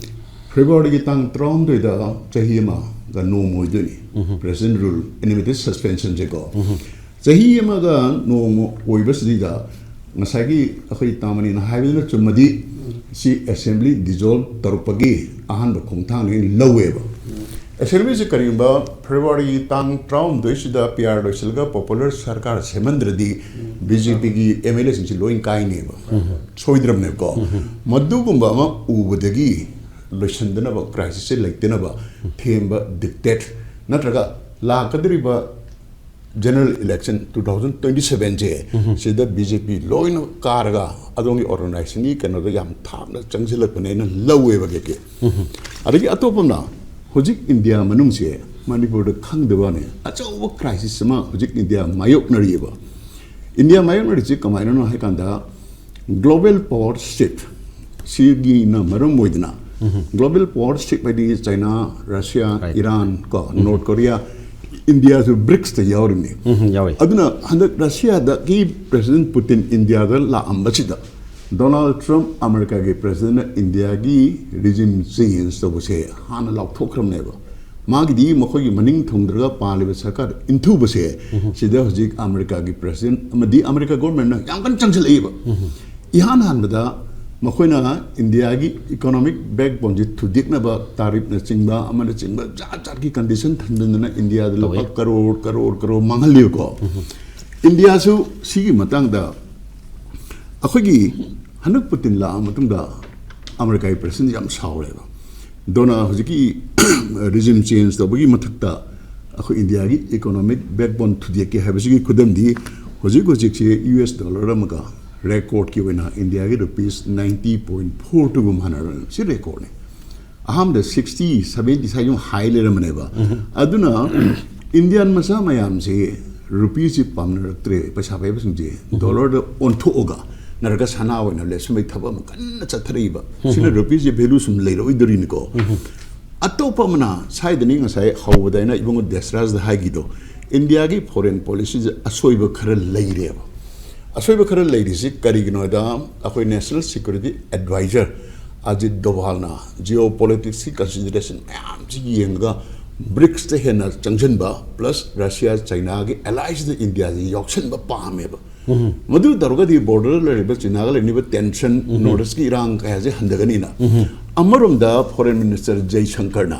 ꯐꯦꯕ꯭ꯔꯨꯋꯥꯔꯤꯒꯤ ꯇꯥꯡ ꯇꯔꯥꯍꯨꯝꯗꯣꯏꯗ ꯆꯍꯤ ꯑꯃꯒ ꯅꯣꯡꯃ ꯑꯣꯏꯗꯣꯏꯅꯤ ꯄ꯭ꯔꯦꯁꯤꯗꯦꯟ ꯔꯨꯜ ꯑꯦꯅꯤꯃꯦꯇꯦꯠ ꯁꯁꯄꯦꯟꯁꯟꯁꯦꯀꯣ꯫ ꯆꯍꯤ ꯑꯃꯒ ꯅꯣꯡꯃ ꯑꯣꯏꯕꯁꯤꯗ ꯉꯁꯥꯏꯒꯤ ꯑꯩꯈꯣꯏ ꯇꯥꯃꯅꯤꯅ ꯍꯥꯏꯕꯗꯨꯅ ꯆꯨꯝꯃꯗꯤ ꯁꯤ ꯑꯦꯁꯦꯝꯕ꯭ꯂꯤ ꯗꯤꯖꯣꯜꯕ ꯇꯧꯔꯛꯄꯒꯤ ꯑꯍꯥꯟꯕ ꯈꯣꯡꯊꯥꯡꯅꯤ ꯂꯧꯋꯦꯕ꯫ ꯑꯦꯁꯦꯝꯕ꯭ꯂꯤꯁꯤ ꯀꯔꯤꯒꯨꯝꯕ ꯐꯦꯕ꯭ꯔꯨꯋꯥꯔꯤꯒꯤ ꯇꯥꯡ ꯇꯔꯥꯍꯨꯝꯗꯣꯏꯁꯤꯗ ꯄꯤ ꯑꯥꯔ ꯂꯣꯏꯁꯤꯜꯂꯒ ꯄꯣꯄꯨꯂꯔ ꯁꯔꯀꯥꯔ ꯁꯦꯝꯍꯟꯗ꯭ꯔꯗꯤ ꯕꯤ ꯖꯦ ꯄꯤꯒꯤ ꯑꯦꯝ ꯑꯦꯜ ꯑꯦꯁꯤꯡꯁꯤ ꯂꯣꯏ ꯀꯥꯏꯅꯦꯕ꯫ ꯁꯣꯏꯗ꯭ꯔꯕꯅꯦꯕꯀꯣ꯫ ꯃꯗꯨꯒꯨꯝꯕ ꯑꯃ ꯎꯕꯗꯒꯤ ꯂꯣꯏꯁꯤꯟꯗꯅꯕ, ꯀ꯭ꯔꯥꯏꯁꯤꯁꯁꯦ ꯂꯩꯇꯅꯕ ꯊꯦꯝꯕ, ꯗꯤꯛꯇꯦꯠ ꯅꯠꯇ꯭ꯔꯒ ꯂꯥꯛꯀꯗꯧꯔꯤꯕ general election two thousand twenty ꯁꯚꯦꯟꯁꯦ ꯁꯤꯗ ꯕꯤ ꯖꯦ ꯄꯤ ꯂꯣꯏꯅ ꯀꯥꯔꯒ ꯑꯗꯣꯝꯒꯤ ꯑꯣꯔꯒꯅꯥꯏꯖꯦꯁꯟꯒꯤ ꯀꯩꯅꯣꯗ ꯌꯥꯝ ꯊꯥꯞꯅ ꯆꯪꯁꯤꯜꯂꯛꯄꯅꯦꯅ ꯂꯧꯋꯦꯕ ꯀꯦ ꯀꯦ꯫ ꯑꯗꯒꯤ ꯑꯇꯣꯞꯄ ꯑꯃꯅ ꯍꯧꯖꯤꯛ ꯏꯟꯗꯤꯌꯥ ꯃꯅꯨꯡꯁꯦ ꯃꯅꯤꯄꯨꯔꯗ ꯈꯪꯗꯕꯅꯦ ꯑꯆꯧꯕ ꯀ꯭ꯔꯥꯏꯁꯤꯁ ꯑꯃ ꯍꯧꯖꯤꯛ ꯏꯟꯗꯤꯌꯥ ꯃꯥꯌꯣꯛꯅꯔꯤꯑꯕ꯫ ꯏꯟꯗꯤꯌꯥ ꯃꯥꯌꯣꯛꯅꯔꯤꯁꯤ ꯀꯃꯥꯏꯅꯅꯣ ꯍꯥꯏ ꯀꯥꯟꯗ ꯒ꯭ꯂꯣꯕꯦꯜ ꯄꯥꯋꯔ ꯁꯤꯐ ꯁꯤꯒꯤꯅ ꯃꯔꯝ ꯑꯣꯏꯗꯅ ꯒ꯭ꯂꯣꯕꯦꯜ ꯄꯥꯋꯔ ꯁꯤꯐ ꯍꯥꯏꯗꯤ ꯆꯥꯏꯅꯥ, ꯔꯁꯤꯌꯥ, Right. ꯏꯔꯥꯟ ꯀꯣ, ꯅꯣꯔꯠ ꯀꯣꯔꯤꯌꯥ, ꯏꯟꯗꯤꯌꯥꯁꯨ ꯕ꯭ꯔꯤꯛꯁꯇ ꯌꯥꯎꯔꯤꯅꯤ꯫ ꯎꯝ, ꯌꯥꯎꯋꯤ꯫ ꯑꯗꯨꯅ ꯍꯟꯗꯛ ꯔꯁꯤꯌꯥꯗꯒꯤ ꯄ꯭ꯔꯦꯁꯤꯗꯦꯟ ꯄꯨꯇꯤꯟ ꯏꯟꯗꯤꯌꯥꯗ ꯂꯥꯛꯑꯝꯕꯁꯤꯗ ꯗꯣꯅꯥꯜꯗ ꯇ꯭ꯔꯝꯞ ꯑꯃꯦꯔꯤꯀꯥꯒꯤ ꯄ꯭ꯔꯦꯁꯤꯗꯦꯟꯅ ꯏꯟꯗꯤꯌꯥꯒꯤ ꯔꯤꯖꯤꯝ ꯆꯦꯟꯖ ꯇꯧꯕꯁꯦ ꯍꯥꯟꯅ ꯂꯥꯎꯊꯣꯛꯈ꯭ꯔꯕꯅꯦꯕ꯫ ꯃꯥꯒꯤꯗꯤ ꯃꯈꯣꯏꯒꯤ ꯃꯅꯤꯡ ꯊꯨꯡꯗ꯭ꯔꯒ ꯄꯥꯜꯂꯤꯕ ꯁꯔꯀꯥꯔ ꯏꯟꯊꯨꯕꯁꯦ ꯁꯤꯗ ꯍꯧꯖꯤꯛ ꯑꯃꯦꯔꯤꯀꯥꯒꯤ ꯄ꯭ꯔꯦꯁꯤꯗꯦꯟ ꯑꯃꯗꯤ ꯑꯃꯦꯔꯤꯀꯥ ꯒꯣꯔꯃꯦꯟꯅ ꯌꯥꯝ ꯀꯟꯅ ꯆꯪꯁꯤꯜꯂꯛꯏꯕ꯫ ꯏꯍꯥꯟ ꯍꯥꯟꯕꯗ ꯃꯈꯣꯏꯅ ꯏꯟꯗꯤꯌꯥꯒꯤ ꯏꯀꯣꯅꯣꯃꯤꯛ ꯕꯦꯛꯕꯣꯟꯁꯦ ꯊꯨꯗꯦꯛꯅꯕ ꯇꯥꯔꯤꯐꯅꯆꯤꯡꯕ ꯑꯃꯅꯆꯤꯡꯕ ꯖꯥꯠ ꯖꯥꯠꯀꯤ ꯀꯟꯗꯤꯁꯟ ꯊꯝꯖꯤꯟꯗꯅ ꯏꯟꯗꯤꯌꯥꯗ ꯂꯨꯄꯥ ꯇꯧꯏ꯫ ꯀꯔꯣꯔ ꯀꯔꯣꯔ ꯀꯔꯣꯔ ꯃꯥꯡꯍꯜꯂꯤꯕꯀꯣ꯫ ꯏꯟꯗꯤꯌꯥꯁꯨ ꯁꯤꯒꯤ ꯃꯇꯥꯡꯗ ꯑꯩꯈꯣꯏꯒꯤ ꯍꯟꯗꯛ ꯄꯨꯇꯤꯟ ꯂꯥꯛꯑ ꯃꯇꯨꯡꯗ ꯑꯃꯦꯔꯤꯀꯥꯒꯤ ꯄ꯭ꯔꯦꯁꯤꯗꯦꯟ ꯌꯥꯝ ꯁꯥꯎꯔꯦꯕ꯫ ꯗꯣꯅꯥ ꯍꯧꯖꯤꯛꯀꯤ ꯔꯤꯖꯤꯝ ꯆꯦꯟꯖ ꯇꯧꯕꯒꯤ ꯃꯊꯛꯇ ꯑꯩꯈꯣꯏ ꯏꯟꯗꯤꯌꯥꯒꯤ ꯏꯀꯣꯅꯣꯃꯤꯛ ꯕꯦꯛꯕꯣꯟ ꯊꯨꯗꯦꯛꯀꯦ ꯍꯥꯏꯕꯁꯤꯒꯤ ꯈꯨꯗꯝꯗꯤ ꯍꯧꯖꯤꯛ ꯍꯧꯖꯤꯛꯁꯤ ꯌꯨ ꯑꯦꯁ ꯗꯣꯂꯔ ꯑꯃꯒ ꯔꯦꯀꯣꯔꯗꯀꯤ ꯑꯣꯏꯅ ꯏꯟꯗꯤꯌꯥꯒꯤ ꯔꯨꯄꯤꯁ ꯅꯥꯏꯟꯇꯤ ꯄꯣꯏꯟ ꯐꯣꯔ ꯇꯨꯒ ꯃꯥꯟꯅꯔꯕꯅꯤ꯫ ꯁꯤ ꯔꯦꯀꯣꯔꯗꯅꯤ꯫ ꯑꯍꯥꯟꯕꯗ ꯁꯤꯛꯁꯇꯤ, ꯁꯚꯦꯟꯇꯤ ꯁ꯭ꯋꯥꯏ ꯁꯨꯝ ꯍꯥꯏ ꯂꯩꯔꯝꯕꯅꯦꯕ꯫ ꯑꯗꯨꯅ ꯏꯟꯗꯤꯌꯥꯟ ꯃꯆꯥ ꯃꯌꯥꯝꯁꯤ ꯔꯨꯄꯤꯁꯤ ꯄꯥꯝꯅꯔꯛꯇ꯭ꯔꯦ, ꯄꯩꯁꯥ ꯄꯥꯏꯕꯁꯤꯡꯁꯦ ꯗꯣꯂꯔꯗ ꯑꯣꯟꯊꯣꯛꯑꯒ ꯅꯠꯇ꯭ꯔꯒ ꯁꯅꯥ ꯑꯣꯏꯅ ꯂꯦꯞꯁꯤꯟꯕꯒꯤ ꯊꯕꯛ ꯑꯃ ꯀꯟꯅ ꯆꯠꯊꯔꯛꯏꯕ꯫ ꯁꯤꯅ ꯔꯨꯄꯤꯁꯤ ꯚꯦꯂꯨ ꯁꯨꯝ ꯂꯩꯔꯛꯑꯣꯏꯗꯣꯔꯤꯅꯤꯀꯣ꯫ ꯑꯇꯣꯞꯄ ꯑꯃꯅ ꯁ꯭ꯋꯥꯏꯗꯅꯤ, ꯉꯁꯥꯏ ꯍꯧꯕꯗ ꯑꯩꯅ ꯏꯕꯨꯡꯉꯣ ꯗꯦꯁꯔꯥꯖꯗ ꯍꯥꯏꯈꯤꯗꯣ, ꯏꯟꯗꯤꯌꯥꯒꯤ ꯐꯣꯔꯦꯟ ꯄꯣꯂꯤꯁꯤꯁꯦ ꯑꯁꯣꯏꯕ ꯈꯔ ꯂꯩꯔꯦꯕ꯫ ꯑꯁꯣꯏꯕ ꯈꯔ ꯂꯩꯔꯤꯁꯤ ꯀꯔꯤꯒꯤꯅꯣ ꯍꯥꯏꯗ, ꯑꯩꯈꯣꯏ ꯅꯦꯁꯅꯦꯜ ꯁꯦꯀ꯭ꯌꯨꯔꯤꯇꯤ ꯑꯦꯗꯚꯥꯏꯖꯔ ꯑꯖꯤꯠ ꯗꯣꯚꯥꯜꯅ ꯖꯤꯑꯣ ꯄꯣꯂꯤꯇꯤꯛꯁꯀꯤ ꯀꯟꯁꯤꯗꯔꯦꯁꯟ ꯃꯌꯥꯝꯁꯤ ꯌꯦꯡꯉꯒ ꯕ꯭ꯔꯤꯛꯁꯇ ꯍꯦꯟꯅ ꯆꯪꯁꯤꯟꯕ, ꯄ꯭ꯂꯁ ꯔꯁꯤꯌꯥ ꯆꯩꯅꯥꯒꯤ ꯑꯦꯂꯥꯏꯁꯤꯗ ꯏꯟꯗꯤꯌꯥꯁꯤ ꯌꯥꯎꯁꯟꯕ ꯄꯥꯝꯃꯦꯕ꯫ ꯃꯗꯨ ꯇꯧꯔꯒꯗꯤ ꯕꯣꯔꯗꯔꯗ ꯂꯩꯔꯤꯕ ꯆꯤꯅꯥꯒ ꯂꯩꯅꯤꯕ ꯇꯦꯟꯁꯟ, ꯅꯣꯔꯠ ꯏꯁꯀꯤ ꯏꯔꯥꯡ ꯀꯌꯥꯁꯦ ꯍꯟꯊꯒꯅꯤꯅ꯫ ꯑꯃꯔꯣꯝꯗ ꯐꯣꯔꯦꯟ ꯃꯤꯅꯤꯁꯇꯔ ꯖꯩꯁꯪꯀꯔꯅ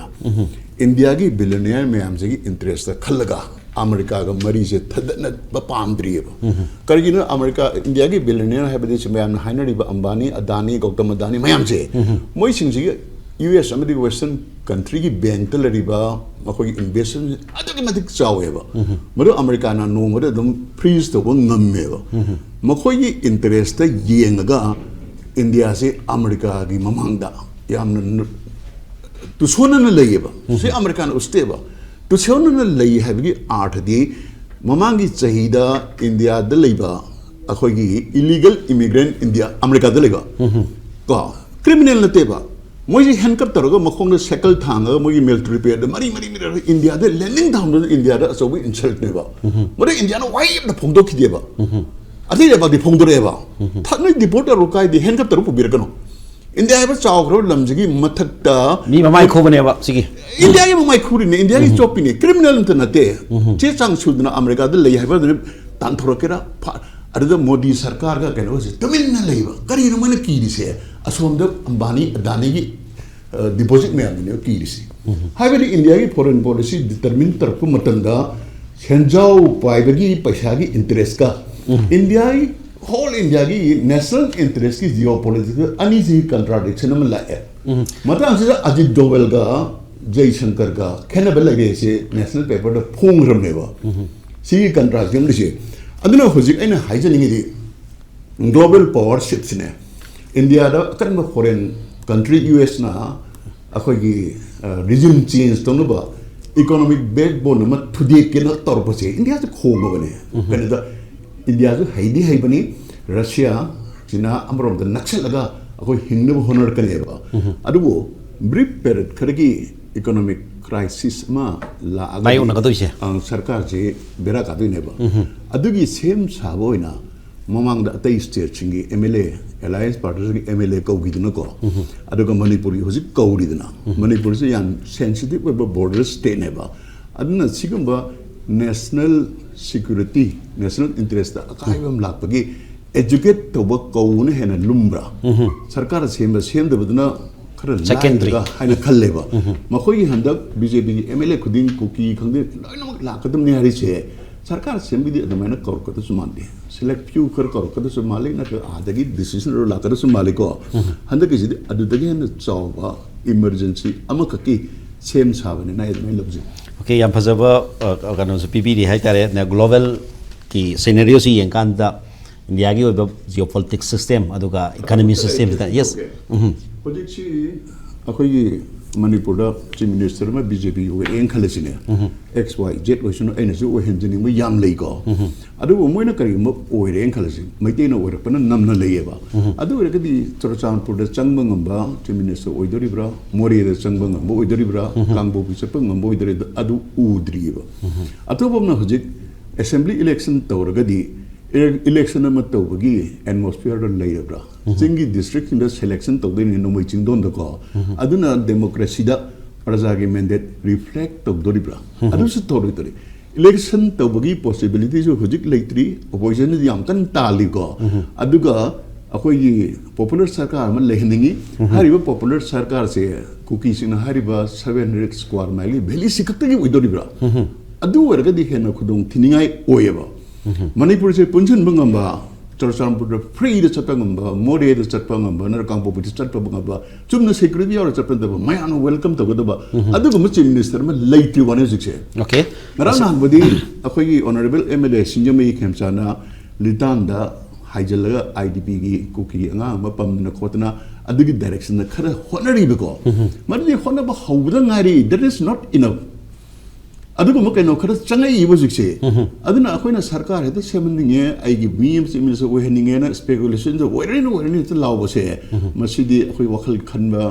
ꯏꯟꯗꯤꯌꯥꯒꯤ ꯕꯤꯂꯤꯌꯅꯤꯌꯔ ꯃꯌꯥꯝꯁꯤꯒꯤ ꯏꯟꯇꯔꯦꯁꯇ ꯈꯜꯂꯒ ꯑꯃꯦꯔꯤꯀꯥꯒ ꯃꯔꯤꯁꯦ ꯊꯗꯠꯅꯕ ꯄꯥꯝꯗ꯭ꯔꯤꯑꯕ꯫ ꯀꯔꯤꯒꯤꯅꯣ? ꯑꯃꯦꯔꯤꯀꯥ, ꯏꯟꯗꯤꯌꯥꯒꯤ ꯕꯤꯂꯤꯌꯅꯤꯌꯔ ꯍꯥꯏꯕꯗꯤ ꯁꯤ ꯃꯌꯥꯝꯅ ꯍꯥꯏꯅꯔꯤꯕ ꯑꯝꯕꯥꯅꯤ, ꯑꯗꯥꯅꯤ, ꯒꯧꯇꯝ ꯑꯗꯥꯅꯤ ꯃꯌꯥꯝꯁꯦ, ꯃꯣꯏꯁꯤꯡꯁꯤꯒꯤ ꯌꯨ ꯑꯦꯁ ꯑꯃꯗꯤ ꯋꯦꯁꯇꯔꯟ ꯀꯟꯇ꯭ꯔꯤꯒꯤ ꯕꯦꯡꯛꯇ ꯂꯩꯔꯤꯕ ꯃꯈꯣꯏꯒꯤ ꯏꯟꯚꯦꯁꯃꯦꯟ ꯑꯗꯨꯛꯀꯤ ꯃꯇꯤꯛ ꯆꯥꯎꯋꯦꯕ꯫ ꯃꯗꯨ ꯑꯃꯦꯔꯤꯀꯥꯅ ꯅꯣꯡꯃꯗ ꯑꯗꯨꯝ ꯐ꯭ꯔꯤꯖ ꯇꯧꯕ ꯉꯝꯃꯦꯕ꯫ ꯃꯈꯣꯏꯒꯤ ꯏꯟꯇꯔꯦꯁꯇ ꯌꯦꯡꯉꯒ ꯏꯟꯗꯤꯌꯥꯁꯦ ꯑꯃꯦꯔꯤꯀꯥꯒꯤ ꯃꯃꯥꯡꯗ ꯌꯥꯝꯅ ꯅ-, ꯇꯨꯁꯣꯟꯅꯅ ꯂꯩꯌꯦꯕ꯫ ꯁꯤ ꯑꯃꯦꯔꯤꯀꯥꯅ ꯎꯁꯤꯠꯇꯦꯕ꯫ ꯇꯨꯁꯣꯟꯅꯅ ꯂꯩ ꯍꯥꯏꯕꯒꯤ ꯑꯥꯔꯊꯗꯤ ꯃꯃꯥꯡꯒꯤ ꯆꯍꯤꯗ ꯏꯟꯗꯤꯌꯥꯗ ꯂꯩꯕ ꯑꯩꯈꯣꯏꯒꯤ ꯏꯂꯤꯒꯦꯜ ꯏꯃꯤꯒ꯭ꯔꯦꯟ ꯏꯟꯗꯤꯌꯥ, ꯑꯃꯦꯔꯤꯀꯥꯗ ꯂꯩꯕ ꯀꯣ, ꯀ꯭ꯔꯤꯃꯤꯅꯦꯜ ꯅꯠꯇꯦꯕ꯫ ꯃꯣꯏꯁꯤ ꯍꯦꯟꯀꯞ ꯇꯧꯔꯒ ꯃꯈꯣꯡꯗ ꯁꯦꯀꯜ ꯊꯥꯡꯉꯒ ꯃꯣꯏꯒꯤ ꯃꯤꯂꯤꯇꯔꯤ ꯄꯦꯔꯦꯗ ꯃꯔꯤ ꯃꯔꯤ ꯃꯔꯤ ꯏꯟꯗꯤꯌꯥꯗ ꯂꯦꯟꯗꯤꯡ ꯇꯧꯍꯟꯕꯗꯨ ꯏꯟꯗꯤꯌꯥꯗ ꯑꯆꯧꯕ ꯏꯟꯁꯜꯠꯅꯦꯕ꯫ ꯃꯗꯨ ꯏꯟꯗꯤꯌꯥꯅ ꯋꯥꯍꯩ ꯑꯃꯇ ꯐꯣꯡꯗꯣꯛꯈꯤꯗꯦꯕ꯫ ꯑꯇꯩ ꯂꯩꯕꯥꯛꯇꯤ ꯐꯣꯡꯗꯣꯔꯛꯑꯦꯕ꯫ ꯊ-, ꯅꯣꯏ ꯗꯤꯄꯣꯔꯠ ꯇꯧꯔꯣ ꯀꯥꯏꯗꯦ, ꯍꯦꯟꯀꯞ ꯇꯧꯔ ꯄꯨꯕꯤꯔꯛꯀꯅꯣ꯫ ꯏꯟꯗꯤꯌꯥ ꯍꯥꯏꯕ ꯆꯥꯎꯈ꯭ꯔꯕ ꯂꯝꯁꯤꯒꯤ ꯃꯊꯛꯇ ꯃꯤ ꯃꯃꯥꯏ ꯈꯨꯕꯅꯦꯕ ꯁꯤꯒꯤ꯫ ꯏꯟꯗꯤꯌꯥꯒꯤ ꯃꯃꯥꯏ ꯈꯨꯔꯤꯅꯦ, ꯏꯟꯗꯤꯌꯥꯒꯤ ꯆꯣꯞꯄꯤꯅꯦ, ꯀ꯭ꯔꯤꯃꯤꯅꯦꯜ ꯑꯝꯇ ꯅꯠꯇꯦ꯫ ꯆꯦ ꯆꯥꯡ ꯁꯨꯗꯅ ꯑꯃꯦꯔꯤꯀꯥꯗ ꯂꯩ ꯍꯥꯏꯕ ꯑꯗꯨꯅ ꯇꯥꯟꯊꯣꯔꯛꯀꯦꯔꯥ? ꯐ-, ꯑꯗꯨꯗ ꯃꯣꯗꯤ ꯁꯔꯀꯥꯔꯒ ꯀꯩꯅꯣꯒꯁꯦ ꯇꯨꯃꯤꯟꯅ ꯂꯩꯕ꯫ ꯀꯔꯤꯅꯣ ꯃꯣꯏꯅ ꯀꯤꯔꯤꯁꯦ? ꯑꯁꯣꯝꯗ ꯑꯝꯕꯥꯅꯤ, ꯑꯗꯥꯅꯤꯒꯤ, ꯑ, ꯗꯤꯄꯣꯖꯤꯠ ꯃꯌꯥꯝꯗꯨꯅꯦꯕ ꯀꯤꯔꯤꯁꯦ꯫ ꯍꯥꯏꯕꯗꯤ ꯏꯟꯗꯤꯌꯥꯒꯤ ꯐꯣꯔꯦꯟ ꯄꯣꯂꯤꯁꯤ ꯗꯤꯇꯔꯃꯤꯟ ꯇꯧꯔꯛꯄ ꯃꯇꯝꯗ ꯁꯦꯟꯖꯥꯎ ꯄꯥꯏꯕꯒꯤ ꯄꯩꯁꯥꯒꯤ ꯏꯟꯇꯔꯦꯁꯀ ꯏꯟꯗꯤꯌꯥꯒꯤ, ꯍꯣꯜ ꯏꯟꯗꯤꯌꯥꯒꯤ ꯅꯦꯁꯅꯦꯜ ꯏꯟꯇꯔꯦꯁꯀꯤ ꯖꯤꯑꯣ ꯄꯣꯂꯤꯇꯤꯀꯦꯜ ꯑꯅꯤꯁꯤꯒꯤ ꯀꯟꯇ꯭ꯔꯥꯗꯤꯛꯁꯟ ꯑꯃ ꯂꯥꯛꯑꯦ꯫ ꯃꯇꯥꯡꯁꯤꯗ ꯑꯖꯤꯠ ꯗꯣꯋꯦꯜꯒ ꯖꯩꯁꯪꯀꯔꯒ ꯈꯦꯠꯅꯕ ꯂꯩꯔꯦꯁꯦ ꯅꯦꯁꯅꯦꯜ ꯄꯦꯄꯔꯗ ꯐꯣꯡꯈ꯭ꯔꯕꯅꯦꯕ꯫ ꯁꯤꯒꯤ ꯀꯟꯇ꯭ꯔꯥꯁ ꯌꯥꯝ ꯂꯩꯁꯦ꯫ ꯑꯗꯨꯅ ꯍꯧꯖꯤꯛ ꯑꯩꯅ ꯍꯥꯏꯖꯅꯤꯡꯉꯤꯗꯤ, ꯒ꯭ꯂꯣꯕꯦꯜ ꯄꯋꯥꯔ ꯁꯤꯞꯁꯤꯅꯦ, ꯏꯟꯗꯤꯌꯥꯗ ꯑꯀꯟꯕ ꯐꯣꯔꯦꯟ ꯀꯟꯇ꯭ꯔꯤ ꯌꯨ ꯑꯦꯁꯅ ꯑꯩꯈꯣꯏꯒꯤ, ꯑ, ꯔꯤꯖꯤꯝ ꯆꯦꯟꯖ ꯇꯧꯅꯕ Economic backbone ꯑꯃ ꯊꯨꯗꯦꯛꯀꯦꯅ ꯇꯧꯔꯛꯄꯁꯦ ꯏꯟꯗꯤꯌꯥꯁꯦ ꯈꯣꯡꯉꯕꯅꯦ꯫ ꯀꯩꯅꯣꯗ ꯏꯟꯗꯤꯌꯥꯁꯨ ꯍꯩꯗꯤ ꯍꯩꯕꯅꯤ, ꯔꯁꯤꯌꯥ ꯆꯤꯅꯥ ꯑꯃꯔꯣꯝꯗ ꯅꯛꯁꯜꯂꯒ ꯑꯩꯈꯣꯏ ꯍꯤꯡꯅꯕ ꯍꯣꯠꯅꯔꯛꯀꯅꯦꯕ꯫ ꯑꯗꯨꯕꯨ ꯕ꯭ꯔꯤꯞ ꯄꯦꯔꯦꯠ ꯈꯔꯒꯤ ꯏꯀꯣꯅꯣꯃꯤꯛ ꯀ꯭ꯔꯥꯏꯁꯤꯁ ꯑꯃ ꯂꯥꯛꯑꯒꯗꯤ, ꯃꯥꯌꯣꯛꯅꯒꯗꯣꯏꯁꯦ꯫ ꯑꯪ, ꯁꯔꯀꯥꯔꯁꯤ ꯕꯦꯔꯥ ꯀꯥꯗꯣꯏꯅꯦꯕ꯫ ꯑꯗꯨꯒꯤ ꯁꯦꯝ ꯁꯥꯕ ꯑꯣꯏꯅ ꯃꯃꯥꯡꯗ ꯑꯇꯩ ꯁ꯭ꯇꯦꯠꯁꯤꯡꯒꯤ ꯑꯦꯝ ꯑꯦꯜ ꯑꯦ, ꯑꯦꯂꯥꯏꯟꯁ ꯄꯥꯔꯇꯤꯁꯤꯡꯒꯤ ꯑꯦꯝ ꯑꯦꯜ ꯑꯦ ꯀꯧꯈꯤꯗꯅꯀꯣ, ꯑꯗꯨꯒ ꯃꯅꯤꯄꯨꯔꯒꯤ ꯍꯧꯖꯤꯛ ꯀꯧꯔꯤꯗꯅ, ꯃꯅꯤꯄꯨꯔꯁꯦ ꯌꯥꯝ ꯁꯦꯟꯁꯤꯇꯤꯞ ꯑꯣꯏꯕ ꯕꯣꯔꯗꯔ ꯁ꯭ꯇꯦꯠꯅꯦꯕ꯫ ꯑꯗꯨꯅ ꯁꯤꯒꯨꯝꯕ ꯅꯦꯁꯅꯦꯜ ꯁꯤꯀ꯭ꯌꯨꯔꯤꯇꯤ, ꯅꯦꯁꯅꯦꯜ ꯏꯟꯇꯔꯦꯁꯇ ꯑꯀꯥꯏꯕ ꯑꯃ ꯂꯥꯛꯄꯒꯤ ꯑꯦꯖꯨꯀꯦꯠ ꯇꯧꯕ ꯀꯧꯕꯅ ꯍꯦꯟꯅ ꯂꯨꯝꯕ꯭ꯔꯥ? ꯁꯔꯀꯥꯔ ꯁꯦꯝꯕ ꯁꯦꯝꯗꯕꯗꯨꯅ ꯈꯔ Secondary. ꯂꯥꯏꯒꯗ꯭ꯔꯥ ꯍꯥꯏꯅ ꯈꯜꯂꯦꯕ꯫ ꯃꯈꯣꯏꯒꯤ ꯍꯟꯗꯛ ꯕꯤ ꯖꯦ ꯄꯤꯒꯤ ꯑꯦꯝ ꯑꯦꯜ ꯑꯦ ꯈꯨꯗꯤꯡ, ꯀꯨꯀꯤ ꯈꯪꯗꯦ, ꯂꯣꯏꯅꯃꯛ ꯂꯥꯛꯀꯗꯕꯅꯤ ꯍꯥꯏꯔꯤꯁꯦ, ꯁꯔꯀꯥꯔ ꯁꯦꯝꯕꯒꯤꯗꯤ ꯑꯗꯨꯃꯥꯏꯅ ꯀꯧꯔꯛꯀꯗꯕꯁꯨ ꯃꯥꯟꯗꯦ꯫ ꯁꯦꯂꯦꯛ ꯐ꯭ꯌꯨ ꯈꯔ ꯀꯧꯔꯛꯀꯗꯕꯁꯨ ꯃꯥꯜꯂꯤ, ꯅꯠꯇ꯭ꯔꯒ ꯑꯥꯗꯒꯤ ꯗꯤꯁꯤꯖꯟ ꯂꯧꯔ ꯂꯥꯛꯀꯗꯕꯁꯨ ꯃꯥꯜꯂꯤꯀꯣ꯫ ꯍꯟꯗꯛꯀꯤꯁꯤꯗꯤ ꯑꯗꯨꯗꯒꯤ ꯍꯦꯟꯅ ꯆꯥꯎꯕ ꯏꯃꯔꯖꯦꯟꯁꯤ ꯑꯃꯈꯛꯀꯤ ꯁꯦꯝ ꯁꯥꯕꯅꯤꯅ ꯑꯩ ꯑꯗꯨꯃꯥꯏꯅ ꯂꯧꯖꯩ꯫ ꯑꯣꯀꯦ, ꯌꯥꯝ ꯐꯖꯕ ꯑ, ꯀꯩꯅꯣꯁꯨ ꯄꯤꯕꯤꯔꯤ ꯍꯥꯏꯇꯥꯔꯦ꯫ ꯒ꯭ꯂꯣꯕꯦꯜꯒꯤ ꯁꯤꯅꯦꯔꯤꯑꯣꯁꯤ ꯌꯦꯡꯀꯥꯟꯗ ꯏꯟꯗꯤꯌꯥꯒꯤ ꯑꯣꯏꯕ ꯖꯤꯑꯣ ꯄꯣꯂꯤꯇꯤꯛꯁ ꯁꯤꯁꯇꯦꯝ ꯑꯗꯨꯒ ꯏꯀꯅꯃꯤ ꯁꯤꯁꯇꯦꯝꯁꯤꯗ, ꯌꯦꯁ꯫ ꯍꯧꯖꯤꯛꯁꯤ ꯑꯩꯈꯣꯏꯒꯤ ꯃꯅꯤꯄꯨꯔꯗ ꯆꯤꯐ ꯃꯤꯅꯤꯁꯇꯔ ꯑꯃ ꯕꯤ ꯖꯦ ꯄꯤ ꯑꯣꯏꯔꯦꯅ ꯈꯜꯂꯁꯤꯅꯦ꯫ ꯑꯦꯛꯁ ꯋꯥꯏ ꯖꯦꯠ ꯑꯣꯏꯁꯅꯨ, ꯑꯩꯅꯁꯨ ꯑꯣꯏꯍꯟꯖꯅꯤꯡꯕ ꯌꯥꯝ ꯂꯩꯀꯣ꯫ ꯑꯗꯨꯕꯨ ꯃꯣꯏꯅ ꯀꯔꯤꯒꯨꯝꯕ ꯑꯣꯏꯔꯦꯅ ꯈꯜꯂꯁꯤ, ꯃꯩꯇꯩꯅ ꯑꯣꯏꯔꯛꯄꯅ ꯅꯝꯅ ꯂꯩꯌꯦꯕ꯫ ꯑꯗꯨ ꯑꯣꯏꯔꯒꯗꯤ ꯆꯨꯔꯆꯥꯟꯄꯨꯔꯗ ꯆꯪꯕ ꯉꯝꯕ ꯆꯤꯐ ꯃꯤꯅꯤꯁꯇꯔ ꯑꯣꯏꯗꯣꯔꯤꯕ꯭ꯔꯥ, ꯃꯣꯔꯦꯗ ꯆꯪꯕ ꯉꯝꯕ ꯑꯣꯏꯗꯣꯔꯤꯕ꯭ꯔꯥ, ꯀꯥꯡꯄꯣꯛꯄꯤ ꯆꯠꯄ ꯉꯝꯕ ꯑꯣꯏꯗꯣꯔꯤꯕ꯭ꯔꯥ, ꯑꯗꯨ ꯎꯗ꯭ꯔꯤꯑꯕ꯫ ꯑꯇꯣꯞꯄ ꯑꯃꯅ ꯍꯧꯖꯤꯛ ꯑꯦꯁꯦꯝꯕ꯭ꯂꯤ ꯏꯂꯦꯛꯁꯟ ꯇꯧꯔꯒꯗꯤ ꯏꯂꯦꯛꯁꯟ ꯑꯃ ꯇꯧꯕꯒꯤ ꯑꯦꯠꯃꯣꯁꯐꯤꯌꯔꯗꯣ ꯂꯩꯔꯕ꯭ꯔꯥ? ꯆꯤꯡꯒꯤ ꯗꯤꯁꯇ꯭ꯔꯤꯛꯁꯤꯡꯗ ꯁꯦꯂꯦꯛꯁꯟ ꯇꯧꯗꯣꯏꯅꯤ ꯅꯣꯡꯃꯩ ꯆꯤꯡꯗꯣꯟꯗꯀꯣ꯫ ꯑꯗꯨꯅ ꯗꯦꯃꯣꯀ꯭ꯔꯦꯁꯤꯗ ꯄ꯭ꯔꯖꯥꯒꯤ ꯃꯦꯟꯗꯦꯠ ꯔꯤꯐ꯭ꯂꯦꯛ ꯇꯧꯗꯣꯔꯤꯕ꯭ꯔꯥ? ꯑꯗꯨꯁꯨ ꯇꯧꯔꯣꯏꯗꯣꯔꯤ꯫ ꯏꯂꯦꯛꯁꯟ ꯇꯧꯕꯒꯤ ꯄꯣꯁꯤꯕꯤꯂꯤꯇꯤꯁꯨ ꯍꯧꯖꯤꯛ ꯂꯩꯇ꯭ꯔꯤ, ꯑꯣꯄꯣꯖꯤꯁꯟꯗꯤ ꯌꯥꯝ ꯀꯟꯅ ꯇꯥꯜꯂꯤꯀꯣ꯫ ꯑꯗꯨꯒ ꯑꯩꯈꯣꯏꯒꯤ ꯄꯣꯄꯨꯂꯔ ꯁꯔꯀꯥꯔ ꯑꯃ ꯂꯩꯍꯟꯅꯤꯡꯉꯤ꯫ ꯍꯥꯏꯔꯤꯕ ꯄꯣꯄꯨꯂꯔ ꯁꯔꯀꯥꯔꯁꯦ ꯀꯨꯀꯤꯁꯤꯡꯅ ꯍꯥꯏꯔꯤꯕ ꯁꯚꯦꯟ ꯍꯟꯗ꯭ꯔꯦꯠ ꯁ꯭ꯀ꯭ꯋꯥꯔ ꯃꯥꯏꯜꯒꯤ ꯚꯦꯂꯤꯁꯤ ꯈꯛꯇꯒꯤ ꯑꯣꯏꯗꯣꯔꯤꯕ꯭ꯔꯥ? ꯑꯗꯨ ꯑꯣꯏꯔꯒꯗꯤ ꯍꯦꯟꯅ ꯈꯨꯗꯣꯡ ꯊꯤꯅꯤꯡꯉꯥꯏ ꯑꯣꯏꯌꯦꯕ꯫ ꯃꯅꯤꯄꯨꯔꯁꯦ ꯄꯨꯟꯁꯤꯟꯕ ꯉꯝꯕ, ꯆꯨꯔꯆꯥꯟꯄꯨꯔꯗ ꯐ꯭ꯔꯤꯗ ꯆꯠꯄ ꯉꯝꯕ, ꯃꯣꯔꯦꯗ ꯆꯠꯄ ꯉꯝꯕ, ꯅꯠꯇ꯭ꯔꯒ ꯀꯥꯡꯄꯣꯛꯄꯤꯗ ꯆꯠꯄ ꯉꯝꯕ, ꯆꯨꯝꯅ ꯁꯦꯀ꯭ꯌꯨꯔꯤꯇꯤ ꯌꯥꯎꯔ ꯆꯠꯄ ꯅꯠꯇꯕ, ꯃꯌꯥꯝꯅ ꯋꯦꯜꯀꯝ ꯇꯧꯒꯗꯕ ꯑꯗꯨꯒꯨꯝꯕ ꯆꯤꯐ ꯃꯤꯅꯤꯁꯇꯔ ꯑꯃ ꯂꯩꯇ꯭ꯔꯤꯕ ꯋꯥꯅꯤ ꯍꯧꯖꯤꯛꯁꯦ꯫ ꯑꯣꯀꯦ꯫ ꯉꯔꯥꯡ ꯅꯍꯥꯟꯕꯨꯗꯤ ꯑꯩꯈꯣꯏꯒꯤ ꯑꯣꯅꯔꯦꯕꯜ ꯑꯦꯝ ꯑꯦꯜ ꯑꯦ ꯁꯤꯡꯖꯃꯩ ꯈꯦꯝꯆꯥꯅ ꯂꯤꯇꯥꯟꯗ ꯍꯥꯏꯖꯤꯜꯂꯒ ꯑꯥꯏ ꯗꯤ ꯄꯤꯒꯤ ꯀꯨꯀꯤ ꯑꯉꯥꯡ ꯑꯃ ꯄꯝꯗꯅ ꯈꯣꯠꯇꯅ ꯑꯗꯨꯒꯤ ꯗꯥꯏꯔꯦꯛꯁꯟꯗ ꯈꯔ ꯍꯣꯠꯅꯔꯤꯕꯀꯣ꯫ ꯃꯗꯨꯗꯤ ꯍꯣꯠꯅꯕ ꯍꯧꯕꯗ ꯉꯥꯏꯔꯤ, that is not enough꯫ ꯑꯗꯨꯒꯨꯝꯕ ꯀꯩꯅꯣ ꯈꯔ ꯆꯪꯉꯛꯏꯕ ꯍꯧꯖꯤꯛꯁꯦ꯫ ꯑꯗꯨꯅ ꯑꯩꯈꯣꯏꯅ ꯁꯔꯀꯥꯔ ꯍꯦꯛꯇ ꯁꯦꯝꯍꯟꯅꯤꯡꯉꯦ, ꯑꯩꯒꯤ ꯃꯤ ꯑꯃ ꯆꯤꯞ ꯃꯤꯅꯤꯁꯇꯔ ꯑꯣꯏꯍꯟꯅꯤꯡꯉꯦꯅ ꯏꯁꯄꯦꯀꯨꯂꯦꯁꯟꯗ ꯑꯣꯏꯔꯅꯤ ꯑꯣꯏꯔꯅꯤ ꯍꯦꯛꯇ ꯂꯥꯎꯕꯁꯦ, ꯃꯁꯤꯗꯤ ꯑꯩꯈꯣꯏ ꯋꯥꯈꯜ ꯈꯟꯕ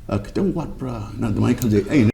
ꯑ, ꯈꯤꯇꯪ ꯋꯥꯠꯄ꯭ꯔꯥꯅ ꯑꯗꯨꯃꯥꯏꯅ ꯈꯟꯖꯩ ꯑꯩꯅ꯫